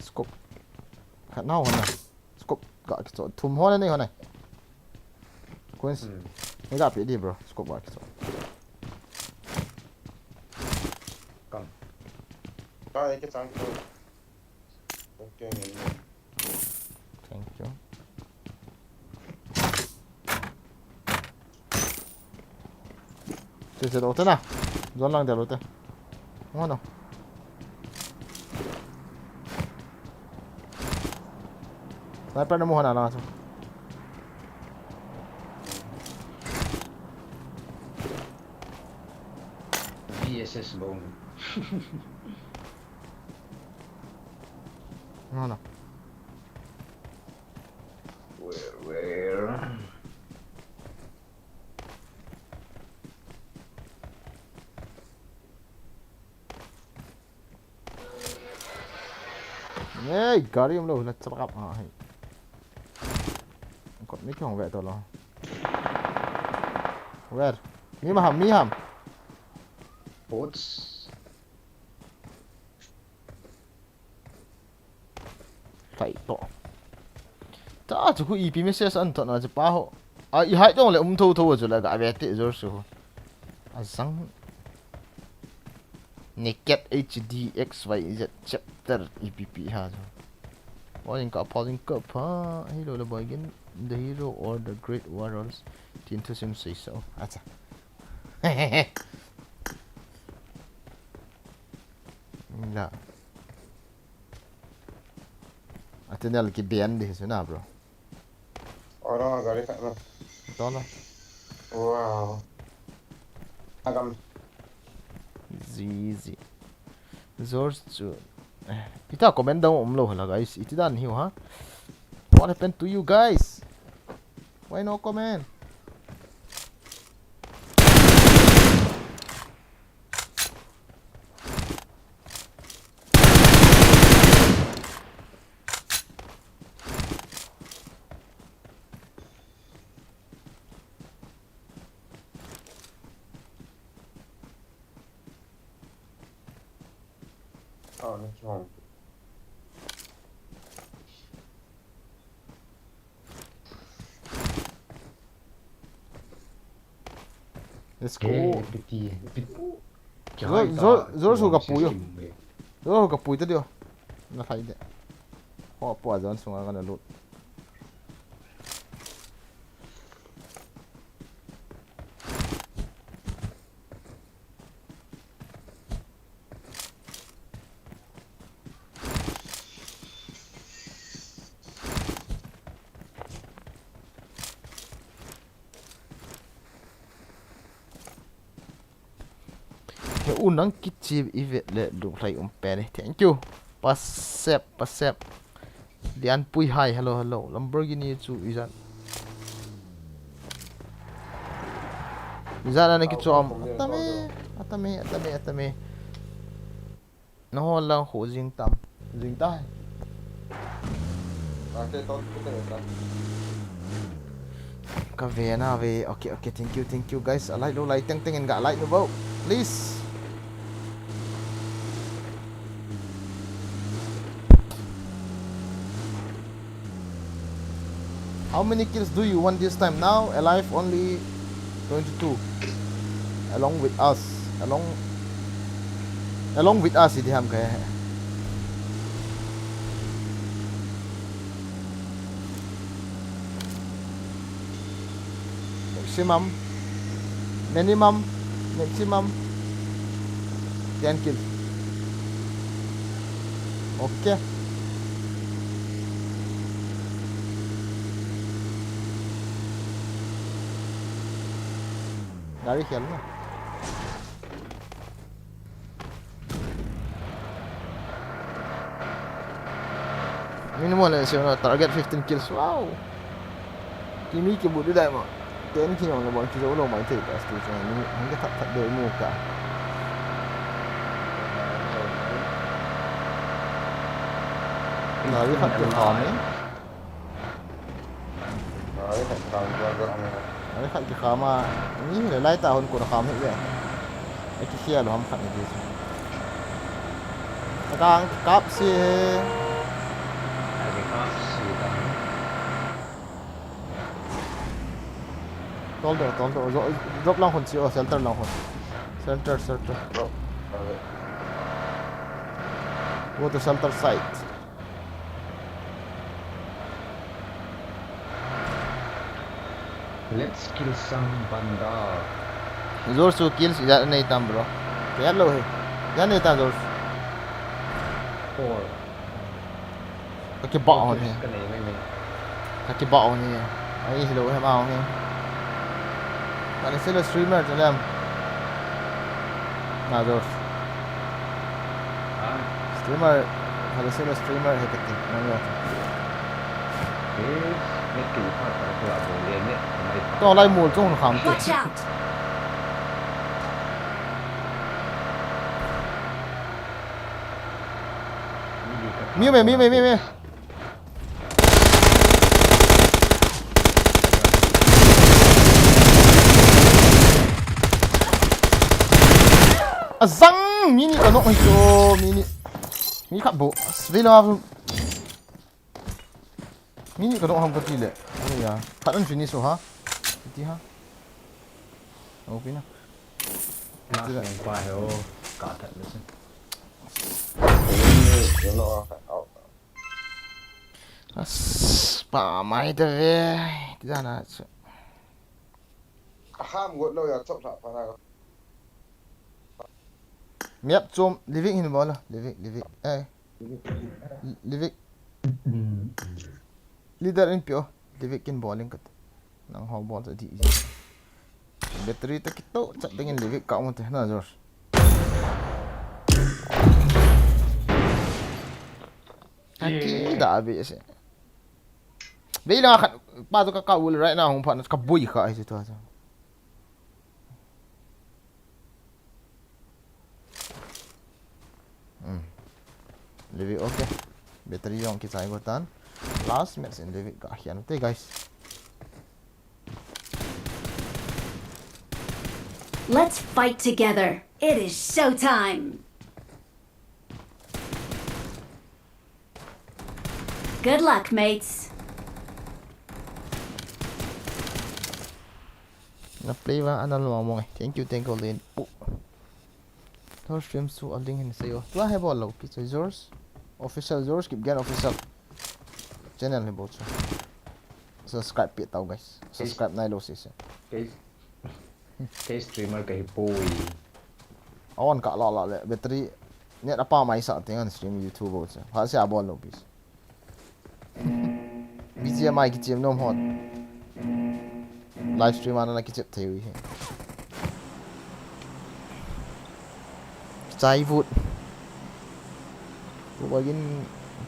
Scope. Khat nau hon na. Scope ga kicho. Thum hon nei hon nei. Coins. Hmm. Nei ga pe di, bro. Scope ga kicho. Kam. Ka e ke chang ko. Okay, ngen ngen. Thank you. Che, che, lo te na. Zone lang dia lo te. Ngo no. Sniper na mo hana lang aso. V S S bomb. Ngo no. Where, where? Hey, gari um lo, la chakap ha, hey. Kot mi kong ve to lo. Where? Mi ma ham, mi ham. Boats. Fight to. Ta chu khu ipi message an thot na chu pa ho. A i hai tong le um tho tho chu le ga ve te jor su. A sang. Naked H D X Y Z chapter ipi pi ha chu. Wa in ka pa in ka pa. Hello le boy again. The hero or the great warriors. Tin thu sim sei so. Acha. La. A tunnel ki ban di chu na, bro. Ora gari khat na. To na. Wow. Agam. Zi, zi. George chu. Eh, ita comment dang um lo hala, guys. Iti dan hiu ha. What happened to you guys? Why no comment? Oh, no, wrong. Let's go. Hey, piti, piti. Zol, Zol, Zol su ka pui yo. Zol su ka pui ta dio. Na khai de. Ho, pua Zol sunga ka na lut. He u nang kichi i vet le lunglhai um pen e. Thank you. Pasep, pasep. Lianpui, hi, hello, hello. Lamborghini chu ijat. Ijat ana kichom. Atame, atame, atame, atame. Nangho lang khu jing tam. Jing tai. Ka ve na ve. Okay, okay, thank you, thank you, guys. A like lou lai teng teng in ga like nu vo. Please. How many kills do you want this time? Now, alive only twenty-two. Along with us. Along, along with us, idi ham kaya hai. Maximum, minimum, maximum ten kills. Okay. Gari khel na. Minimum le siu na target fifteen kills. Wow. Kimi kibu di dai ma. Ten ki yong lo bon ki zo lo mai te ka stu chang ni. Hang ka that that de mu ka. Na ri khat ki kham e. Ri khat ki kham a. Ni le lai ta hon ko kham hi ve. Ai ki khia lo ham khat ni di. Adang kap si he. Ai ki kap si ta. Tol do, tol do. Drop lang hon si o, shelter lang hon. Shelter, shelter. Drop. Go to shelter site. Let's kill some banda. Zor su kills ijat nei tam, bro. Kya lo he? Ijat nei tam, Zor. Four. Ka kibah hon he. Ka nei mai mai. Ka kibah hon he. Ai, hello he, ma hon he. Ka le selo streamer chu lem. Na, Zor. Streamer, hale selo streamer he kati, nang yo. Tong lai mul chung kham ti. Watch out! Mi me, mi me, mi me. Azang, mi ni ka nok hi chu, mi ni. Mi khat bou. Velo a. Mi ni ka nok ham kati le. Oi ya. Khat an finish o ha. Ti ha. O pi na. Last one pa he o. Ka that le se. As, pa mai ta ve. Ti da na chu. Ham got lo ya chop la pa na. Miap chom, living hin bol, living, living. Eh. Living. Leader in pio, living kin bowling kat. Nang ho bol ta di. Battery ta kito, chat dingin living ka mo te na, Zor. Aki da abi ese. Vei la khat pa chu ka ka ul right now hung phat na ka bui kha ai chu tua chu. Hmm. Leave it, okay. Battery jong kichai go tan. Last match in leave it ka hian te guys. Let's fight together. It is showtime. Good luck, mates. Na play va ana lo mo. Thank you, thank you, Lin. Pu. Thor stream chu a link hin sei o. Tua he bol lo pi chu George. Official George Kipgen official. Channel he bol chu. Subscribe pi tau guys. Subscribe nai lo si si. Kei, kei streamer ka hi poi. A on ka la la le battery net apa mai sa teng an stream YouTube o chu. Ha sia bol lo pi. B G M I kichep nom hot. Live stream ana kichep thei u hi. Chai vut. Pu bagin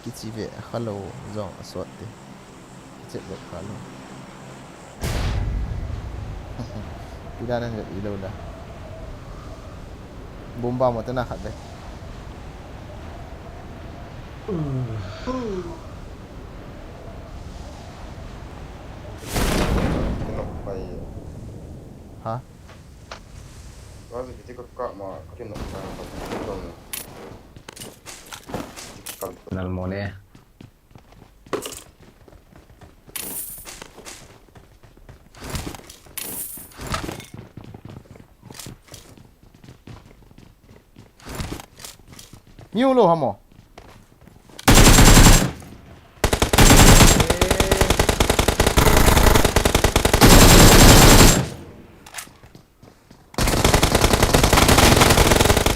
kichi ve kha lo jong a sot te. Kichep ve kha lo. Pila nan ve i lo na. Bomba mo te na khat de. Ha? Nal mo ne. Miu lo hamo.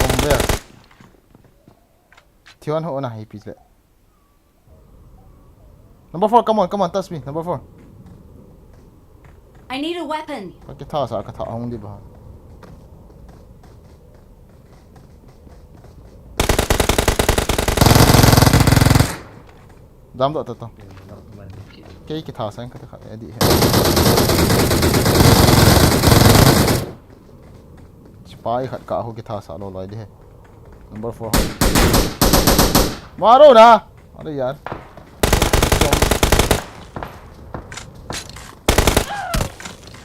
Bomber. Thion ho na hi pi le. Number four, come on, come on, touch me. Number four. I need a weapon. Ka kitha sa ka tha hong di ba. Dam do to to. Kei kitha sa ka ta kha e di he. Sipai khat ka ho kitha sa lo loi di he. Number four ho. Maro na. अरे यार।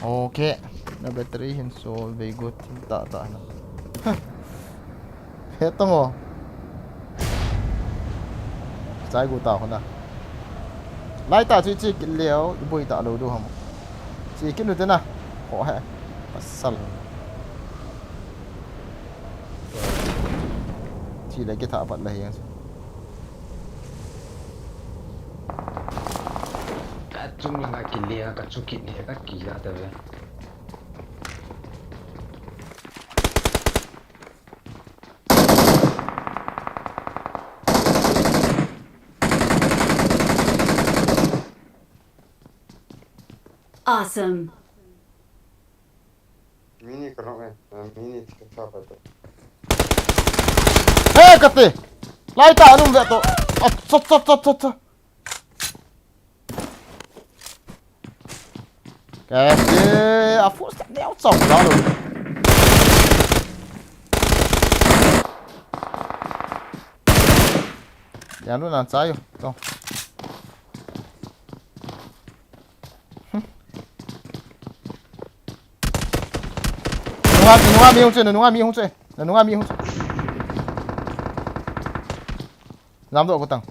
Okay. Na battery hin so very good. Ta ta na. He to mo. Chai gu ta ho na. Lai ta chi chi kit leo, i boi ta lo do ham. Chi kit nu te na. Ko he. Pasal. Chi le kitha pat le hiang. Ka chung langa kile, ka chu kile, ka kila ta ve. Awesome. Mini ka rong e, ah, mini ka tha pa to. He, kate! Lai ta, anum ve to. A, cha, cha, cha, cha, cha. Kate, a full stack neo chau da lo. Ya lu nan cha yo, to. Nunga, nunga mi hung che, nunga mi hung che, nunga mi hung che. Lam do ko tang.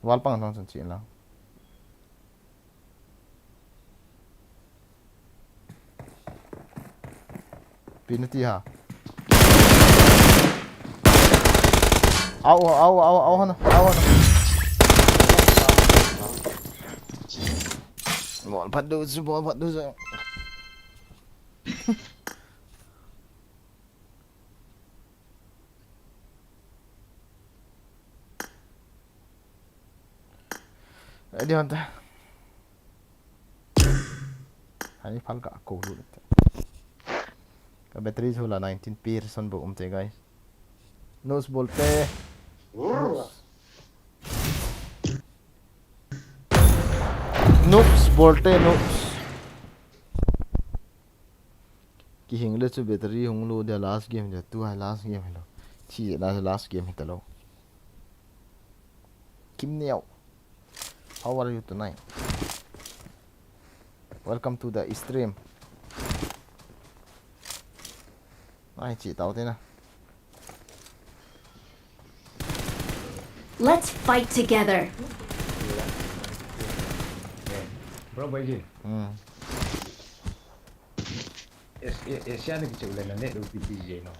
Wal pang tang chen chen la. Pi na ti ha. Au, au, au, au, hana, au, hana. Bol phat du chu, bol phat du chu. Adi hon ta. Hai phal ka ko lu ta. Ka battery chu la nineteen percent bo um te, guys. Nose bol te. Nose. Noobs, bolte noobs. Kihing le chu battery hung lo dia last game dia, tu hai last game hilo. Thi na last game hitalo. Kim Neo. How are you tonight? Welcome to the stream. Ai, chi tau te na. Let's fight together. Bro, Baijin. Hmm. Es, es, Asia ni kichu le na net lo pi ti je no.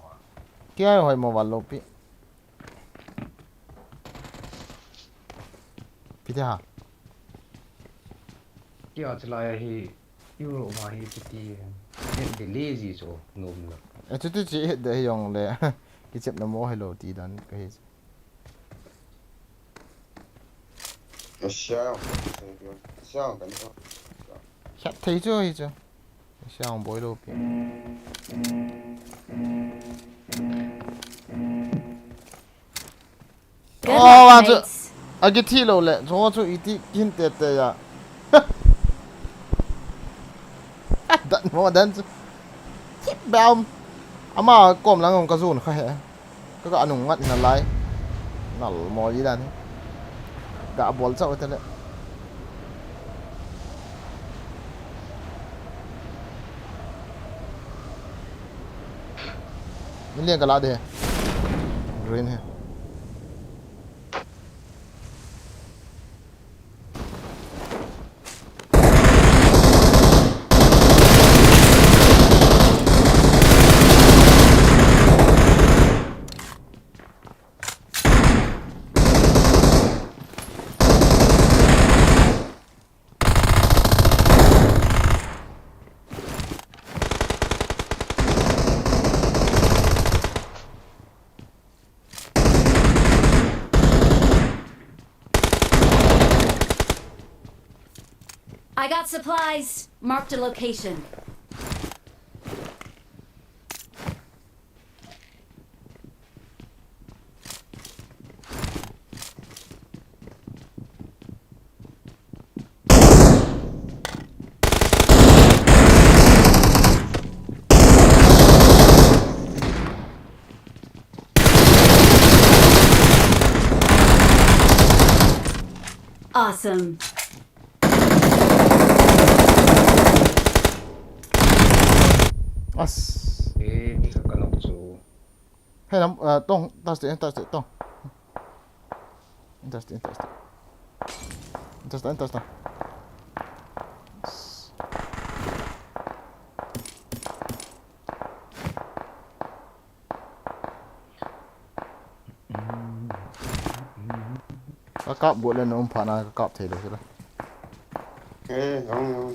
Kia hoi mo val lo pi. Pi te ha. Kia chulai hi Europe ma hi pi ti. Net de lazy chu nom lo. E chu ti chi de jong le. Kichep na mo hello ti dan ka hi. Asia, Asia kan ko. Khat thei chu hi chu. Asia boi lo pi. Good luck, mates. Agi thi lo le, chu chu iti kin te te ya. Dan mo dan chu. Hit bam. Ama kom lang ka zun kha he. Ka, ka anung ngat na lai. Nal mo li dan. Ga bol chau te le. Min lian ka la de. Green he. I got supplies. Marked a location. Awesome. As. Eh, mi ka kanok chu. Hey, nam, uh, tong, tas te, tas te, tong. Tas te, tas te. Tas te, tas te. Ka kap go le na um pha na ka kap thei lo sila. Eh, jong, jong.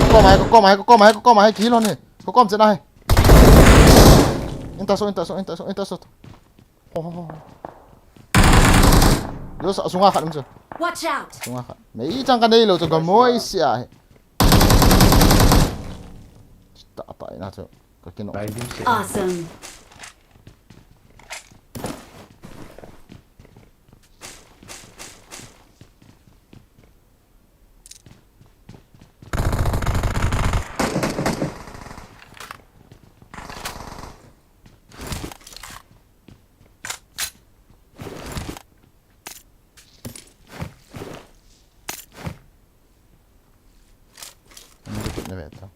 Kom hai, kom hai, kom hai, kom hai, kilo ni. Kom chen hai. Inta so, inta so, inta so, inta so. Ho, ho, ho. Lo sa, sunga khat um chu. Watch out! Sunga khat. Mei chang ka nei lo chu ka moi sia he. Ta, ta, ina chu. Ka kino. Awesome. An dikit na ve ta.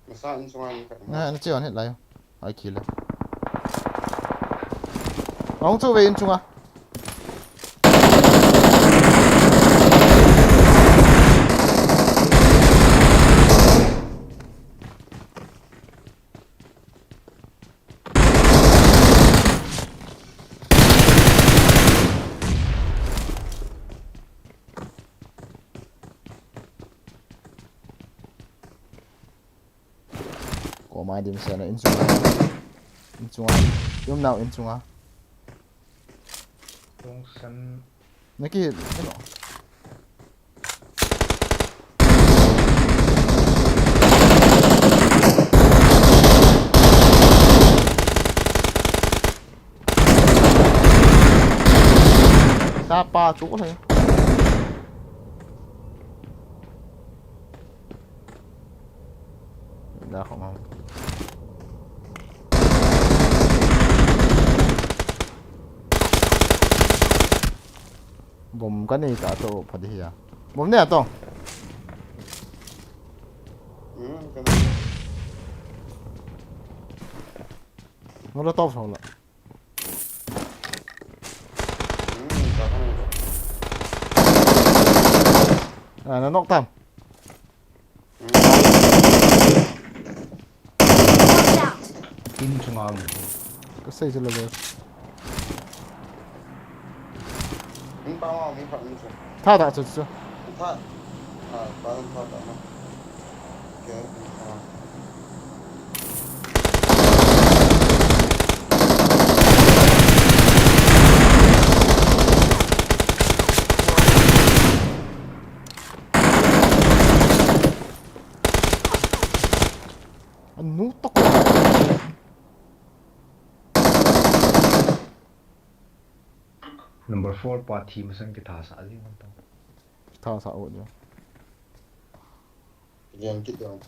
Masa in chunga ni ka. Na, na chiu an hit lai. Ai, kill le. Hung chu ve in chunga. Ko mai dim se na in chunga. In chunga. Yum nau in chunga. Tong san. Naki, you know. Tapa chu le. Da khong. Bom ka nei ta to pha di ya. Bom ne to. Hmm, ka na. Ngolo to so la. Hmm, ka na. Ah, na nok tam. Hmm. Watch out! Team chunga um. Ka sei chu le. Min pa ma, min pa, min pa. Tha ta chu chu. Tha. Tha, pa, tha, tha, tha. Okay, min pa. Anu tak. Number four pa thi masang kitha sa jing ta. Kitha sa o jo. Yang kit yang.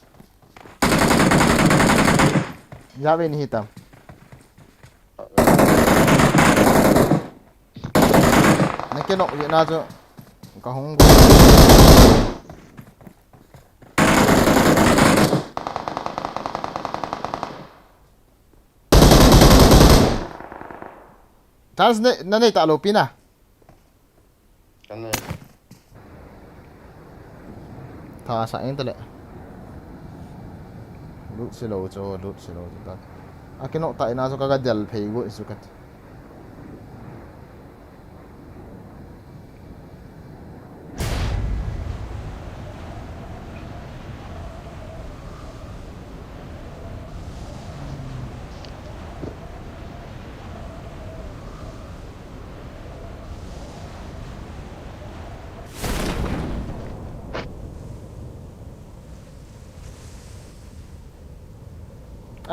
Ya ve ni hitam. Na ke nok ye na jo. Ka hung. Chance ne, na nei ta lo pi na. Ka nei. Tha sa eng ta le. Lut si lo cho, lut si lo cho ta. A ke nok ta ina cho ka ga del phei go isu ka.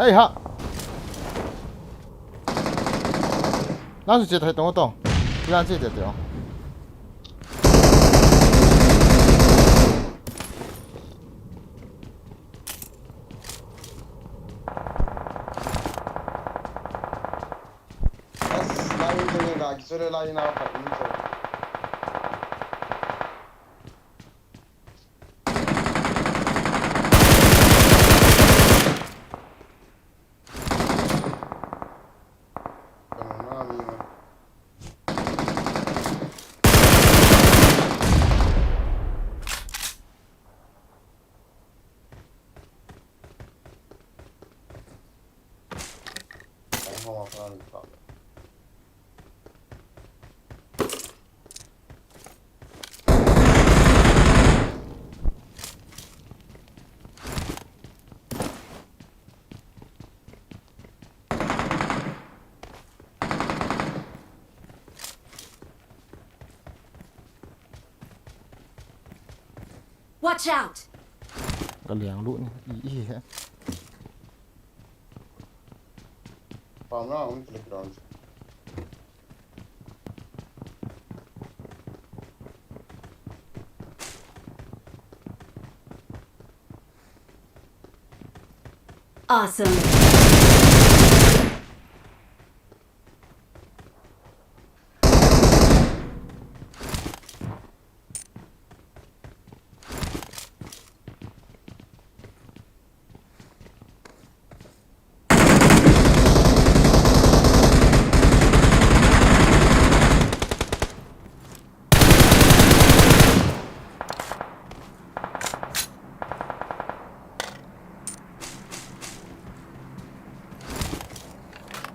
Ei ha. Nang su che thei tong tong. Yan che te te o. As, lai in jong ga ki sore lai na pa in jong. Watch out! Ka liang lut ni, i, i he. Pam na, um, playground. Awesome.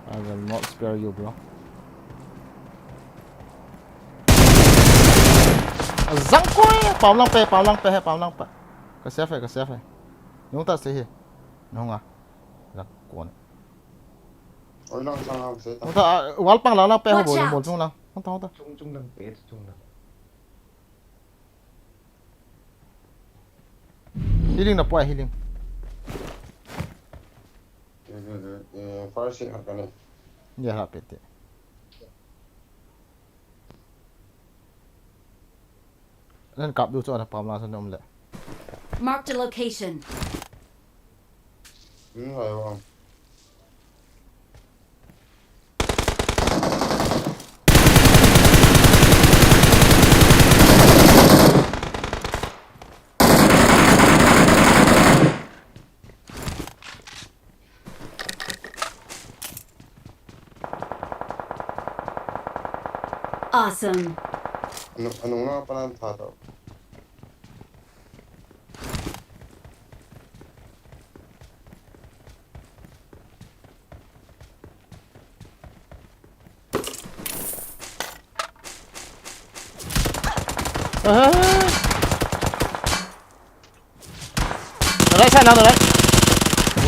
I will not spare you, bro. Zang koi, pam lang pe, pam lang pe, he, pam lang pe. Ka safe, ka safe. Nung ta se he. Nung a. Zang kon. Oi, lang sang lang se ta. Nung ta, ah, wall pang lang lang pe ho. Watch out. Bol, bol chung lang. Hong ta, hong ta. Chung, chung lang pe, chung lang. Healing na poi, healing. Eh, eh, eh, fire stick hat ka ne. Ya, ha, pete. Nan kap du chu ana pam la chu nom le. Marked a location. Hmm, hai wa. Awesome. Anu, anu na panan tha to. Ah. Right side, now the right.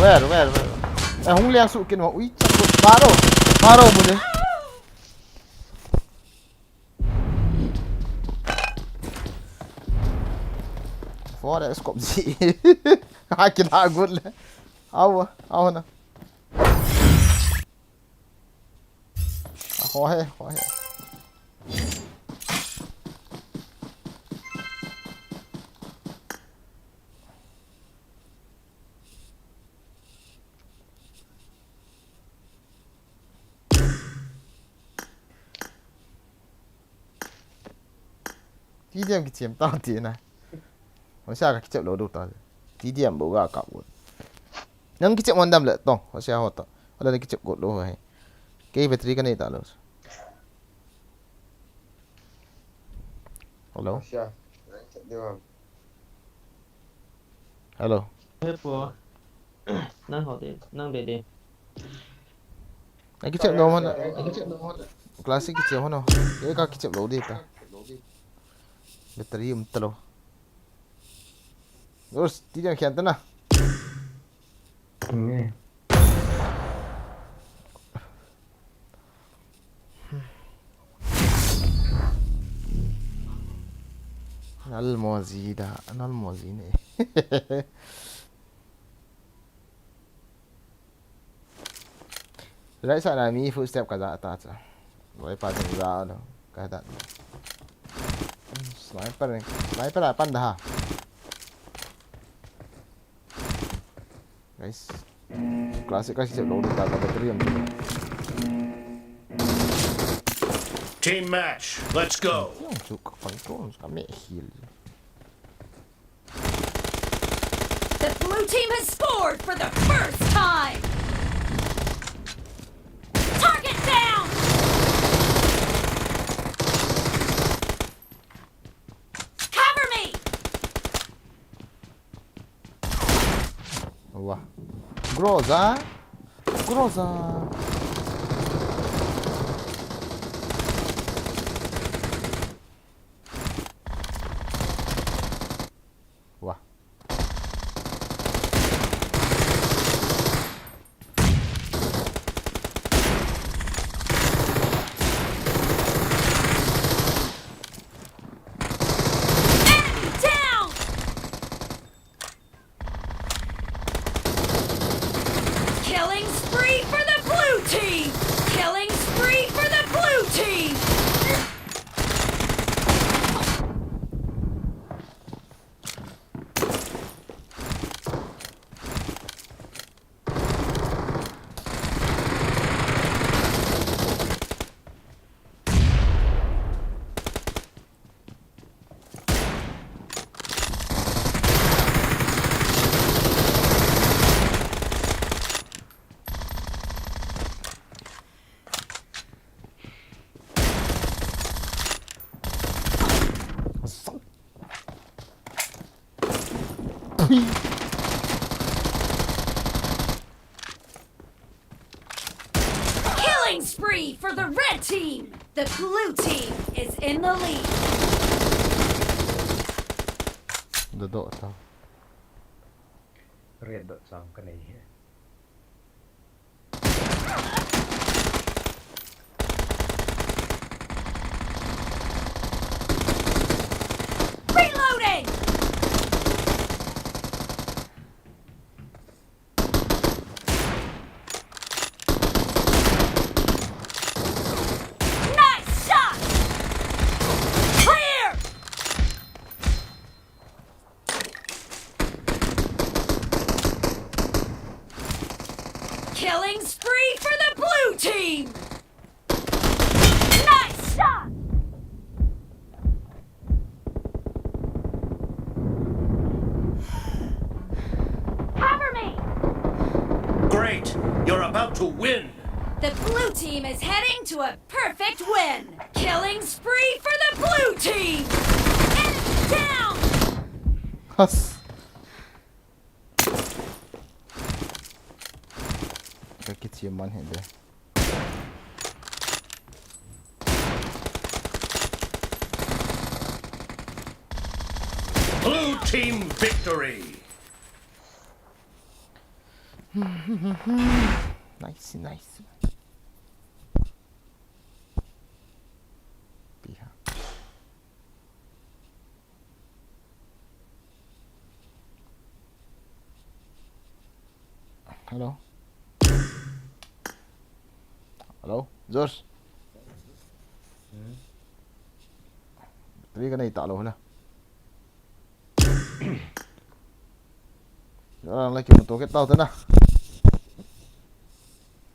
Where, where, where? Eh, hung liang su kin wa. Ui, chak ko. Maro. Maro mune. For the scope ji. Ha, kin ha good le. Au, au na. Ah, ho he, ho he. T D M kichem ta ti na. Hosia ka kichem lou dou ta. T D M bou ga kap got. Nang kichem mon dam le tong. Hosia ho ta. Hola na kichem got lou ho he. Kei battery ka nei ta lou. Hello. Hosia. Hello. He po. Nang ho de, nang de de. Ai, kichem nom hon. Classic kichem hon. Ye ka kichem lou de ta. Battery um ta lou. Us, ti jang khian ta na. Nge. Nal mozi da, nal mozi ne. Right side na mi footstep ka ja ta cha. Loi pa ding ja no, ka da. Sniper, sniper a pan da ha. Guys. Classic ka si lou ta ka battery am. Team match, let's go. Yung chuk ka pang ko, ka me heal. The blue team has scored for the first time! Target down! Cover me! Wah. Groza. Groza. Wah. Enemy down! Killing spree for the blue team! Killing spree for the blue team! Killing spree for the red team! The blue team is in the lead. Dodo ta. Red dot sam ka nei he. Reloading! Nice shot! Clear! Killing spree for the blue team! Nice shot! Cover me! Great! You're about to win! The blue team is heading to a perfect win! Killing spree for the blue team! Enemy down! Has. Ka kichia man hi de. Blue team victory. Nice, nice. Piha. Hello. Hello, George. Hmm? Battery ka nei ta lou na. George, ang laki mo to ke tao ta na.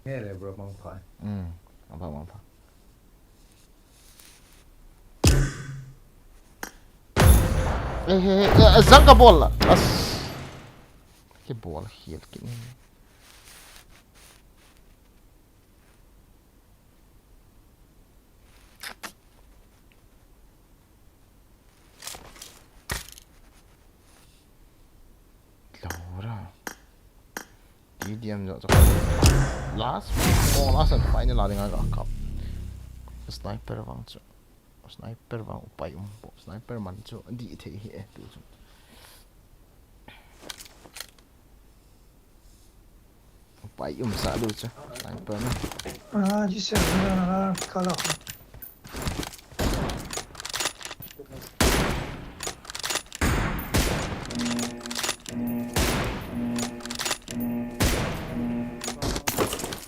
Nge le, bro, mangpha. Hmm, mangpha, mangpha. Eh, eh, eh, eh, jang ka bol la. As. Ke bol hil ke ni. Lora. T D M jo, jo. Last, oh, last and final la dinga ga kap. Sniper vang chu. Sniper vang upai um po. Sniper man chu di thei hi e tu chu. Upai um sa lu chu. Sniper na. Ah, ji se na na kala.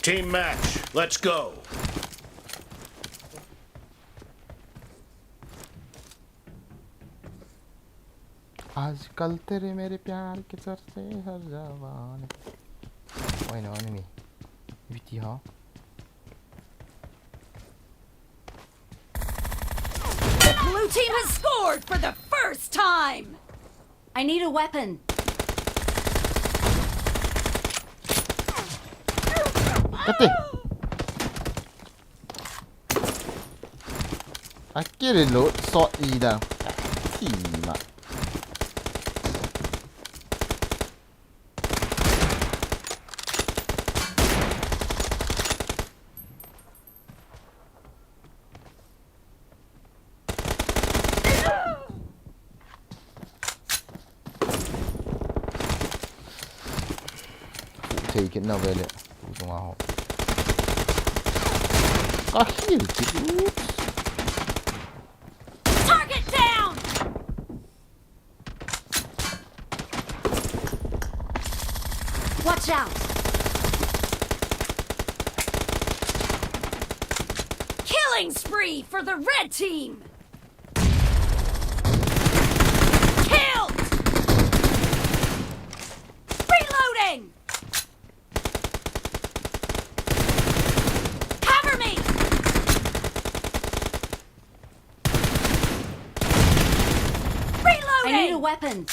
Team match, let's go. आजकल तेरे मेरे प्यार के चर्चे हर जगह ने। Why no enemy? Viti ha. The blue team has scored for the first time. I need a weapon. Kati. Akiri lo so ida. Tima. Take it now, really. Ka heal kit. Target down! Watch out! Killing spree for the red team! Killed! Reloading! Cover me! Reloading! I need a weapon.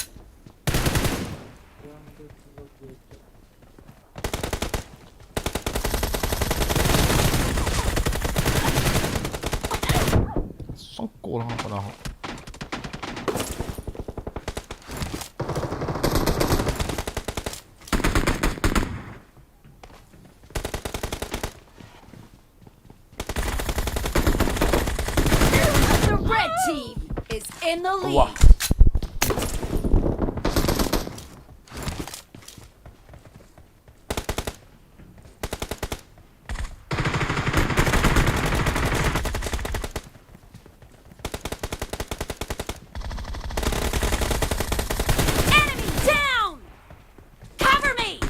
Sangko lang ako na ako. The red team is in the lead. Wow. Enemy down! Cover me!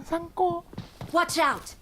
Sangko. Watch out!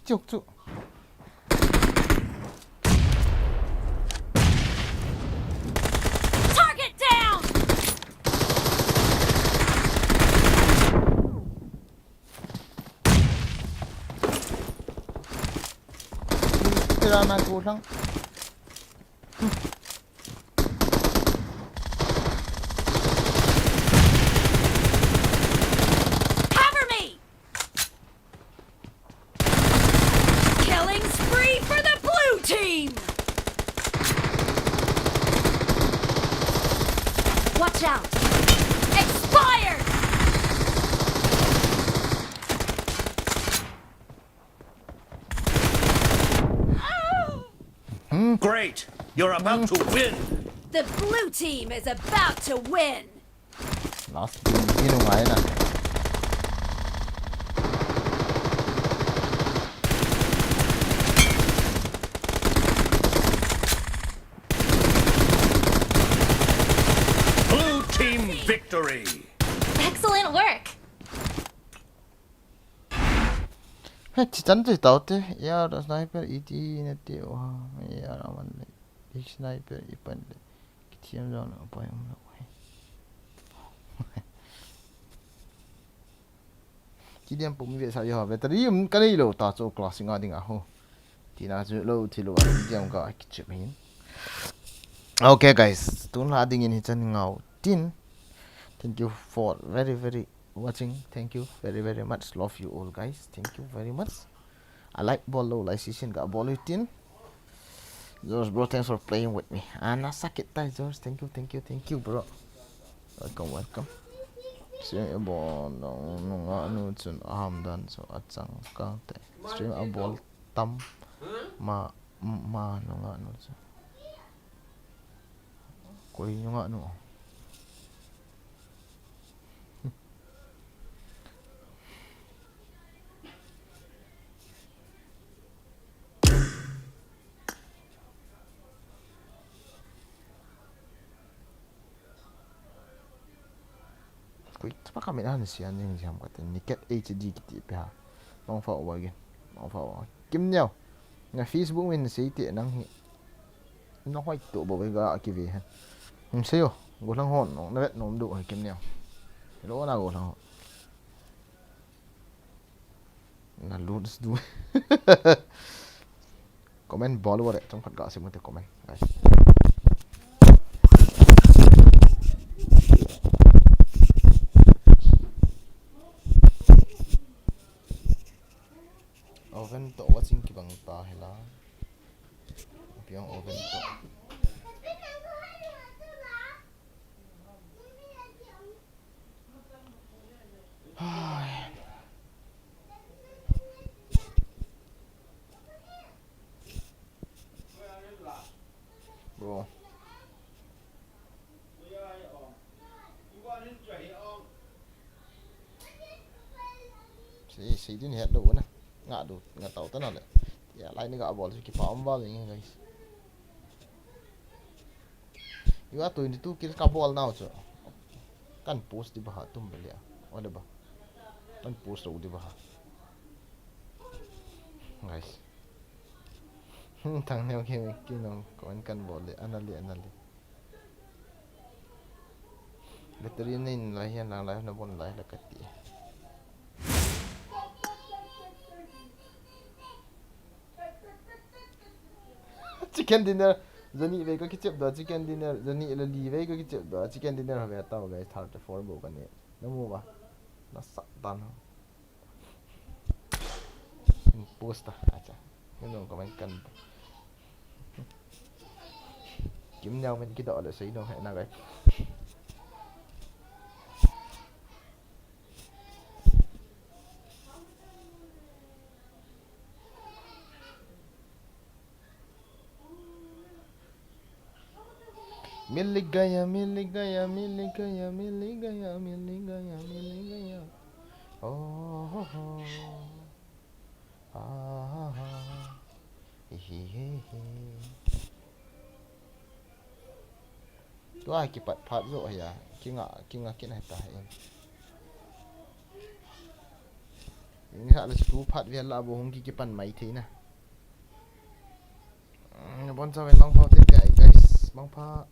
Chuk chuk. Target down! Tira na ko lang. Cover me! Killing spree for the blue team! Watch out! Expired! Great! You're about to win! The blue team is about to win! Last game hi nungai na. Blue team victory! Excellent work! He, chi chan chi tau te. Ya, da sniper iti ne te. Wa, ya, na man le. I sniper i pan le. Kithiam jong na pai um lo. Kidiam pum ve sa yo. Battery um ka nei lo ta cho class nga ding a ho. Tina chu lo thi lo a kidiam ka kichep hin. Okay guys, tun la ding in hi chan ngau tin. Thank you for very very watching. Thank you very very much. Love you all guys. Thank you very much. A like bol lo lai sisin ka bol u tin. George bro, thanks for playing with me. Ana sakit tai George. Thank you, thank you, thank you bro. Welcome, welcome. Stream a bol nung nung a nu chun aham dan so achang kang te. Stream a bol tam ma ma nung a nu chun. Koi nung a nu. Koi chapa ka min an sian jing jam ka tin niket H D kiti pe ha. Mong fa wa gin. Mong fa wa. Kim Neo. Nga Facebook min sei te nang hi. Nong hoi to bo ga ki ve han. Hum sei yo. Go lang hon nong na vet nom do ha Kim Neo. Lo na go lang hon. Na lose du. Comment bol wale, chom khat ga sim te comment, guys. Oven to watching kibang ta hela. Piang oven to. Bro. Sei, sei din het do na. Nga do, nga tau ta na le. Ya, lai ni ga bol ki pa um bal ni guys. You are twenty-two kills ka bol nau chu. Kan post di baha tum bele. Ole ba. Kan post ro di baha. Guys. Thang neo ke ki nong kon kan bol le ana le ana le. Battery nei lai hian lang lai na bon lai la kati. Chicken dinner. Jani ve ka kichep da chicken dinner. Jani la li ve ka kichep da chicken dinner ha ve tau guys thirty-four bo ka ne. Na mu ba. Na sa dan. Post ta acha. Ni nong comment kan. Kim Neo min kidoh le sei nong he na guys. Miligaya, miligaya, miligaya, miligaya, miligaya, miligaya. Oh, ho, ho. Ah, ha, ha. Hi, hi, hi, hi. Tua kipat phat zo hia. Kinga, kinga kin hai ta hai. Nisa le su phat vel la bou hung kikipan mai thei na. Bon sa ve, mangpha te guys, mangpha.